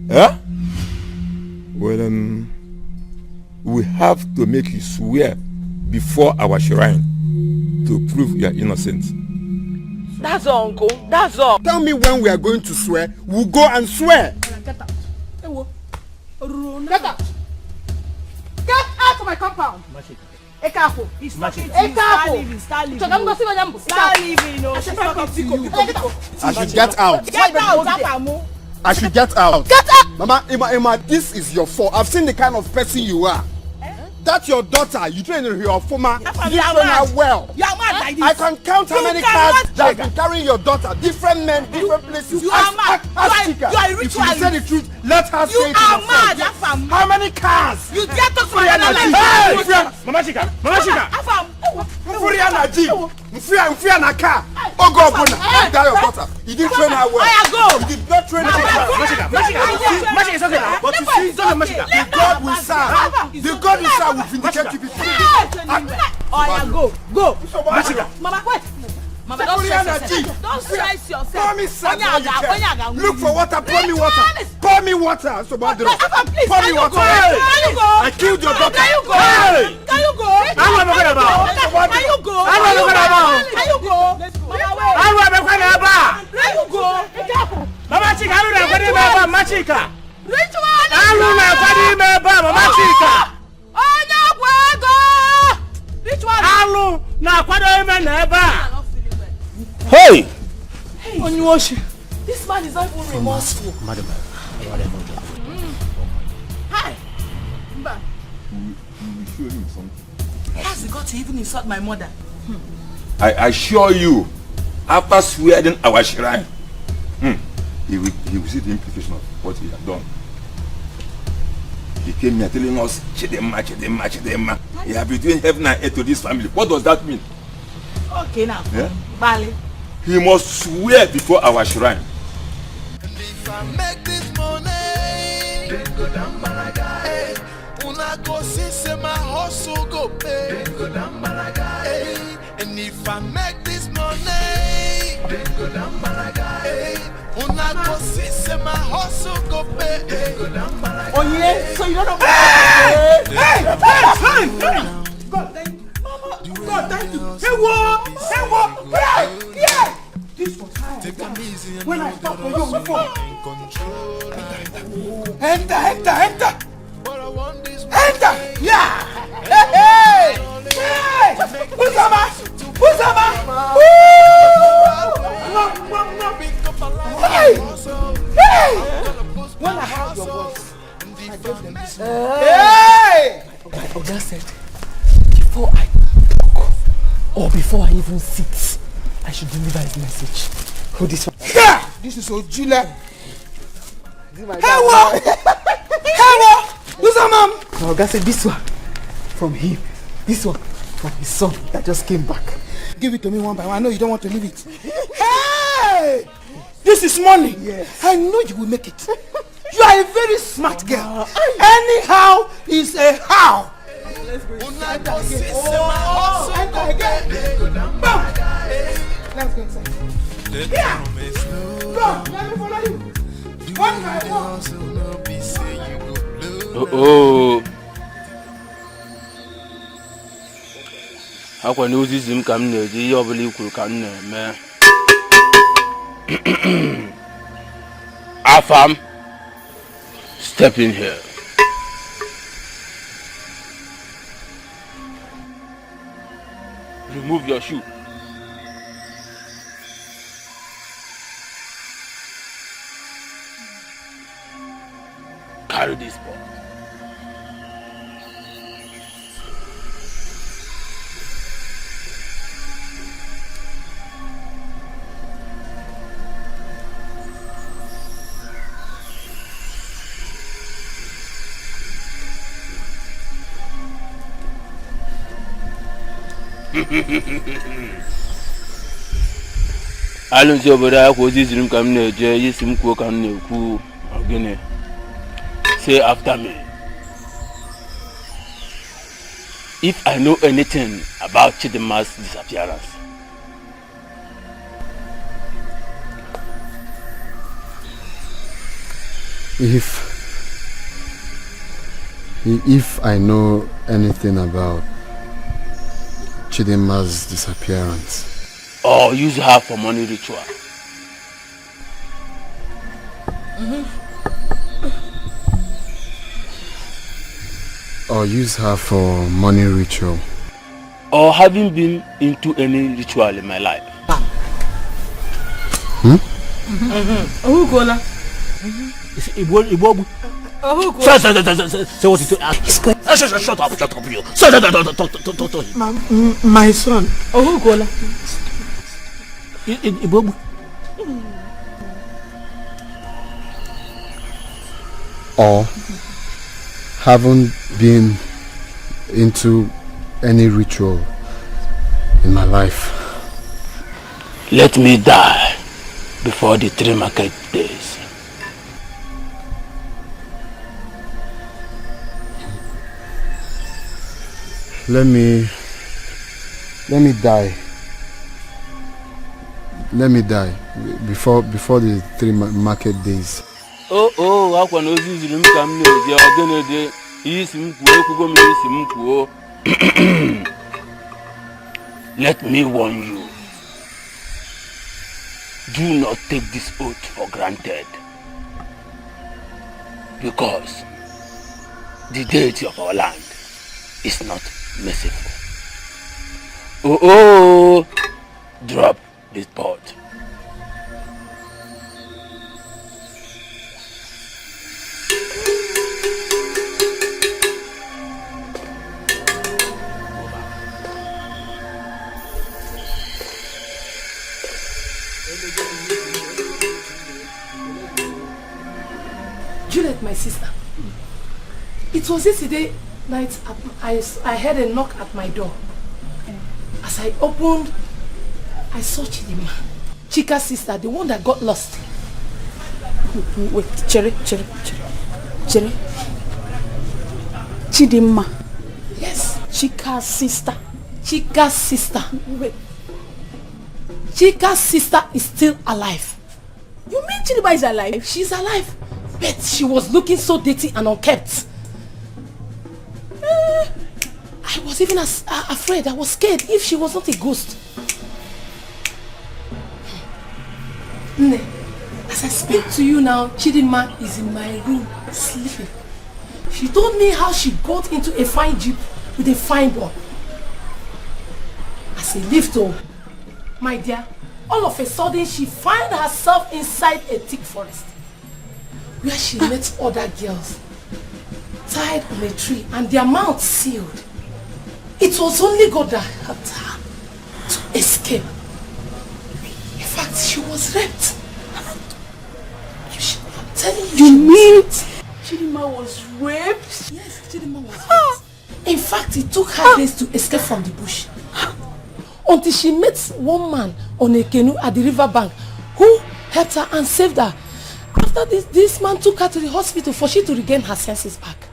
Eh? Well, um, we have to make you swear before our shrine to prove your innocence. That's all, uncle. That's all. Tell me when we are going to swear. We'll go and swear. Get out. Ewo. Get out. Get out of my compound. Ekaku. He's talking to you. Start leaving. Start leaving. Start leaving. No, she's talking to you. I should get out. Get out. I should get out. Get out. Mama, Emma, Emma, this is your fault. I've seen the kind of person you are. Eh? That your daughter, you train her, your former, you train her well. You are mad like this. I can count how many cars that have been carrying your daughter, different men, different places. You are mad. Ask, ask, ask Chika. If you say the truth, let her say it herself. You are mad, Afam. How many cars? You dare talk to my daughter like that? Hey, Mama Chika, Mama Chika. Afam. Mfuri ya na ji. Mfia, mfia na car. Ogo Obuna, that your daughter. You didn't train her well. I go. You did not train her well. Mama Chika, Mama Chika, Mama Chika, it's okay now. But you see, it's okay, Mama Chika. The God we serve, the God we serve will vindicate you people. Oh, yeah, go, go. Mama Chika. Mama, wait. Mama, don't stress yourself. Don't stress yourself. Pour me sand where you can. Look for water, pour me water. Pour me water. So bad. Pour me water. Hey! I killed your daughter. Can you go? Hey! Can you go? Can you go? Can you go? Can you go? Mama, wait. Can you go? Mama Chika, I don't know what about Mama Chika. Ritual. I don't know what about Mama Chika. Onye ọgwụ ego. Ritual. Alụ na-akwado ime na ebe a. Hey! Onye oshi. This man is not even remorseful. Madam, madam, madam. Hi. Mba. You, you show him something. He has the guts to even insult my mother. I assure you, after swearing our shrine, hmm, he will, he will see the implication of what he has done. He came here telling us, "Chidinma, Chidinma, Chidinma." He has been doing heaven and earth to this family. What does that mean? Okay now. Yeah? Bale. He must swear before our shrine. If I make this money, then go down Malaga. Una go see say my hustle go pay. Then go down Malaga. And if I make this money, then go down Malaga. Una go see say my hustle go pay. Then go down Malaga. Oh yeah, so you don't know. Hey! Hey! Hey! Hey! God, thank you. Mama, God, thank you. Hey, what? Hey, what? Yeah! Yeah! This was how I dance when I stopped for you on the phone. Enter, enter, enter! Enter! Yeah! Hey, hey! Hey! Uzama! Uzama! Woo! Hey! Hey! When I heard your voice, I gave them this. Hey! My oga said, before I talk, or before I even sit, I should deliver his message. Hold this one. Yeah! This is Ojula. Hey, what? Hey, what? Who's that, ma'am? My oga said, "This one from him, this one from his son that just came back." Give it to me one by one. I know you don't want to leave it. Hey! This is money. Yes. I know you will make it. You are a very smart girl. Anyhow is a how. Let's go inside. Enter again. Bam! Let's go inside. Yeah! Come, let me follow you. One by one. Oh, oh. Akwa na ozizi m ka m na-eji, ihe ọbụla i kwuru ka m na-eme. Afam, step in here. Remove your shoe. Carry this pot. Alụzi obodo a kwa ozi ziri m ka m na-eje, isi m kwuo ka m na-ekwu. Gịnị? Say after me. If I know anything about Chidinma's disappearance. If, if I know anything about Chidinma's disappearance. or use her for money ritual. Or use her for money ritual. Or having been into any ritual in my life. Hmm? Ohukola. Igbo, Igbo. Ohukola. Say, say, say, say, say, say what you say. Ah, shut, shut, shut up, shut up, you. Say, say, say, say, say, say, say. My, m-, my son. Ohukola. I-, I-, Igbo. Or haven't been into any ritual in my life. Let me die before the three market days. Let me, let me die. Let me die before, before the three ma-, market days. O, o, akwa na ozi ziri m ka m na-eje, ọ gịnị dị? Ihe isi m kwuo, ekwugo m ihe isi m kwuo. Let me warn you. Do not take this oath for granted. Because the deity of our land is not merciful. Oh, oh, drop this pot. Juliet, my sister, it was yesterday night at, I, I heard a knock at my door. As I opened, I saw Chidinma. Chika's sister, the one that got lost. Wait, chere, chere, chere, chere. Chidinma. Yes. Chika's sister. Chika's sister. Wait. Chika's sister is still alive. You mean Chidinma is alive? She's alive. But she was looking so dirty and unkempt. Eh, I was even as, uh, afraid. I was scared if she was not a ghost. Nne, as I speak to you now, Chidinma is in my room sleeping. She told me how she got into a fine jeep with a fine boy. As a lift, oh, my dear, all of a sudden she find herself inside a thick forest where she met other girls tied on a tree and their mouths sealed. It was only God that helped her to escape. In fact, she was raped. You should, I'm telling you, you she was mean raped. Chidinma was raped? Yes, Chidinma was raped. In fact, it took her days to escape from the bush until she met one man on a canoe at the river bank who helped her and saved her. After this, this man took her to the hospital for she to regain her senses back.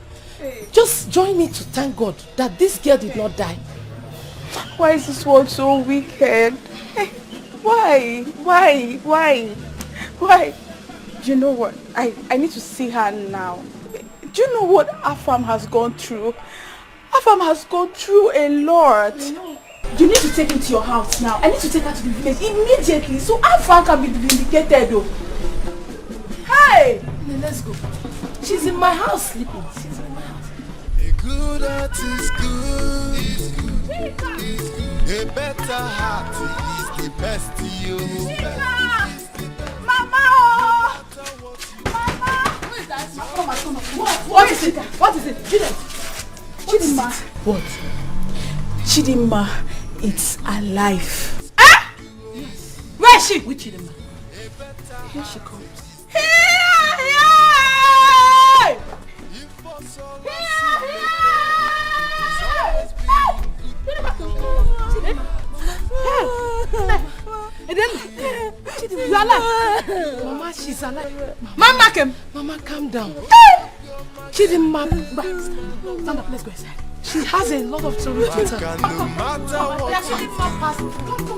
Just join me to thank God that this girl did not die. Why is this world so wicked? Why? Why? Why? Why? You know what? I, I need to see her now. Do you know what Afam has gone through? Afam has gone through a lot. You need to take me to your house now. I need to take her to the village immediately so Afam can be vindicated, though. Hey! Let's go. She's in my house sleeping. She's in my house. A good heart is good. Is good. Is good. A better heart is the best, you. Mama! Oh! Mama! Who is that? Come on, come on. What? What is it? What is it? Juliet! Chidinma! What? Chidinma, it's alive. Ah! Where is she? Which Chidinma? Here she comes. Here, here! Chidinma, you are alive. Mama, she's alive. Mama, Mama, calm down. Chidinma, stand up, let's go inside. She has a lot of stories to tell. No matter what,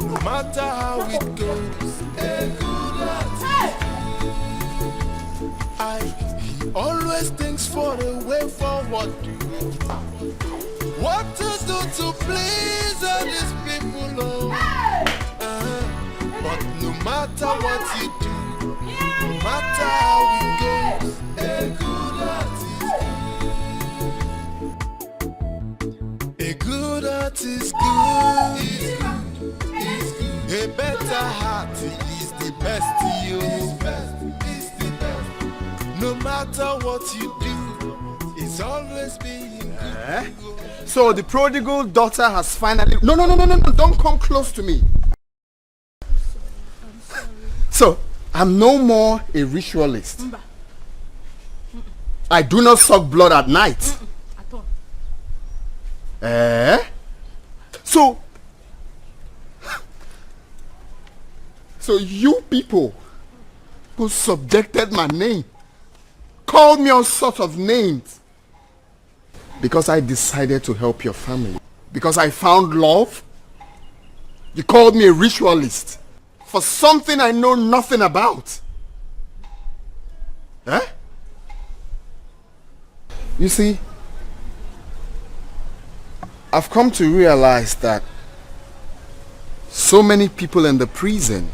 no matter how it goes, a good heart. I, he always thinks for a way forward. What to do to please all these people, oh? Uh-huh. No matter what you do, no matter how it goes, a good heart is good. A good heart is good. Is good. Is good. A better heart is the best. You. Is best. Is the best. No matter what you do, it's always being good. Eh? So the prodigal daughter has finally. No, no, no, no, no, no. Don't come close to me. So, I'm no more a ritualist. I do not suck blood at night. At all. Eh? So, so you people who subjected my name, called me all sorts of names, because I decided to help your family. Because I found love. You called me a ritualist for something I know nothing about. Eh? You see, I've come to realize that so many people in the prison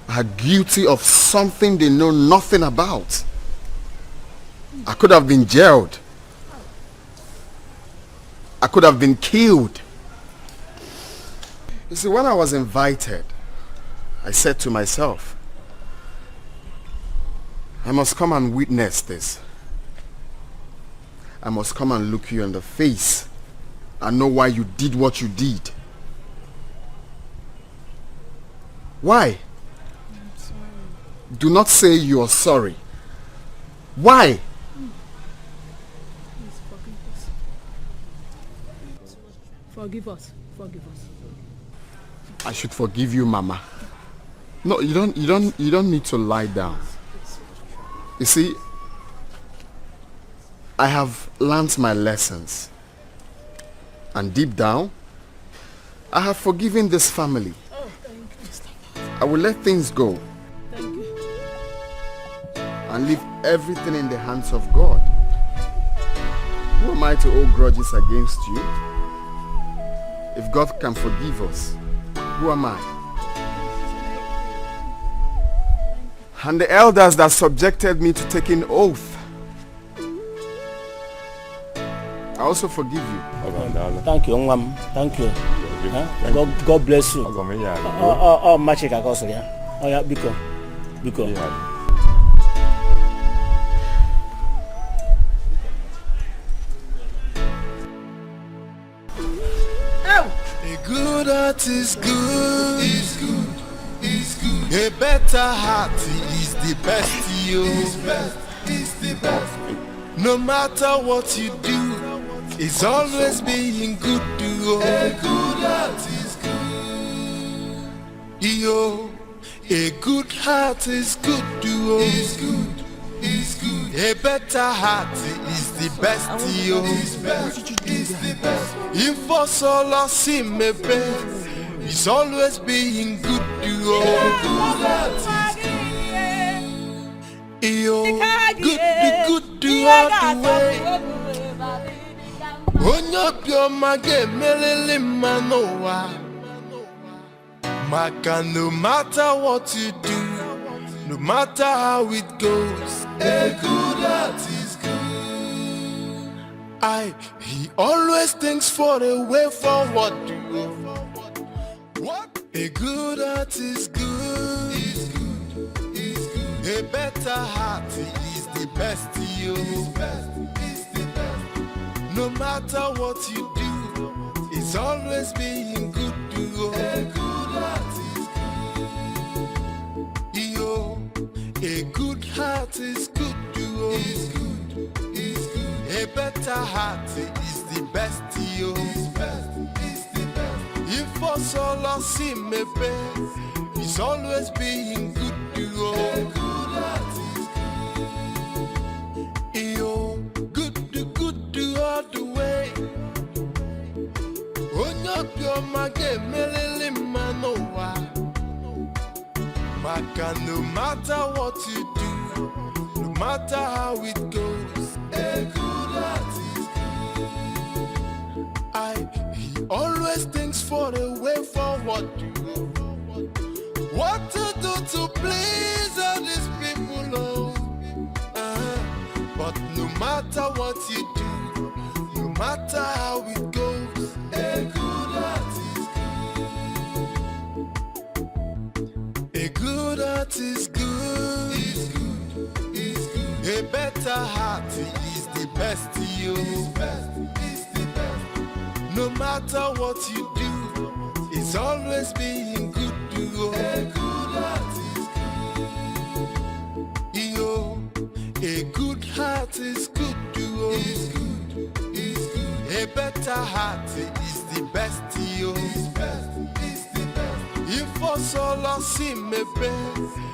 are guilty of something they know nothing about. I could have been jailed. I could have been killed. You see, when I was invited, I said to myself, "I must come and witness this. I must come and look you in the face and know why you did what you did." Why? Do not say you are sorry. Why? Forgive us. Forgive us. I should forgive you, Mama. No, you don't you don't you don't need to lie down. You see, I have learned my lessons. And deep down, I have forgiven this family. I will let things go and leave everything in the hands of God. Who am I to hold grudges against you? If God can forgive us, who am I? And the elders that subjected me to taking oath, I also forgive you. Thank you, nwa m. Thank you. Huh? God, God bless you. Ọ, ọ, ọ, Machika ka ọ sịrị ya. Ọ ya, biko. Biko. A good heart is good. Is good. Is good. A better heart is the best. You. Is best. Is the best. No matter what you do, it's always being good to you. A good heart is good. Yo, a good heart is good to you. Is good. Is good. A better heart is the best. Yo, is best. Is the best. If for so lost him a best, it's always being good to you. A good heart is good. Yo, good, good, good all the way. Onye obiọma ga-emelili mma n'ụwa. Maka no matter what you do, no matter how it goes, a good heart is good. I, he always thinks for a way forward. What? A good heart is good. Is good. Is good. A better heart is the best. You. Is best. Is the best. No matter what you do, it's always being good to you. A good heart is good. Yo, a good heart is good to you. Is good. Is good. A better heart is the best. You. Is best. Is the best. If for so lost him a best, it's always being good to you. A good heart is good. Yo, good, good all the way. Onye obiọma ga-emelili mma n'ụwa. Maka no matter what you do, no matter how it goes, a good heart is good. I, he always thinks for a way forward. What to do to please all these people, oh? Uh, but no matter what you do, no matter how it goes, a good heart is good. A good heart is good. It's good. It's good. A better heart is the best, yo. It's best. It's the best. No matter what you do, it's always being good to you. A good heart is good. Yo, a good heart is good to you. It's good. It's good. A better heart is the best, yo. It's best. It's the best. If for solo see me best.